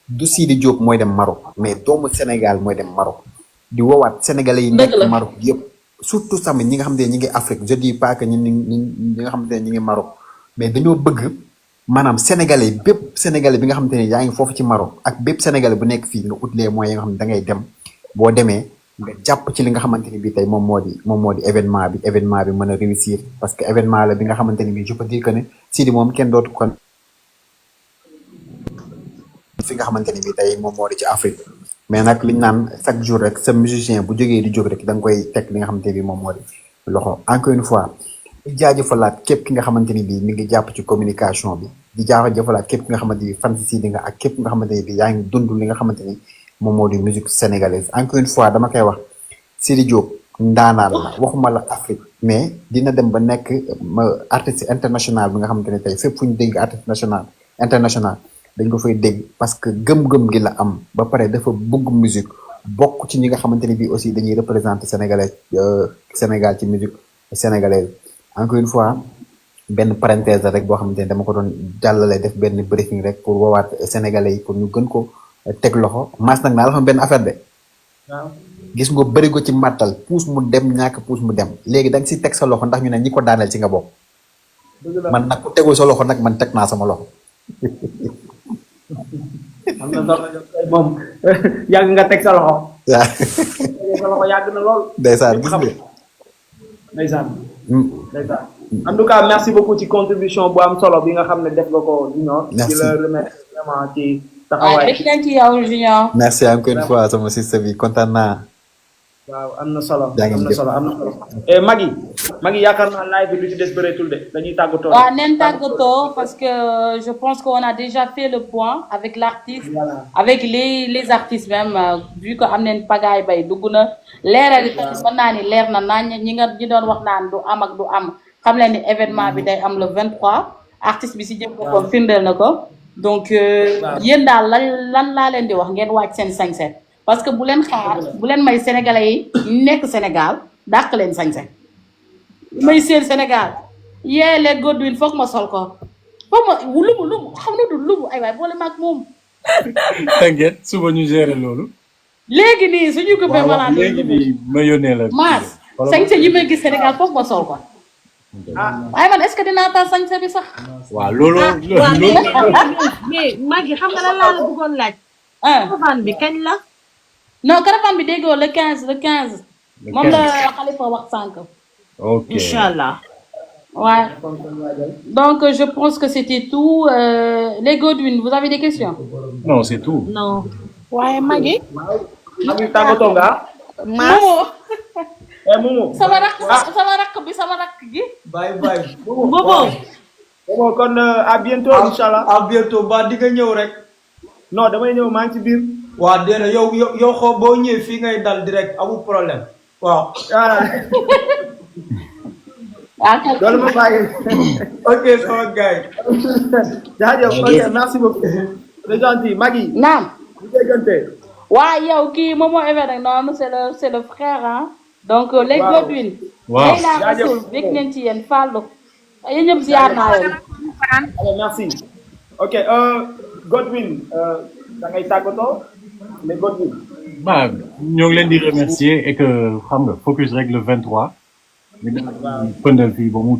du Sidi Diop mooy dem Maroc mais doomu Sénégal mooy dem Maroc di woowaat sénégalais yi nekk Maroc yëpp surtout tamit ñi nga xamante ne ñi ngi Afrique je dis pas que ñi nga xamante ne ñi ngi Maroc mais dañoo bëgg maanaam sénégalais bépp sénégalais bi nga xamante ne yaa ngi foofu ci Maroc ak bépp sénégalais bu nekk fii nga ut les moyens nga xam ne da ngay dem boo demee nga jàpp ci li nga xamante ni bii tey moom moo di événement bi mën a réussir parce que événement la bi nga xamante ni bii je peux dire que ne Sidi moom kenn dootu kon fi nga xamante ni bii tey moom moo di ci Afrique mais nag liñ naan chaque jour rek sa musicien bu jógee di jóg rek da nga koy teg li nga xamante ni bii moom moo di loxo encore une fois di jaajëfalaat képp ki nga xamante ni bii mi ngi jàpp ci communication bi di jaajëfalaat képp ki nga xamante ni fan si Sidi nga ak képp nga xamante ni bii yaa ngi dund li nga xamante ni moom moo di musique sénégalaise encore une fois dama koy wax Sidi Diop ndaanaan la waxuma la Afrique mais dina dem ba nekk artiste international bi nga xamante ne tey fépp fu ñu dégg artiste international dañ ko fay dégg parce que gëm-gëm gi la am ba pare dafa bëgg musique bokk ci ñi nga xamante ne bii aussi dañuy représenter Sénégal ci musique sénégalaise encore une fois benn parenthèse rek boo xamante ne dama ko doon jàllale def benn briefing rek pour woowaat sénégalais yi pour ñu gën ko teg loxo mas nag naa la xam benn affaire de gis nga bëri ko ci màttal puus mu dem ñàkk puus mu dem léegi da nga si teg sa loxo ndax ñu ne ñi ko daaneel ci nga bokk man nag ku tegul sa loxo nag man teg naa sama loxo am na solo moom yàgg nga teg sa loxo waaw sa loxo yàgg na lool ndeysaan gis nga ndeysaan en tout cas merci beaucoup ci contribution bu am solo bi nga xam ne def nga ko Junior di la remercier vraiment ci taxawaay ci yow Junior merci encore une fois sama système bi kontaan naa waaw am na solo Jaa ngeen am na jëf. solo am na solo Magui yaakaar naa live bi lu ci des bëreetul de dañuy tàggatoo. waaw neen tàggatoo parce que je pense qu'on a déjà fait le point avec l'artiste avec les artistes même vu que am neen pagaay bay dugg na leeral yi tamit mën naa ni leer na naañ ñi doon wax naan du am ak du am xam leen ni événement bi day am le 23 artiste bi si jëm boppam firndeel na ko donc yéen daal lan laa leen di wax ngeen waaj seen sañse parce que bu leen xaar bu leen may sénégalais yi nekk Sénégal dàq leen sañse may seen Sénégal yee leen Godwin foog ma sol ko foog ma lumu xam na du lumu ay waay boole maag moom t'inquiète suba ñu gérer loolu. léegi nii suñu ko fee malaan léegi nii ma yónnee la. Mass sañse yi may gis Sénégal foog ma sol ko waaye man est-ce que dinaa taal sañse bi sax waaw loolu. mais Magui xam nga lan laa la bëggoon laaj. caravane bi kañ la. non caravane bi déggoo le 15 moom la Khalifa wax sànq. ok Inch'Allah. Ouais. Donc je pense que c'était tout. Les Godwin, vous avez des questions? non c'est tout. non. waaye Magui. Magui tàggatoo nga. Momo. sama rakk bi sama rakk gi. bye. Momo kon à bientôt inchallah. à bientôt ba di nga ñëw rek. non damay ñëw maa ngi ci biir. waa dee na yow xoo boo ñëwee fii ngay dal direct amul problème waaw. loolu ma bàyyi. ok sama gars yi. jaajëf ok merci beaucoup. c'est gentil Magui. naam. bu déggante. waa yow kii Momo Event noonu c'est le frère hein. donc les Godwin. waaw jaajëf bég nañ ci yéen Fallou. yéen ñëpp ziar naa leen. merci. ok Godwin da ngay tàggatoo les Godwin. bah ñoo ngi leen di remercier et que xam nga focus rek le 23. ñu daal pëndal fii ba mu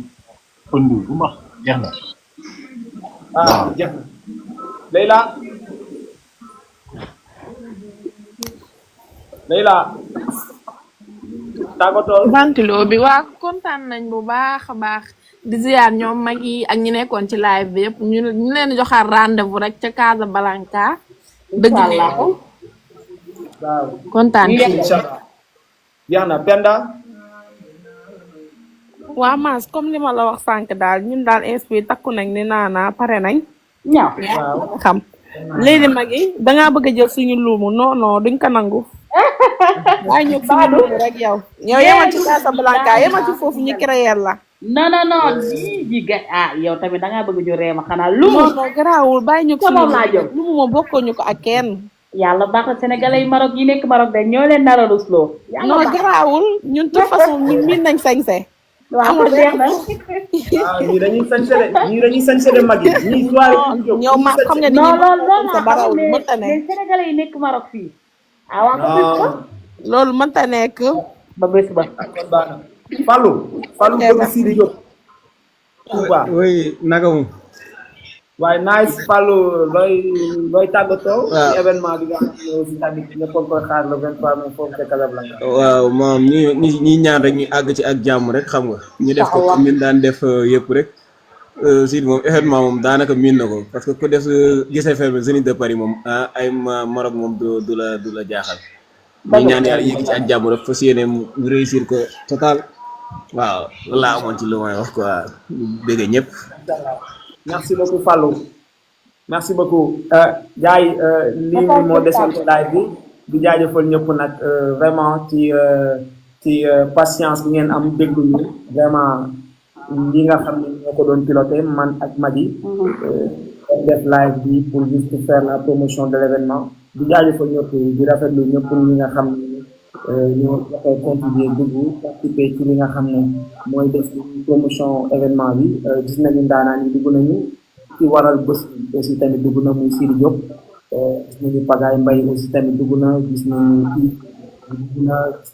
pënd bu max jeex na. jeex na Leila tàggatoo. ventilo bi waa kontaan nañ bu baax a baax di ziar ñoom mag yi ak ñi nekkoon ci live bi yëpp ñu leen joxaat rendez-vous rek ca Casablanca. dëgg la kontaan ci. jeex na Penda. waa Mass comme li ma la wax sànq daal ñun daal inspire takku nañ ni naana pare nañ. ñaaw xam léegi mag yi dangaa bëgg a jël suñu luumu non duñ ko nangu. waaye ñu suñu luumu rek yow. yemal ci Casablanca yemal ci foofu ñu créer la. non lii ga yow tamit dangaa bëgg ñu reema xanaa lumu. non garaawul bàyyi ñu suñu luumu ma bokkuñu ko ak kenn. yàlla baax na sénégalais yi Maroc yi nekk Maroc de ñoo leen nar a rusloo. non garaawul ñun toute façon ñun miin nañ sañse. waaw kon jeex na. ñii dañuy sañse de mag yi ñii soirée. ñëw ma xam nga ni loolu mënta nekk sénégalais yi nekk Maroc fii. loolu mënta nekk. ba bés ba. Fallou bëgg Sidi Diop. oui naka moom. waaye nice Fallou looy tàggatoo. ci événement bi nga xam ne aussi tamit ñëpp a koy xaar le 23 mai foofu ca Casablanca. waaw maam ñi ñaan rek ñu àgg ci ak jàmm rek xam nga. ñu def ko comme ni daan def yëpp rek. Sidi moom événement moom daanaka miin na ko parce que ku def gisee ferme Zénith de Paris moom ay Maroc moom du la jaaxal. ñu ñaan yàlla yéegi ci ak jàmm rek fas yéene mu réussir ko total. waaw loolu laa amoon ci lu may wax quoi bëgg ñëpp. merci beaucoup Fallou merci beaucoup gars yi lii moo desoon ci live bi di jaajëfal ñëpp nag vraiment ci patience bi ngeen am déglu ñu vraiment li nga xam ne ñoo ko doon piloté man ak Magui def live bi pour juste faire la promotion de l'événement di jaajëfal ñëpp di rafetlu ñëpp ñi nga xam ne ñoo dafay contribuer dugg participer ci li nga xam ne mooy def promotion événement bi gis nañu ndaanaan yi dugg nañu ci waral bés aussi tamit dugg na muy Sidi Diop gis nañu Pagaay Mbaye aussi tamit dugg na gis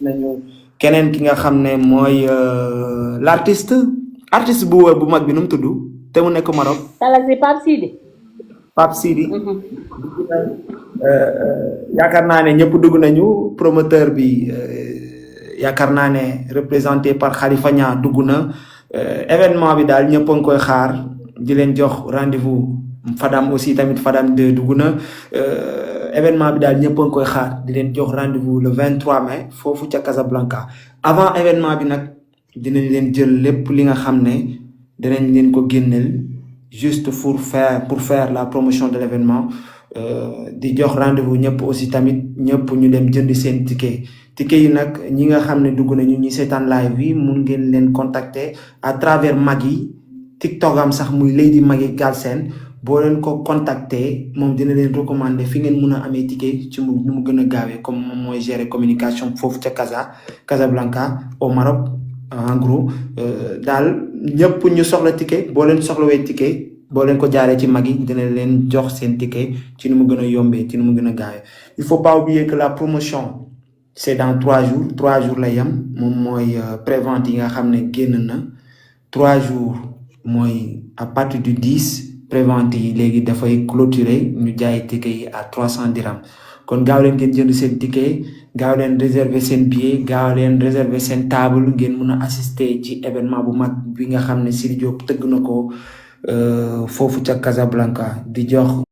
nañu keneen ki nga xam ne mooy l'artiste bu mag bi nu mu tudd te mu nekk Maroc. Talazi Pape Sidi. yaakaar naa ne ñëpp dugg nañu promoteur bi yaakaar naa ne représenté par Khalifa Niang dugg na événement bi daal ñëpp a ngi koy xaar di leen jox rendez-vous Fadam aussi tamit Fadam 2 dugg na événement bi daal ñëpp a ngi koy xaar di leen jox rendez-vous le 23 mai foofu ca Casablanca avant événement bi nag dinañ leen jël lépp li nga xam ne dinañ leen ko génneel juste pour faire la promotion de l'événement di jox rendez-vous ñëpp aussi tamit ñëpp ñu dem jënd seen ticket yi nag ñi nga xam ne dugg nañu ñi seetaan live bi mun ngeen leen contacter à travers Magui TikTok am sax muy Lady Magui Galsen boo leen ko contacter moom dina leen recommander fi ngeen mun a amee ticket ci mu gën a gaawee comme moom mooy gérer communication foofu ca Casablanca au Maroc en gros daal ñëpp ñu soxla ticket boo leen soxlawee ticket boo leen ko jaaree ci Magui dina leen jox seen ticket ci nu mu gën a yombee ci nu mu gën a gaawee il faut pas oublier que la promotion c'est dans 3 jours la yem moom mooy prévente yi nga xam ne génn na 3 jours mooy à partir du 10 prévente yi léegi dafay clôturer ñu jaay ticket yi à 300 dirhams kon gaaw leen ngeen jënd seen ticket gaaw leen réserver seen billet gaaw leen réserver seen table ngeen mun a assister ci événement bu mag bi nga xam ne Sidy Diop tëgg na ko foofu ca Casablanca di jox